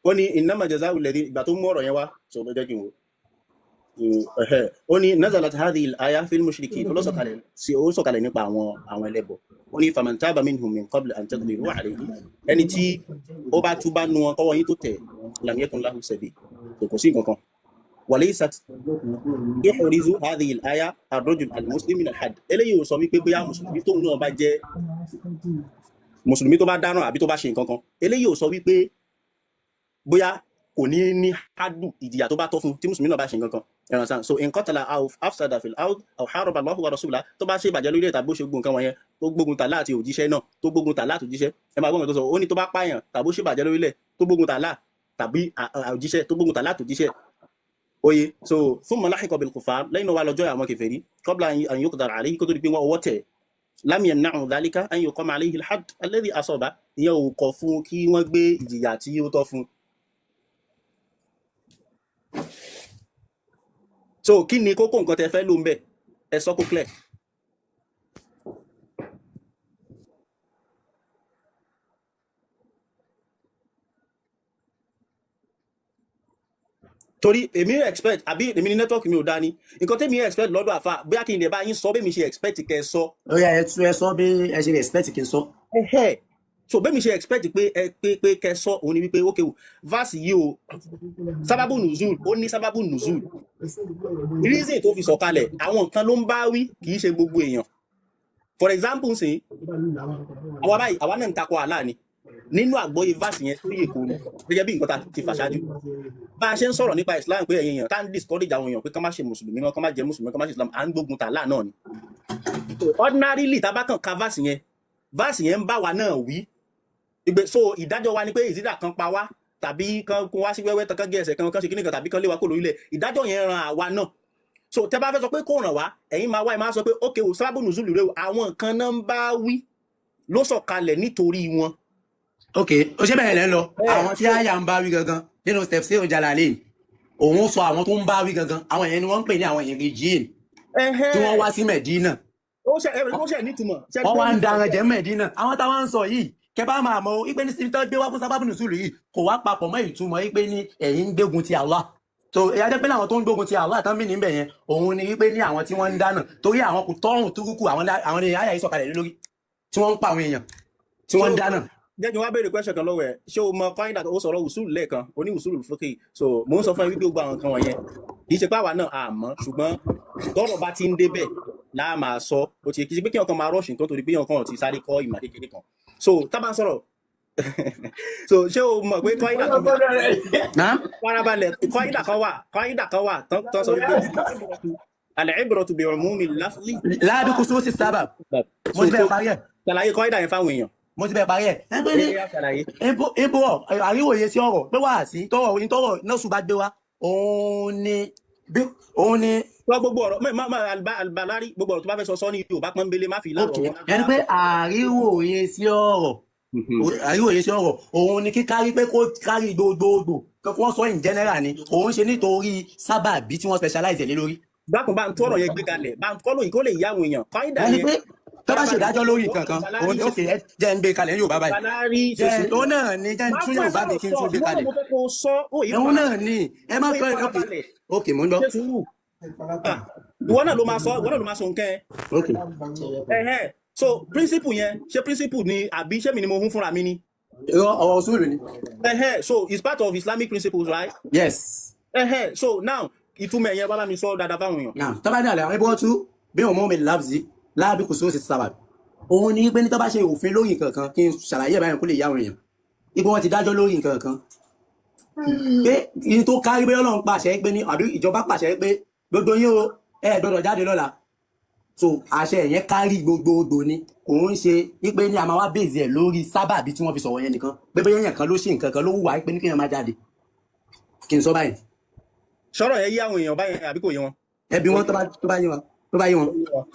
ó ní innama jaza'u alladhi, ìgbà tó mú ọ̀rọ̀ yẹn wá, so ló jẹ́ kí n wò. Ẹ̀hẹ́. Ó ní nazalat hadhihi al-aya fil mushrikin, ó ló sọ̀kalẹ̀ sí, ó sọ̀kalẹ̀ nípa àwọn ẹlẹ́bọ. Ó ní faman taba minhum min qabli an taqdiru alayhi, ẹni tí ó bá túbá nu wọn kọ́wọ́ yín tó tẹ̀, lam yakun lahu sabil, kò sí nǹkan kan. Walaysat yuhrizu hadhihi al-aya ar-rajul al-muslim min al-hadd, eléyìí ò sọ wípé bóyá mùsùlùmí tóun náà bá jẹ́ mùsùlùmí tó bá dáràn àbí tó bá ṣe nǹkan kan, eléyìí ò sọ wípé bóyá kò ní ní hádù ìjìyà tó bá tọ́ fún tí mùsùlùmí náà bá ṣe nǹkan kan ẹ̀ràn sàn. So in qatala aw afsada fil ard aw haraba Allahu wa rasulahu, tó bá ṣe ìbàjẹ́ lórí ẹ̀ tàbí ó ṣe gbogbo nǹkan wọ̀nyẹn, tó gbógun tà láti òjíṣẹ́ náà, tó gbógun tà láti òjíṣẹ́, ẹ máa gbọ́ nǹkan tó sọ. Ó ní tó bá pààyàn tàbí ó ṣe ìbàjẹ́ lórílẹ̀, tó gbógun tà láà tàbí òjíṣẹ́, tó gbógun tà láti òjíṣẹ́ oye. So thumma lahiqa bil kufar, lẹ́yìn náà wà lọ́jọ́ àwọn kèfèrí, qabla an yuqdar alayhi, kó tó di pé wọ́n ọwọ́ tẹ̀, lam yamna'u dhalika an yuqama alayhi al-hadd alladhi asaba, ìyẹn ò kọ̀ fún kí wọ́n gbé ìjìyà tí ó tọ́ fún. So kí ni kókó nǹkan tẹ fẹ́ lò ń bẹ̀? Ẹ sọ kó clear. Torí èmi expect, àbí èmi ní network mi ò dá ni, nǹkan tẹ́mi expect lọ́dọ̀ àfa, bóyá kí n lè bá yín sọ bẹ́ẹ̀ mi ṣe expect kẹ́ ẹ sọ. Ó yá, ẹ tú ẹ sọ bí ẹ ṣe expect kí n sọ. Ẹhẹ́, so bẹ́ẹ̀ mi ṣe expect pé ẹ pé kẹ́ ẹ sọ òun ni wípé ok o, verse yìí o, sábàbù nùzúl, ó ní sábàbù nùzúl, reason tó fi sọ̀kalẹ̀, àwọn nǹkan ló ń bá wí, kì í ṣe gbogbo èèyàn. For example sìn, àwa báyìí, àwa náà ń takò àlá ni nínú àgbọ́yé verse yẹn tó yè kóró, gẹ́gẹ́ bí nǹkan tá a ti fà ṣáájú bá a ṣe ń sọ̀rọ̀ nípa Islam, pé ẹ̀yin èèyàn tá ń discourage àwọn èèyàn pé kán má ṣe mùsùlùmí mọ́, kán má jẹ́ mùsùlùmí, kán má ṣe Islam, à ń gbógun tà láà náà ni. Ordinarily, tá a bá kàn ka verse yẹn, verse yẹn ń bá wa náà wí ìgbé. So ìdájọ́ wa ni pé ìsídà kan pa wá tàbí kan kó wá sí wẹ́wẹ́ tán, kan gé ẹsẹ̀ kan, kan ṣe kíní kan, tàbí kan lé wa kó lórílẹ̀. Ìdájọ́ yẹn ran àwa náà. So tẹ bá fẹ́ sọ pé kò ràn wá, ẹ̀yin máa wá, ẹ máa sọ pé ok o, sábà nùzúlù rẹ o, àwọn nǹkan náà ń bá wí ló sọ̀kalẹ̀ nítorí wọn. Ok, ó ṣe bẹ́ẹ̀ lẹ́ ń lọ. Ẹ àwọn tí so àyà ń bá wí gangan nínú tafsir Jalalain, òun sọ àwọn tó ń bá wí gangan, àwọn yẹn ni wọ́n ń pè ní àwọn ìrìjìn tí wọ́n ẹhẹ́ wá sí Mẹ̀dínà. Ó ṣe ẹ ó ṣe nítumọ̀ ṣe Wọ́n pé wá ń nítumọ̀ daran ṣe jẹ́ Mẹ̀dínà. Àwọn táwọn ń sọ yìí, kẹ bá máa mọ ipe ní síbi tó gbé wá fún sábàbù nùsùlù yìí kò wá papọ̀ mọ́ ìtumọ̀ ipe ní ẹ̀yin ń gbógun ti Allah. So ẹ̀yà jẹ́ pé láwọn tó ń gbógun ti Allah tán mí níbẹ̀ yẹn, òun ni wípé ní àwọn tí wọ́n ń dáná torí àwọn kò tọ́rùn túrúkù, àwọn ní àyà yìí sọ̀kalẹ̀ lé lórí, tí wọ́n ń pa àwọn èèyàn tí ṣé wọ́n ń o dáná. Jẹ́ kí n wá béèrè question kan lọ́wọ́ ẹ̀. Ṣé o mọ kọ́ńdà ó sọ̀rọ̀ usul lẹ́ẹ̀kan, ó ní usul fúkì? So mò ń sọ fún ẹ wípé gbogbo àwọn nǹkan wọ̀nyẹn kì í ṣe pé àwa náà àmọ́, ṣùgbọ́n tọ́rọ̀ bá ti ń débẹ̀ láà máa sọ. Ó ti kì í ṣe pé kí ọkàn máa rush nǹkan torí pé ọkàn ti sáré kọ́ ìmọ̀ kékeré kan. So tá bá ń sọ̀rọ̀, so ṣé o mọ̀ pé kọ́ńdà kan wà? Náà Farabalẹ̀, kọ́ńdà kan wà, kọ́ńdà kan wà tán sọ wípé al-ibratu bi umumi lafzi. Láàbí kùsùsì sábà mo So ti tó bẹ́ẹ̀ parí ẹ̀. ṣàlàyé kọ́ńdà yẹn fáwọn èèyàn. Mo ti bẹ́ẹ̀ parí ẹ̀. Ẹ pé ní Ó yá, ṣàlàyé. ibo àríwòye sí ọ̀rọ̀ pé wà sí tọrọ tọrọ nọ́ọ̀sù bá gbé wá, òun ni bí òun ni. Sọ gbogbo ọ̀rọ̀ mẹ má má albalari, gbogbo ọ̀rọ̀ tó bá fẹ́ sọ sọ ní Yorùbá pọ́nbélé, má fi Ok, láàrọ̀ wọn ẹni lágbára pé sọ. àríwòye sí ọ̀rọ̀, àríwòye sí ọ̀rọ̀ òun ni kíkárí pé kó kárí gbogbogbò, kí wọ́n sọ in general ni òun ṣe nítorí sábàbí tí wọ́n specialize ẹ̀ lé lórí. Bákan bá ń tọrọ yẹn gbé kalẹ̀, bá ń kọ́ lóyìn kó lè yá àwọn èèyàn kọ́ńdà Wọ́n ní yẹn. pé tó bá Farabalẹ̀, ṣèdájọ́ lórí nǹkan kan, Albalari òun ni ṣe ok, ẹ jẹ́ ń gbé kalẹ̀ ní Yorùbá báyìí, Albalari ṣe jẹ́ sùúrù. òun náà ni jẹ́ ń Má tún fún ẹ Yorùbá mi sọ̀rọ̀ kí n sọ, tún gbé ìwọ náà kalẹ̀. mo fẹ́ kó o sọ ó yìí Òun náà ni ẹ má ó yìí pẹ́. Ok, farabalẹ̀ ok, mò ń gbọ́. ṣe sùúrù. Ah, ìwọ náà ló máa sọ, ìwọ náà ló máa sọ nǹkan ẹ. Ok, Ẹhẹ́, so principle yẹn, ṣé principle ni àbí ṣé mi ni mo hún fúnra mi ni? Irọ́, ọ̀rọ̀ òṣùlù ni. Ẹhẹ́, so it's part of Islamic principles, right? Yes. Ẹhẹ́, so now ìtumọ̀ ẹ̀yẹn bá bá mi sọ dáadáa fáwọn èèyàn. Náà tó bá ní àlẹ́ àwọn ibọ́ tú bí òun mú mi láàbì láàbì kò sóòsì sábà, òun ni pé ní tó bá ṣe òfin lórí nǹkan kan, kí n ṣàlàyé ẹ̀ báyìí kó lè yá àwọn èèyàn ipò wọn ti dájọ́ lórí nǹkan kan pé kí n tó kárí bóyá Ọlọ́run pàṣẹ pé ní àbí ìjọba pàṣẹ pé gbogbo yín o, ẹ gbọ́dọ̀ jáde lọ́la. So àṣẹ yẹn kárí gbogbogbò ni, kò ń ṣe wípé ní a máa wá bèzì ẹ̀ lórí sábàbí tí wọ́n fi sọ̀rọ̀ yẹn nìkan, pé bóyá èèyàn kan ló ṣe nǹkan kan ló wùwà pé ní kéèyàn má jáde. Kí n sọ báyìí. Sọ̀rọ̀ yẹn yé àwọn èèyàn báyẹn àbí kò yé wọn? Ẹbí wọn tó bá yé wọn, tó bá yé wọn.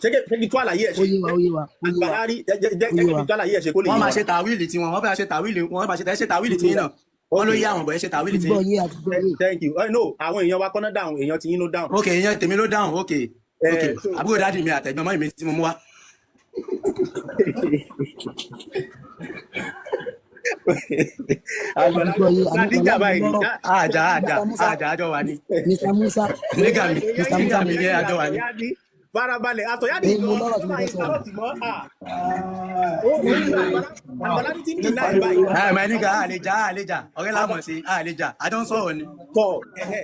Ṣé kí tó àlàyé ẹ̀ Ó ṣe yé wa, ó yé wa, ó yé wa, Albalari jẹ́ jẹ́ ó jẹ́ yé kí wa, tó àlàyé ẹ̀ ṣe kó lè Wọ́n yé máa wọn. ṣe tàwíìlì tiwọn, wọ́n fẹ́ ṣe tàwíìlì, wọ́n máa ṣe ṣe ó tàwíìlì yé tiyín wa. náà, wọ́n ló Ok, yé àwọn bọ̀ ẹ ṣe tàwíìlì Àti tiyín. gbọ́ yé, àti gbọ́ yé. thank you. No, àwọn èèyàn wa kọ́nà down, èèyàn ti yín ló down. Ok, ìyẹn tèmi ló dáhùn. Ok, ok, So àbúrò dáàdì mi àtẹ̀gbọ́n mọ́ mi tí mo mú wá. Àgbàlá Gbọ́ yé àní níjà wàláì mo báyìí lọ́rọ̀. ní. Àjà àjà Mr. Musa, àjà àjọ wà ní. Mr. Musa, Nígà mi Mr. nígà Musa, mi ní àjọ wà ní. Àtọ̀yádì farabalẹ̀ àtọ̀yádì èmi mo gan lọ́rọ̀ tí tó mo máa fẹ́ ń sọ̀rọ̀. sọ̀rọ̀ tì mọ́ à. Ó Àgbàlá ní tí ń dì náà báyìí. Ẹ mẹ nígà àlejà àlejà ọ̀rẹ́ la mọ̀ sí àlejà àjọ ń sọ̀rọ̀ ni. Tọ̀ ẹ̀hẹ́.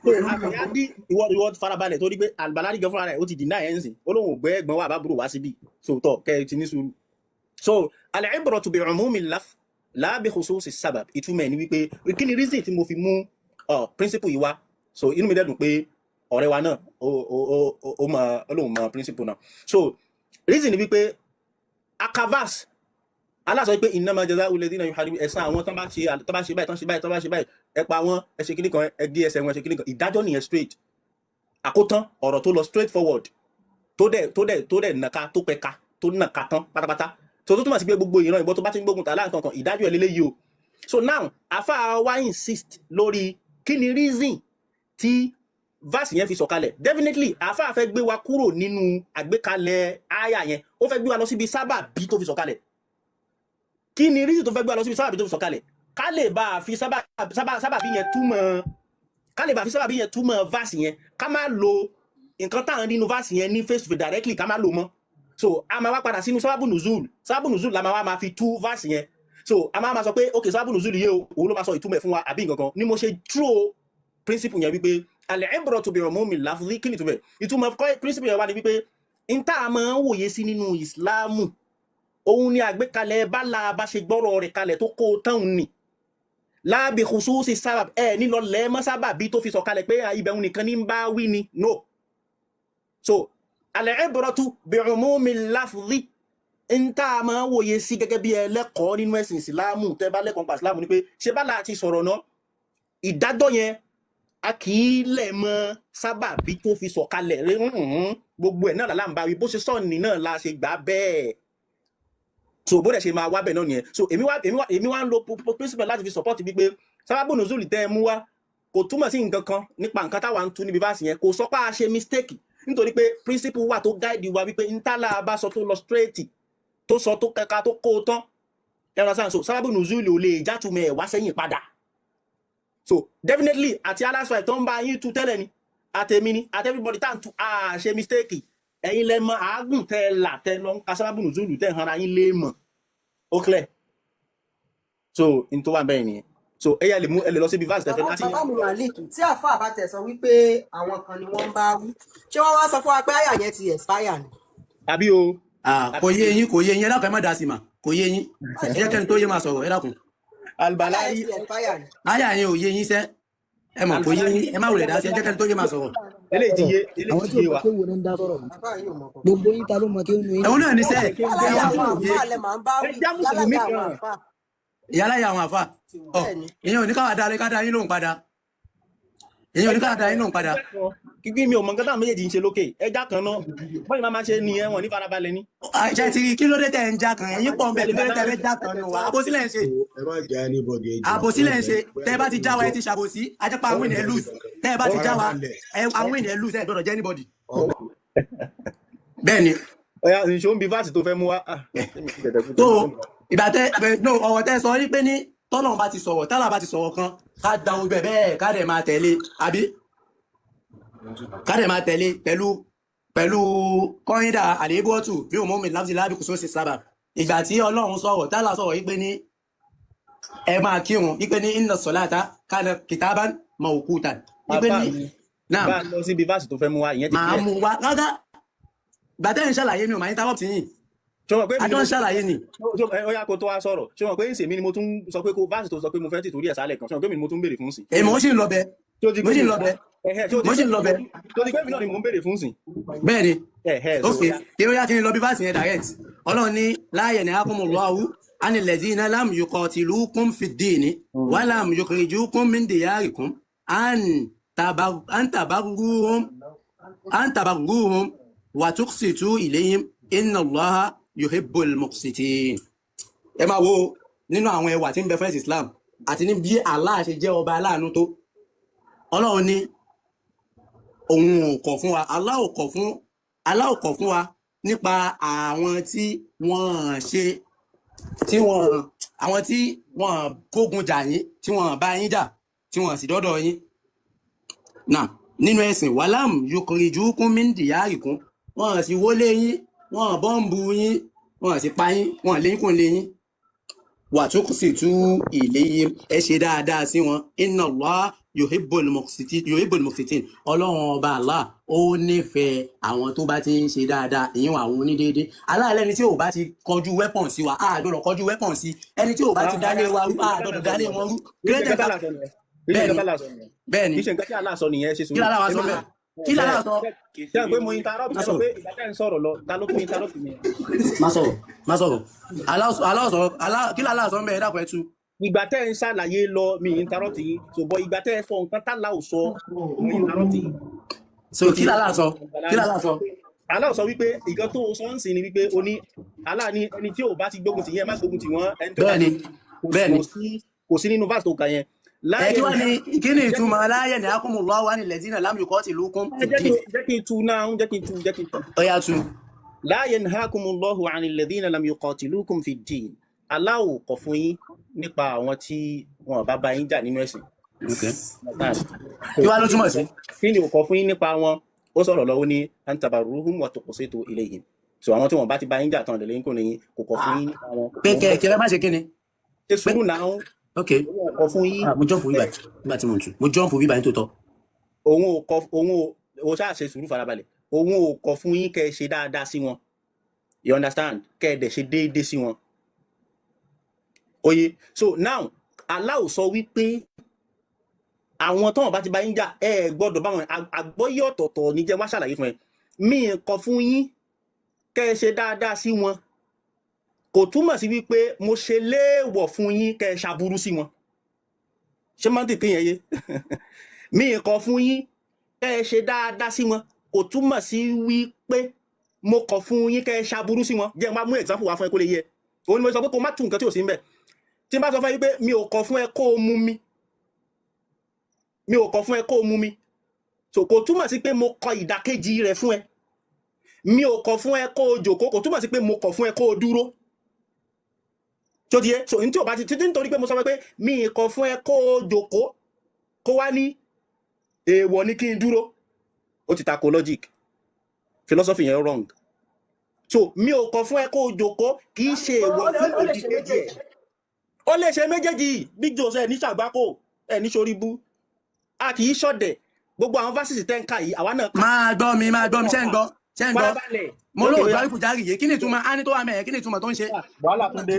So àtọ̀yádì ìwọ farabalẹ̀ torí pé Àgbàlá ní gan fúnra rẹ̀ ó ti dì náà ẹ̀ ń sìn. Ó lóun ò gbé ẹ̀gbọ́n wa àbábúrò wá síbí. So tọ̀ kẹ́ ẹ ti ní sùúrù. So al-ibratu bi-umumi al-lafz la bi khususi as-sabab. Ìtumọ̀ ẹ̀ ni wípé kí ni reason tí mo fi mú principle yìí wá. So inú mi dẹ́dùn pé ọ̀rẹ́ wa náà ó mọ ó lóun mọ principle náà. So reason ni wípé akavas Allah sọ pé innama jaza'u alladhina yuharibu ẹ̀san àwọn tán bá ṣe tán bá ṣe báyìí tán ṣe báyìí tán bá ṣe báyìí, ẹ pa wọ́n, ẹ ṣe kíní kan, ẹ gé ẹsẹ̀ wọn, ẹ ṣe kíní kan. Ìdájọ́ nìyẹn straight, àkótán ọ̀rọ̀ tó lọ straight forward, tó dẹ̀ nàka tó pẹ̀ka tó nàka tán pátápátá. Tó túmọ̀ sí pé gbogbo ìran ìbọn tó bá ti ń gbógun tà láǹkan kan, ìdájọ́ ẹ̀ lélẹ́yìí o. So now afa wa insist lórí kí ni reason tí verse yẹn fi sọ̀kalẹ̀. Definitely afa fẹ́ gbé wa kúrò nínú àgbékalẹ̀ aya yẹn, ó fẹ́ gbé wa lọ síbi sábàbí tó fi sọ̀kalẹ̀. Kí ni reason tó fẹ́ gbé wa lọ síbi sábàbí tó fi sọ̀kalẹ̀? Ká lè bá a fi sábàbí yẹn túmọ̀, ká lè bá a fi sábàbí yẹn túmọ̀ verse yẹn, ká má lo nǹkan tá à ń rí nínú verse yẹn ní face to face directly, ká má lo mọ́. So a máa wá padà sínú sábàbù nùzúl. Sábàbù nùzúl la máa wá máa fi tú verse yẹn. So a máa sọ pé ok, sábàbù nùzúl yìí o, òun ló máa sọ ìtumọ̀ ẹ̀ fún wa àbí nǹkan kan ni. Mo ṣe throw principle yẹn wípé al-ibratu bi umumi lafzi. Kí ni ìtumọ̀ ẹ̀? Ìtumọ̀ principle yẹn wá ni wípé n tá a máa ń wòye sí nínú ìsìláàmù, òun ni àgbékalẹ̀ bá la bá ṣe gbọ́rọ̀ rẹ̀ kalẹ̀ tó kó tán ni, la bi khususi sábàb ẹ̀ nílọ lẹ́ẹ̀mọ́ sábàbí tó fi sọ̀kalẹ̀ pé ibẹ̀ òun nìkan ní ń bá wí ni. No. So al-ibratu bi umumi lafzi, n tá a máa ń wòye sí gẹ́gẹ́ bí ẹlẹ́kọ̀ọ́ nínú ẹ̀sìn ìsìláàmù, tẹ́ bá lẹ́kọ̀ọ́ nípa ìsìláàmù, ni pé ṣé bá láti sọ̀rọ̀ náà, ìdájọ́ yẹn a kì í lẹ̀ mọ́ sábàbí tó fi sọ̀kalẹ̀ rí. Gbogbo ẹ̀ náà là ń bá wí, bó ṣe sọ̀nì náà la ṣe gbà bẹ́ẹ̀. So bó dẹ̀ ṣe máa wá bẹ́ẹ̀ náà nìyẹn. So èmi wá ń lo principle láti fi support wípé sábàbù nùzúlì tẹ́ ẹ mú wá kò túmọ̀ sí nǹkan kan nípa nǹkan táwa ń tú níbi verse yẹn. Kò sọ pé a ṣe mistake, nítorí pé principle wà tó guide wa wípé ntálà bá sọ tó lọ straight, tó sọ tó kẹka tó kó o tán ẹ̀rọ sáà. So sábàbù nùzúlì ò lè játùmẹ̀ ẹ̀ wá sẹ́yìn padà. So definitely àti aláṣọ tó ń bá yín tú tẹ́lẹ̀ ni, àtẹ̀mí ni, àti everybody tá à ń tú, à ṣe mistake. Ẹ̀yin lẹ mọ àágùn tẹ́ ẹ là tẹ́ lọ ń ka sábàbù nùzúlù tẹ́ ẹ hanra yín lé mọ̀. Ó clear. So n tó wà bẹ́ẹ̀ nìyẹn. So ẹ yà lè mú ẹ lè lọ síbi verse tẹ́fẹ́ Bàbá láti bàbá mi Malik, tí àáfàá bá tẹ̀ sọ wípé àwọn kan ni wọ́n ń bá wí, ṣé wọ́n wá sọ fún wa pé àyà yẹn ti expire ni? Àbí o. Kò yé yín, kò yé yín. Ẹ dákun, ẹ má dá sí mà, kò yé yín. Ẹ jẹ́ kẹ́ni tó yé máa sọ̀rọ̀, ẹ dákun. Àyà Albalai yẹn ti expire ni. Àyà yẹn ò yé yín sẹ́, ẹ mọ̀ kò yé yín, ẹ má wulẹ̀ dá sí, ẹ jẹ́ kẹ́ni tó yé máa sọ̀rọ̀. Eléyìí ti yé eléyìí Àwọn ti tí ò yé mọ wa. kéwù ní ń dá sọ̀rọ̀ yìí. Bàbá yìí ò mọ̀ kankan. Gbogbo yín ta ló mọ kéwù yín? Ẹ̀hún náà ní sẹ́ Yálàyà ẹ̀hún tí àwọn ò yé àáfàá lẹ máa ń bá Ẹ wí, já mùsùlùmí yálàyà àwọn kan. àáfàá. Ìyáláyà àwọn àfà ọ Bẹ́ẹ̀ ni. ìyẹn ò ní káwá dáa ká dá yín lóhùn padà, ìyẹn ò ní káwá dá yín lóhùn padà. Kíkí mi ò mọ nǹkan táwọn méjèèjì ń ṣe lókè ẹja kan náà bọ́ọ̀lù máa ma ṣe nìyẹn, wọn ní farabalẹ̀ ní. Ṣe ti rí kí ló dé tẹ̀ ń já kan? Ẹ̀yin pọ̀ ń bẹ̀, kí ló dé tẹ̀ fẹ́ já kan nù wá? Àbòsí lẹ̀ ń ṣe. Ẹ má jà anybody, ẹ jọ̀ọ́. Àbòsí Ẹ lẹ̀ ń má ṣe. jà Tẹ́ ẹ bá ti já wa, ẹ ti ṣàbòsí, ajẹ́pá ẹ má win jà ẹ lose. anybody. Tẹ́ ẹ bá ti já wa, Farabalẹ̀. ẹ win ẹ lose, ẹ gbọ́dọ̀ jẹ́ anybody. Ọ̀gá. Bẹ́ẹ̀ ni. Ọ̀yà nìṣó ń bi verse tó fẹ́ mú wá. Ah, ṣé mi ti tẹ̀tẹ̀ kú Tó tẹ̀lé fóònù wa. ìgbà tẹ no ọ̀rọ̀ tẹ sọ wípé ní tọ́lọ́run bá ti sọ̀rọ̀, tálà bá ti sọ̀rọ̀ kan, ká da ogun ẹ̀ bẹ́ẹ̀, ká dẹ̀ máa tẹ̀lé, àbí ká dẹ̀ máa tẹ̀lé pẹ̀lú kọ́ńdà àlébọ́tù bí òun mọ́mí láti lábì kò sóṣì sábà. Ìgbà tí ọlọ́run sọ̀rọ̀, tálà sọ̀rọ̀ wípé ní ẹ máa kírun, wípé ní inna salata kana kitaban mawqutan, wípé Bàbá ní mi náà bá a lọ síbi verse tó fẹ́ mú wá, ìyẹn ti màá clear. mú wa rárá. Ìgbà tẹ́ ń ṣàlàyé, mi ò máa interrupt yín. Ṣé o mọ̀ pé mi Àjọ ni mo ń ṣàlàyé ni. Ó yá, kó tó wá sọ̀rọ̀, ṣé o mọ̀ pé ń sèmi ni mo tún sọ pé kó verse tó sọ pé mo fẹ́ tì torí ẹ̀ sálẹ̀ kan, ṣé o mọ̀ pé mi ni mo tún béèrè fún sìn? Èmi ó sì ń lọ bẹ. Ṣé o ti Mo gbé sì mi ń lọ bẹ. Ẹ̀hẹ́, ṣé o ti Mo sì pé ń lọ bẹ. ṣé o ti pé mi náà ni mò ń béèrè fún sìn? Bẹ́ẹ̀ ni. Ẹ̀hẹ́, so Ok, ó yá. Kí ó yá, kí n lọ bí verse yẹn direct. Ọlọ́run ní la yanhakumullahu anil ladhina lam yuqatilukum fid dini wa lam yukhrijukum min diyarikum an tabarruhum wa tuqsitu ilayhim inna Allaha yuhibbul muqsitin. Ẹ máa wo nínú àwọn ẹwà tí ń bẹ fún ẹ̀sìn Islam àti ní bí Allah ṣe jẹ́ ọba aláàánú tó. Ọlọ́run ní òun ò kọ̀ fún wa, Allah ò kọ̀ fún wa. Nípa àwọn tí wọ́n ṣe, tí wọ́n, àwọn tí wọ́n kógun jà yín, tí wọ́n bá yín jà, tí wọ́n sì dọ́dọ̀ yín náà nínú ẹ̀sìn, ولم يخرجوكم من دياركم, wọ́n sì wọlé yín, wọ́n bọ́ǹbù yín, wọ́n sì pa yín, wọ́n lé yín kò lé yín, وتقسطوا إليهم, ẹ ṣe dáadáa sí wọn. إن الله يحب المقسطين يحب المقسطين. Ọlọ́run ọba Allah ó nífẹ̀ẹ́ àwọn tó bá ti ń ṣe dáadáa, ìyẹn àwọn onídéédé. Aláàlẹ́ tí ò bá ti kọjú weapon sí wa, á gbọ́dọ̀ kọjú weapon sí ẹni tí ò bá ti dálé wa rú, á gbọ́dọ̀ dálé wọn rú. Kì í ṣe Kí ló nǹkan tẹ̀ tí Allah sọ nìyẹn. Kì í ṣe Bẹ́ẹ̀ni. nǹkan tí Allah sọ nìyẹn. Bẹ́ẹ̀ni. Kì í ṣe nǹkan tí Allah sọ nìyẹn. Ṣe Kí sùúrù. lára wa sọ Èmi bẹ́ẹ̀? Kí lára sọ? Ṣé pé mo interrupt Má ẹ sọ sọ̀rọ̀. pé ìgbà tẹ́ ń sọ̀rọ̀ lọ, ta ló tún interrupt mi? Má sọ̀rọ̀, má sọ̀rọ̀. Allah sọ̀rọ̀. Kí lára sọ ń bẹ́ẹ̀? Dàpọ̀ ẹ tú. Ìgbà tẹ́ ń ṣàlàyé lọ, mi interrupt yín. So bọ̀ ìgbà tẹ́ ẹ sọ nǹkan tá Allah ò sọ, mo interrupt yín. So kí lára sọ? Kí lára sọ? Allah sọ wípé nǹkan tó sọ ń sìn ni wípé o ní Allah ní ẹni tí ò bá ti gbógun tì yẹn, má gbógun tì wọ́n, ẹni tó bá Bẹ́ẹ̀ni. ti kò Bẹ́ẹ̀ni. kò sí nínú verse tó kà yẹn. Ẹ Láyé kí wá ní, kí ni ìtumọ̀ لا ينهاكم الله عن الذين لم يقاتلوكم ẹ jẹ́ kí في الدين? Jẹ́ kí n tu náà, jẹ́ kí n tu, jẹ́ kí n tu. Ó yá, tú. لا ينهاكم الله عن الذين لم يقاتلوكم في الدين. Allah ò kọ̀ fún yín nípa àwọn tí wọn bá bá yín jà nínú ẹ̀sìn. Okay. Understand? Kí wá ló túmọ̀ sí? Kí ni ò kọ̀ fún yín nípa wọn? Ó sọ̀rọ̀ lọ́wọ́ ní أن تبروهم وتقسطوا إليهم. So àwọn tí wọn bá ti bá yín jà tán lè kò ní kò kọ̀ fún yín nípa wọn. Pé kẹ kẹ má ṣe kí ni? Ṣe sùúrù náà. Ok. Òun ò kọ̀ fún yín. Ah, mo jump bíbá nígbà tí mo ń tu, mo jump bíbá ní tòótọ́. Òun ò kọ̀, òun ò, o ṣáà ṣe sùúrù, farabalẹ̀. Òun ò kọ̀ fún yín kẹ́ ẹ ṣe dáadáa sí wọn, you understand, kẹ́ ẹ dẹ̀ ṣe déédéé sí wọn. Oye, so now Allah ò sọ wípé àwọn tọ́wọ̀n bá ti bá yín jà, ẹ ẹ gbọ́dọ̀ bá wọn. Àgbọ́yé ọ̀tọ̀ọ̀tọ̀ ní jẹ́ wá ṣàlàyé fún ẹ. Mi ì kọ̀ fún yín kẹ́ ẹ ṣe dáadáa sí wọn kò túmọ̀ sí wípé mo ṣe léèwọ̀ fún yín kẹ́ ẹ ṣàbúrú sí wọn. Ṣé máa ń tètè yẹn yé mi? Ì kọ̀ fún yín kẹ́ ẹ ṣe dáadáa sí wọn kò túmọ̀ sí wípé mo kọ̀ fún yín kẹ́ ẹ ṣàbúrú sí wọn. Jẹ́ n máa mú example wá fún ẹ kó lè yé ẹ. Òun ni mo sọ pé kó má tú nǹkan tí ò sí ń bẹ̀. Tí n bá sọ fún ẹ wípé mi ò kọ̀ fún ẹ kó o mú mi, mi ò kọ̀ fún ẹ kó o mú mi, so kò túmọ̀ sí pé mo kọ ìdàkejì rẹ̀ fún ẹ. Mi ò kọ̀ fún ẹ kó o jòkó kò túmọ̀ sí pé mo kọ̀ fún ẹ kó o dúró. Tó ti yé? So ní tí ò bá ti títí nítorí pé mo sọ fún ẹ pé mi ì kọ̀ fún ẹ kó o jòkó, kó wá ní èèwọ̀ ní kí n dúró, ó ti tako logic, philosophy yẹn wrong. So mi ò kọ̀ fún ẹ kó o jòkó kì í ṣe èèwọ̀ Ó lè fún ó lè ṣe òdì kejì ẹ̀. méjèèjì. Ó lè ṣe méjèèjì. Big Joe ẹ ní ṣàgbákò ẹ ní soríbú, a kì í ṣọ̀dẹ̀. Gbogbo àwọn fásitì tẹ́ ń kà yìí, àwa náà kà. Máa gbọ́ mi, máa gbọ́ mi. Ṣé ń gbọ́? Ṣé ń gbọ́? Farabalẹ̀. Mo Lókè lóò ó yá. gbọ́ ìkùjárì yé. Kí ni ìtumọ̀ á ní tó wà mẹ́ẹ̀? Kí ni ìtumọ̀ tó ń ṣe? Wàhálà tún dé.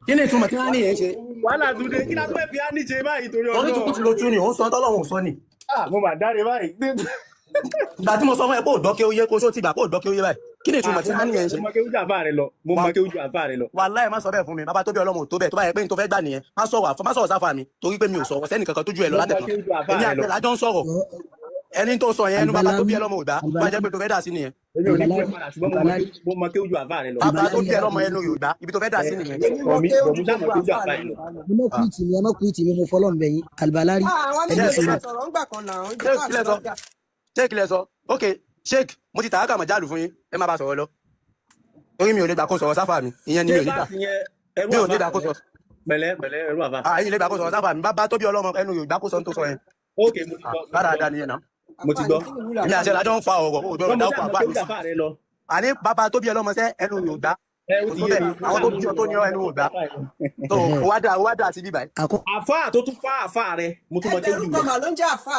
Kí ni ìtumọ̀ tí wọ́n á ní yẹn ṣe? Wàhálà tún dé. Kí la tún fẹ́ fi á níṣe báyìí torí Torí Ọlọ́run? tukutu ló tún ni òun sọ, tọ́lọ́run ò sọ ni. Ah, mo mà dáre báyìí. Ìgbà tí mo sọ fún ẹ pé ò gbọ́ kí ó yé, kó só ti gbà pé ò gbọ́ kí ó yé báyìí, kí ni ìtumọ̀ Ah, tí mo á ní yẹn ṣe? mọ kéwú ju àfáà rẹ lọ, mo mọ kéwú ju àfáà rẹ lọ. Wàláhì, má sọ bẹ́ẹ̀ fún mi. Bàbá tó bí ọlọ́mọ ò tó bẹ́ẹ̀. Tó bá yẹ pé n tó fẹ́ gbà nìyẹn, má sọ̀rọ̀ má sọ̀rọ̀ sáfà mi, torí pé mi ò sọ̀rọ̀ sẹ́nì kankan tó ju ẹ lọ Mo mọ látẹ̀kan. kéwú ju àfáà Èmi rẹ àti lọ. ẹ̀ lájọ ń sọ̀rọ̀. Ẹni tó sọ yẹn, ẹnu bàbá tó bí Albalami, ọlọ́mọ ò gbà. Tó bá jẹ́ pé tó fẹ́ dà sí nìyẹn. Èmi ò ní bú ẹ Albalami, padà, ṣùgbọ́n Albalami, mo mọ kéwú ju àfáà rẹ lọ. Bàbá tó Albalami, bí ọlọ́mọ ẹnu Yorùbá, ibi tó fẹ́ dà Ẹ sí nìyẹn. Èmi mọ bọ̀ mi kéwú bọ̀ ju mo ṣáà mọ gbogbo kéwú ju àfáà àfáà lọ. rẹ lọ. Ẹ má quit mi, ẹ má quit mi, mo fọlọ́run bẹ̀ yín. Albalari, Ah, àwọn ẹ ní méjèèjì sùúrù. máa sọ̀rọ̀ ńgbà kan náà, Ṣé ìjọba àti kílẹ̀ sọ? lọ́jà. Ṣé kílẹ̀ sọ? Ok, sheik, mo ti tàákà mọ̀ jálù fún yín. Ẹ má bá sọ̀rọ̀ lọ, torí mi ò lè gbà kó sọ̀rọ̀ sáfà mi. Ìyẹn ni Ṣé mi ò ní gbà. báàsì yẹn ẹrú Mi ò ní àfáà gbà kó rẹ? sọ. Pẹ̀lẹ́ pẹ̀lẹ́, ẹrú àfáà. Àyìn lè gbà kó sọ̀rọ̀ sáfà mi. Bàbá tó bí ọlọ́mọ ẹnu Yorùbá kó sọ tó sọ yẹn. Ok, mo ti gbọ́, mo ti Rádaràda gbọ́. nìyẹn náà. Mo ti Àfáà ní gbọ́. kí ni ìwúlò Èmi àfáà àti ẹ̀ lájọ ń fa ọ̀rọ̀, o gbọ́dọ̀ Ṣùgbọ́n mo dáwọ́ ṣáà mọ àbá kéwú mi ju sí. àfáà rẹ lọ. Àní bàbá tó bí ọlọ́mọ sẹ́ ẹnu Yorùbá Ẹ ó kò ti tó yé bẹ́ẹ̀. mi, mo Àwọn ṣáà tó mọ bí ọ tó ní ọ ẹnu Yorùbá àfáà rẹ lọ. tó ó wá dà, ó wá dà sí bíbáyìí. Àkọ́ Àfáà tó tún fá àfáà rẹ, mo tún mọ kéwú Ẹgbẹ̀rún jù kan lọ. mà ló ń jẹ́ àfáà.